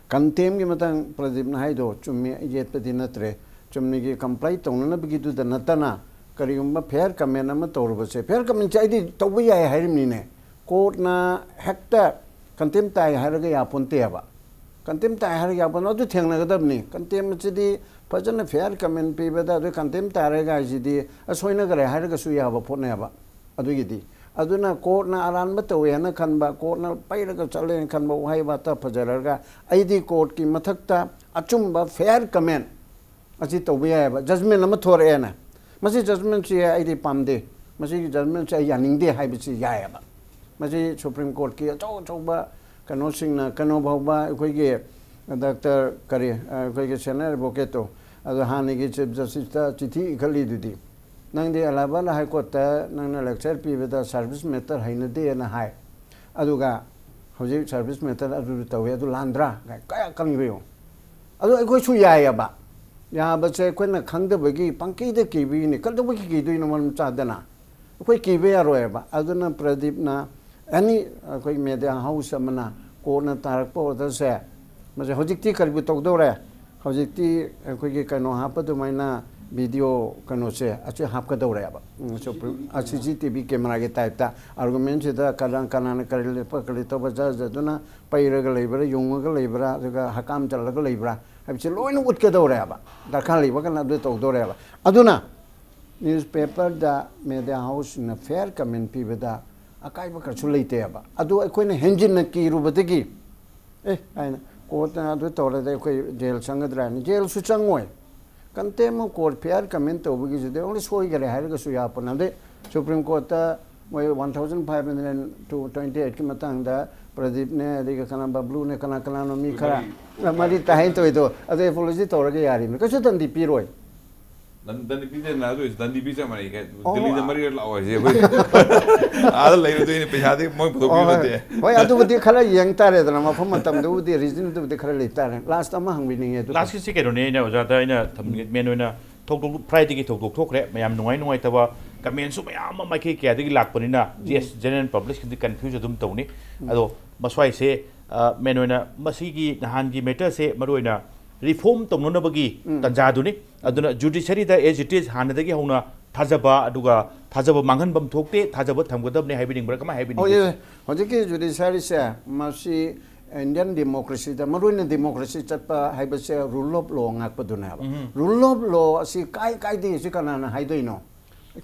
ꯀꯟꯇꯦꯝꯒꯤ ꯃꯇꯥꯡ ꯄ꯭ꯔꯗꯤꯞꯅ ꯍꯥꯏꯗꯣ ꯆꯨꯝꯃꯤ, ꯌꯦꯠꯄꯗꯤ ꯅꯠꯇ꯭ꯔꯦ꯫ ꯆꯨꯝꯅꯒꯤ ꯀꯝꯄ꯭ꯂꯥꯏ ꯇꯧꯅꯅꯕꯒꯤꯗꯨꯗ ꯅꯠꯇꯅ ꯀꯔꯤꯒꯨꯝꯕ ꯐꯦꯌꯔ ꯀꯃꯦꯟ ꯑꯃ ꯇꯧꯔꯨꯕꯁꯦ, ꯐꯦꯌꯔ ꯀꯃꯦꯟꯁꯦ ꯑꯩꯗꯤ ꯇꯧꯕ ꯌꯥꯏ ꯍꯥꯏꯔꯤꯕꯅꯤꯅꯦ꯫ ꯀꯣꯔꯠꯅ ꯍꯦꯛꯇ ꯀꯟꯇꯦꯝ ꯇꯥꯏ ꯍꯥꯏꯔꯒ ꯌꯥꯄꯣꯟꯇꯦꯕ꯫ ꯀꯟꯇꯦꯝ ꯇꯥꯏ ꯍꯥꯏꯔꯒ ꯌꯥꯄꯣꯟ, ꯑꯗꯨ ꯊꯦꯡꯅꯒꯗꯕꯅꯤ꯫ ꯀꯟꯇꯦꯝ ꯑꯁꯤꯗꯤ ꯐꯖꯅ ꯐꯦꯌꯔ ꯀꯃꯦꯟ ꯄꯤꯕꯗ ꯑꯗꯨ ꯀꯟꯇꯦꯝ ꯇꯥꯔꯦꯒ ꯍꯥꯏꯁꯤꯗꯤ ꯑꯁꯣꯏꯅꯈ꯭ꯔꯦ ꯍꯥꯏꯔꯒꯁꯨ ꯌꯥꯕ ꯄꯣꯠꯅꯦꯕ꯫ ꯑꯗꯨꯒꯤꯗꯤ ꯑꯗꯨꯅ ꯀꯣꯔꯠꯅ ꯑꯔꯥꯟꯕ ꯇꯧꯋꯦ ꯍꯥꯏꯅ ꯈꯟꯕ, ꯀꯣꯔꯠꯅ ꯄꯩꯔꯒ ꯆꯠꯂꯦꯅ ꯈꯟꯕ ꯋꯥꯍꯩ ꯋꯥꯇꯥ ꯐꯖꯔꯒ ꯑꯩꯗꯤ ꯀꯣꯔꯠꯀꯤ ꯃꯊꯛꯇ ꯑꯆꯨꯝꯕ ꯐꯦꯌꯔ ꯀꯃꯦꯟ ꯑꯁꯤ ꯇꯧꯕ ꯌꯥꯏꯑꯕ꯫ ꯖꯖꯃꯦꯟ ꯑꯃ ꯊꯣꯔꯛꯑꯦꯅ, ꯃꯁꯤ ꯖꯖꯃꯦꯟꯁꯤ ꯑꯩꯗꯤ ꯄꯥꯝꯗꯦ, ꯃꯁꯤꯒꯤ ꯖꯖꯃꯦꯟꯁꯤ ꯑꯩ ꯌꯥꯅꯤꯡꯗꯦ ꯍꯥꯏꯕꯁꯤ ꯌꯥꯏꯑꯕ꯫ ꯃꯁꯤ ꯁꯨꯄ꯭ꯔꯤꯝ ꯀꯣꯔꯠꯀꯤ ꯑꯆꯧ ꯑꯆꯧꯕ ꯀꯩꯅꯣꯁꯤꯡꯅ, ꯀꯩꯅꯣ ꯐꯥꯎꯕ ꯑꯩꯈꯣꯏꯒꯤ ꯗꯥꯛꯇꯔ ꯀꯔꯤ, ꯑꯩꯈꯣꯏꯒꯤ ꯁꯦꯅꯤꯌꯔ ꯑꯦꯗꯚꯣꯀꯦꯠꯇꯣ, ꯑꯗꯣ ꯍꯥꯟꯅꯒꯤ ꯆꯤꯐ ꯖꯁꯇꯤꯁꯇ ꯆꯤꯊꯤ ꯏꯈꯠꯂꯤꯗꯨꯗꯤ, ꯅꯪꯗꯤ ꯑꯂꯥꯍꯕꯥꯗ ꯍꯥꯏ ꯀꯣꯔꯠꯇ ꯅꯪꯅ ꯂꯦꯛꯆꯔ ꯄꯤꯕꯗ ꯁꯥꯔꯚꯤꯁ ꯃꯦꯇꯔ ꯍꯩꯅꯗꯦꯅ ꯍꯥꯏ, ꯑꯗꯨꯒ ꯍꯧꯖꯤꯛ ꯁꯥꯔꯚꯤꯁ ꯃꯦꯇꯔ ꯑꯗꯨ ꯇꯧꯋꯦ, ꯑꯗꯨ ꯂꯥꯟꯗ꯭ꯔꯥ? ꯀꯥꯏ-, ꯀꯌꯥ ꯀꯟꯈ꯭ꯔꯦ ꯌꯦꯡꯉꯨ꯫ ꯑꯗꯨ ꯑꯩꯈꯣꯏꯁꯨ ꯌꯥꯏꯑꯕ꯫ ꯌꯥꯕꯁꯦ ꯑꯩꯈꯣꯏꯅ ꯈꯪꯗꯕꯒꯤ ꯄꯪꯀꯤꯗ ꯀꯤꯕꯒꯤꯅꯤ꯫ ꯀꯩꯗꯧꯕꯒꯤ ꯀꯤꯗꯣꯏꯅꯣ ꯃꯔꯝ ꯆꯥꯗꯅ? ꯑꯩꯈꯣꯏ ꯀꯤꯕ ꯌꯥꯔꯣꯏꯕ꯫ ꯑꯗꯨꯅ ꯄ꯭ꯔꯗꯤꯞꯅ ꯑꯦꯅꯤ ꯑꯩꯈꯣꯏ ꯃꯦꯗꯤꯌꯥ ꯍꯥꯎꯁ ꯑꯃꯅ ꯀꯣꯔꯠꯅ ꯇꯥꯔꯛꯄ ꯑꯣꯔꯗꯔꯁꯦ, ꯃꯁꯤ ꯍꯧꯖꯤꯛꯇꯤ ꯀꯔꯤꯕꯨ ꯇꯧꯗꯧꯔꯦ? ꯍꯧꯖꯤꯛꯇꯤ ꯑꯩꯈꯣꯏꯒꯤ ꯀꯩꯅꯣ ꯍꯥꯞꯄ ꯑꯗꯨꯃꯥꯏꯅ ꯚꯤꯗꯤꯑꯣ ꯀꯩꯅꯣꯁꯦ ꯑꯁꯤ ꯍꯥꯞꯀꯗꯧꯔꯦꯕ꯫ ꯎꯝ, ꯁꯨꯄ꯭ꯔꯤꯝ, ꯑ, ꯁꯤ ꯁꯤ ꯇꯤ ꯚꯤ ꯀꯦꯃꯦꯔꯥꯒꯤ ꯇꯥꯏꯞꯇ ꯑꯥꯔꯒꯨꯃꯦꯟꯁꯤꯗ ꯀꯅꯥ, ꯀꯅꯥꯅ ꯀꯔꯤ ꯂꯦꯞꯄ, ꯀꯔꯤ ꯇꯧꯕ, ꯖ-, ꯖ-, ꯑꯗꯨꯅ ꯄꯩꯔꯒ ꯂꯩꯕ꯭ꯔꯥ, ꯌꯨꯡꯉꯒ ꯂꯩꯕ꯭ꯔꯥ, ꯑꯗꯨꯒ ꯍꯀꯥꯝ ꯆꯜꯂꯒ ꯂꯩꯕ꯭ꯔꯥ ꯍꯥꯏꯕꯁꯤ ꯂꯣꯏꯅ ꯎꯠꯀꯗꯧꯔꯦꯕ꯫ ꯗꯔꯀꯥꯔ ꯂꯩꯕ ꯀꯥꯟꯗ ꯑꯗꯨ ꯇꯧꯗꯧꯔꯦꯕ꯫ ꯑꯗꯨꯅ ꯅ꯭ꯌꯨꯁꯄꯦꯄꯔꯗ ꯃꯦꯗꯤꯌꯥ ꯍꯥꯎꯁꯁꯤꯡꯅ ꯐꯦꯌꯔ ꯀꯃꯦꯟ ꯄꯤꯕꯗ ꯑꯀꯥꯏꯕ ꯀꯔꯤꯁꯨ ꯂꯩꯇꯦꯕ꯫ ꯑꯗꯨ ꯑꯩꯈꯣꯏꯅ ꯍꯦꯟꯖꯤꯟꯅ ꯀꯤꯔꯨꯕꯗꯒꯤ, "ꯑꯦ," ꯍꯥꯏꯅ, "ꯀꯣꯔꯠꯅ ꯑꯗꯨ ꯇꯧꯔꯗꯤ ꯑꯩꯈꯣꯏ ꯖꯦꯜ ꯆꯪꯒꯗ꯭ꯔꯥ?" ꯍꯥꯏꯅ, ꯖꯦꯜꯁꯨ ꯆꯪꯉꯣꯏ꯫ Contempt of court, ꯐꯦꯌꯔ comment ꯇꯧꯕꯒꯤꯁꯤꯗꯤ only ꯁꯣꯏꯈꯔꯦ ꯍꯥꯏꯔꯒꯁꯨ ꯌꯥꯄꯣꯠ ꯅꯠꯇꯦ꯫ ꯁꯨꯄ꯭ꯔꯤꯝ ꯀꯣꯔꯠꯇ ꯃꯣꯏ one thousand five hundred two twenty ꯑꯩꯠꯀꯤ ꯃꯇꯥꯡꯗ ꯄ꯭ꯔꯗꯤꯞꯅꯦ, ꯑꯗꯒꯤ ꯀꯅꯥ, ꯕꯕ꯭ꯂꯨꯅꯦ, ꯀꯅꯥ ꯀꯅꯥꯅꯣ ꯃꯤ ꯈꯔ ꯃꯔꯤ ꯇꯥꯏ ꯇꯧꯏꯗꯣ, ꯑꯗꯨ ꯑꯦꯄꯣꯂꯣꯖꯤ ꯇꯧꯔꯒ ꯌꯥꯔꯤꯕꯅꯤ, ꯀꯩꯁꯨ ꯗꯟꯗꯤ ꯄꯤꯔꯣꯏ꯫ ꯗꯟ-, ꯗꯟꯗꯤ ꯄꯤꯗꯦꯅ, ꯑꯗꯨ ꯑꯣꯏꯔꯁꯨ ꯗꯟꯗꯤ ꯄꯤ ꯆꯞ ꯃꯥꯟꯅꯩ꯫ ꯑꯣ, ꯗꯤꯜꯂꯤꯗ ꯃꯔꯤꯔꯛ ꯂꯥꯛꯑꯣ ꯍꯥꯏꯁꯦ ꯑꯩꯈꯣꯏ꯫ ꯑꯥꯗ ꯂꯩꯔꯨꯗꯣꯏꯅꯦ, ꯄꯩꯁꯥꯗꯤ ꯃꯣꯏ ꯄꯨꯊꯣꯛꯄꯤꯕ ꯑꯣ, ꯍꯣꯏ꯫ ꯅꯠꯇꯦ꯫ ꯍꯣꯏ, ꯑꯗꯨꯕꯨꯗꯤ ꯈꯔ ꯌꯦꯡ ꯇꯥꯔꯦꯗꯅ, ꯃꯐꯝ ꯃꯇꯝꯗꯨꯕꯨꯗꯤ, ꯔꯤꯖꯟꯗꯨꯕꯨꯗꯤ ꯈꯔ ꯂꯩ ꯇꯥꯔꯦ꯫ ꯂꯥꯁꯇ ꯑꯃ ꯍꯪꯕꯤꯅꯤꯡꯉꯦ ꯑꯗꯨ꯫ ꯂꯥꯁꯀꯤꯁꯤ ꯀꯩꯅꯣꯅꯦ, ꯑꯩꯅ ꯑꯣꯖꯥꯗ ꯑꯩꯅ ꯊꯝꯅꯤꯡꯉꯤ, ꯃꯦꯟ ꯑꯣꯏꯅ ꯊꯧꯗꯣꯛ, ꯐ꯭ꯔꯥꯏꯗꯦꯒꯤ ꯊꯧꯗꯣꯛ ꯊꯣꯛꯈ꯭ꯔꯦ, ꯃꯌꯥꯝ ꯅꯨꯡꯉꯥꯏ ꯅꯨꯡꯉꯥꯏꯇꯕ ꯀꯃꯦꯟꯁꯨ ꯃꯌꯥꯝ ꯑꯃ ꯃꯥꯏꯀꯩ ꯀꯌꯥꯗꯒꯤ ꯂꯥꯛꯄꯅꯤꯅ, ꯎꯝ꯫ ꯌꯦꯁ, ꯖꯦꯅꯔꯦꯜ ꯄꯕ꯭ꯂꯤꯛꯁꯤꯡꯗꯤ ꯀꯟꯐ꯭ꯌꯨꯖ ꯑꯗꯨꯝ ꯇꯧꯅꯤ꯫ ꯎꯝ꯫ ꯑꯗꯣ ꯃꯁ꯭ꯋꯥꯏꯁꯦ, ꯑ, ꯃꯦꯟ ꯑꯣꯏꯅ ꯃꯁꯤꯒꯤ ꯅꯍꯥꯟꯒꯤ ꯃꯦꯇꯔꯁꯦ ꯃꯔꯨ ꯑꯣꯏꯅ ꯔꯤꯐꯣꯔꯝ ꯇꯧꯅꯅꯕꯒꯤ ꯎꯝ꯫ ꯇꯥꯟꯖꯥꯗꯨꯅꯤ꯫ ꯑꯗꯨꯅ ꯖꯨꯗꯤꯁꯔꯤꯗ as it is ꯍꯥꯟꯅꯗꯒꯤ ꯍꯧꯅ ꯊꯥꯖꯕ, ꯑꯗꯨꯒ ꯊꯥꯖꯕ ꯃꯥꯡꯍꯟꯐꯝ ꯊꯣꯛꯇꯦ, ꯊꯥꯖꯕ ꯊꯝꯒꯗꯕꯅꯤ ꯍꯥꯏꯕꯤꯅꯤꯡꯕ꯭ꯔꯥ? ꯀꯃꯥꯏ ꯍꯥꯏꯕꯤꯅꯤꯡꯒꯦ? ꯍꯧꯖꯤꯛ ꯍꯧꯖꯤꯛꯀꯤ ꯖꯨꯗꯤꯁꯔꯤꯁꯦ, ꯃꯁꯤ ꯏꯟꯗꯤꯌꯟ ꯗꯦꯃꯣꯀ꯭ꯔꯦꯁꯤꯗ, ꯃꯔꯨꯑꯣꯏꯅ ꯗꯦꯃꯣꯀ꯭ꯔꯦꯁꯤ ꯆꯠꯄ ꯍꯥꯏꯕꯁꯦ ꯔꯨꯜ ꯑꯣꯐ ꯂꯣ ꯉꯥꯛꯄꯗꯨꯅꯦꯕ꯫ ꯎꯝ꯫ ꯔꯨꯜ ꯑꯣꯐ ꯂꯣ ꯑꯁꯤ ꯀꯥꯏ ꯀꯥꯏꯗꯒꯤ ꯁꯤ ꯀꯅꯥꯅ ꯍꯥꯏꯗꯣꯏꯅꯣ?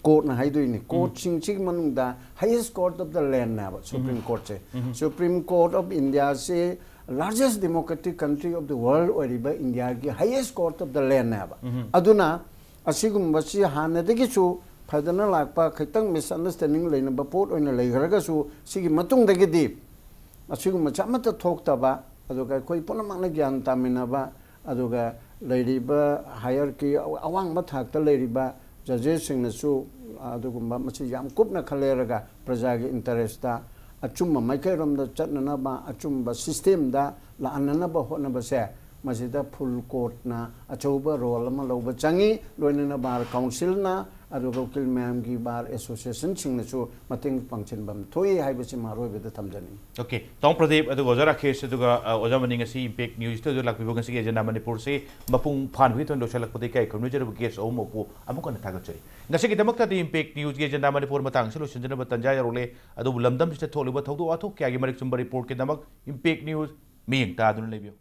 ꯀꯣꯔꯠꯅ ꯍꯥꯏꯗꯣꯏꯅꯤ꯫ ꯎꯝ꯫ ꯀꯣꯔꯠꯁꯤꯡꯁꯤꯒꯤ ꯃꯅꯨꯡꯗ highest court of the land ꯅꯦꯕ ꯁꯨꯄ꯭ꯔꯤꯝ ꯎꯝ꯫ ꯀꯣꯔꯠꯁꯦ꯫ ꯎꯝ꯫ ꯁꯨꯄ꯭ꯔꯤꯝ ꯀꯣꯔꯠ ꯑꯣꯐ ꯏꯟꯗꯤꯌꯥꯁꯤ largest democratic country of the world ꯑꯣꯏꯔꯤꯕ ꯏꯟꯗꯤꯌꯥꯒꯤ highest court of the land ꯅꯦꯕ꯫ ꯎꯝ꯫ ꯑꯗꯨꯅ ꯑꯁꯤꯒꯨꯝꯕꯁꯤ ꯍꯥꯟꯅꯗꯒꯤꯁꯨ ꯐꯗꯅ ꯂꯥꯛꯄ, ꯈꯤꯇꯪ misunderstanding ꯂꯩꯅꯕ ꯄꯣꯠ ꯑꯣꯏꯅ ꯂꯩꯈ꯭ꯔꯒꯁꯨ, ꯁꯤꯒꯤ ꯃꯇꯨꯡꯗꯒꯤꯗꯤ ꯑꯁꯤꯒꯨꯝꯕꯁꯦ ꯑꯃꯠꯇ ꯊꯣꯛꯇꯕ, ꯑꯗꯨꯒ ꯑꯩꯈꯣꯏ ꯄꯨꯝꯅꯃꯛꯅ ꯒ꯭ꯌꯥꯟ ꯇꯥꯃꯤꯟꯅꯕ, ꯑꯗꯨꯒ ꯂꯩꯔꯤꯕ hierarchy, ꯑꯋꯥꯡꯕ ꯊꯥꯛꯇ ꯂꯩꯔꯤꯕ ꯖꯖꯦꯁꯁꯤꯡꯅꯁꯨ ꯑꯗꯨꯒꯨꯝꯕ ꯃꯁꯤ ꯌꯥꯝ ꯀꯨꯞꯅ ꯈꯜꯂꯦꯔꯒ ꯄ꯭ꯔꯖꯥꯒꯤ ꯏꯟꯇꯔꯦꯁꯇ ꯑꯆꯨꯝꯕ ꯃꯥꯏꯀꯩꯔꯣꯝꯗ ꯆꯠꯅꯅꯕ, ꯑꯆꯨꯝꯕ ꯁꯤꯁꯇꯦꯝꯗ ꯂꯥꯛꯍꯟꯅꯅꯕ ꯍꯣꯠꯅꯕꯁꯦ, ꯃꯁꯤꯗ ꯐꯨꯜ ꯀꯣꯔꯠꯅ ꯑꯆꯧꯕ ꯔꯣꯜ ꯑꯃ ꯂꯧꯕ ꯆꯪꯉꯤ꯫ ꯂꯣꯏꯅꯅ ꯕꯥꯔ ꯀꯥꯎꯟꯁꯤꯜꯅ ꯑꯗꯨꯒ ꯎꯀꯤꯜ ꯃꯌꯥꯝꯒꯤ ꯕꯥꯔ ꯑꯦꯁꯣꯁꯤꯌꯦꯁꯟꯁꯤꯡꯅꯁꯨ ꯃꯇꯦꯡ ꯄꯥꯡꯁꯤꯟꯐꯝ ꯊꯣꯛꯏ ꯍꯥꯏꯕꯁꯤꯃ ꯑꯔꯣꯏꯕꯗ ꯊꯝꯖꯅꯤꯡꯏ꯫ ꯑꯣꯀꯦ, ꯇꯥꯃꯣ ꯄ꯭ꯔꯗꯤꯞ ꯑꯗꯨꯒ ꯑꯣꯖꯥ ꯔꯥꯀꯦꯁ ꯑꯗꯨꯒ ꯑ, ꯑꯣꯖꯥ ꯃꯅꯤ, ꯉꯁꯤ ꯏꯝꯄꯦꯛ ꯅ꯭ꯌꯨꯁꯇ ꯑꯗꯨ ꯂꯥꯛꯄꯤꯕ ꯉꯁꯤꯒꯤ ꯑꯦꯖꯦꯟꯗꯥ ꯃꯅꯤꯄꯨꯔꯁꯤ ꯃꯄꯨꯡ ꯐꯥꯅꯕꯒꯤ ꯊꯣꯏꯅ ꯂꯣꯏꯁꯤꯜꯂꯛꯄꯗ ꯏꯀꯥꯏ ꯈꯨꯝꯅꯖꯔꯕ ꯒꯦꯁ ꯑꯍꯨꯝꯃꯛꯄꯨ ꯑꯃꯨꯛ ꯍꯟꯅ ꯊꯥꯒꯠꯆꯔꯤ꯫ ꯉꯁꯤꯒꯤꯗꯃꯛꯇꯗꯤ ꯏꯝꯄꯦꯛ ꯅ꯭ꯌꯨꯁꯀꯤ ꯑꯦꯖꯦꯟꯗꯥ ꯃꯅꯤꯄꯨꯔ ꯃꯇꯥꯡꯁꯤ ꯂꯣꯏꯁꯤꯟꯖꯅꯕ ꯇꯥꯟꯖꯥ ꯌꯧꯔꯛꯂꯦ꯫ ꯑꯗꯨꯕꯨ ꯂꯝꯗꯝꯁꯤꯗ ꯊꯣꯛꯂꯤꯕ ꯊꯧꯗꯣꯛ ꯋꯥꯊꯣꯛ ꯀꯌꯥꯒꯤ ꯃꯔꯤꯛ ꯆꯨꯝꯕ ꯔꯤꯄꯣꯔꯠꯀꯤꯗꯃꯛ ꯏꯝꯄꯦꯛ ꯅ꯭ꯌꯨꯁ ꯃꯤꯠꯌꯦꯡ ꯇꯥꯗꯨꯅ ꯂꯩꯕꯤꯌꯨ꯫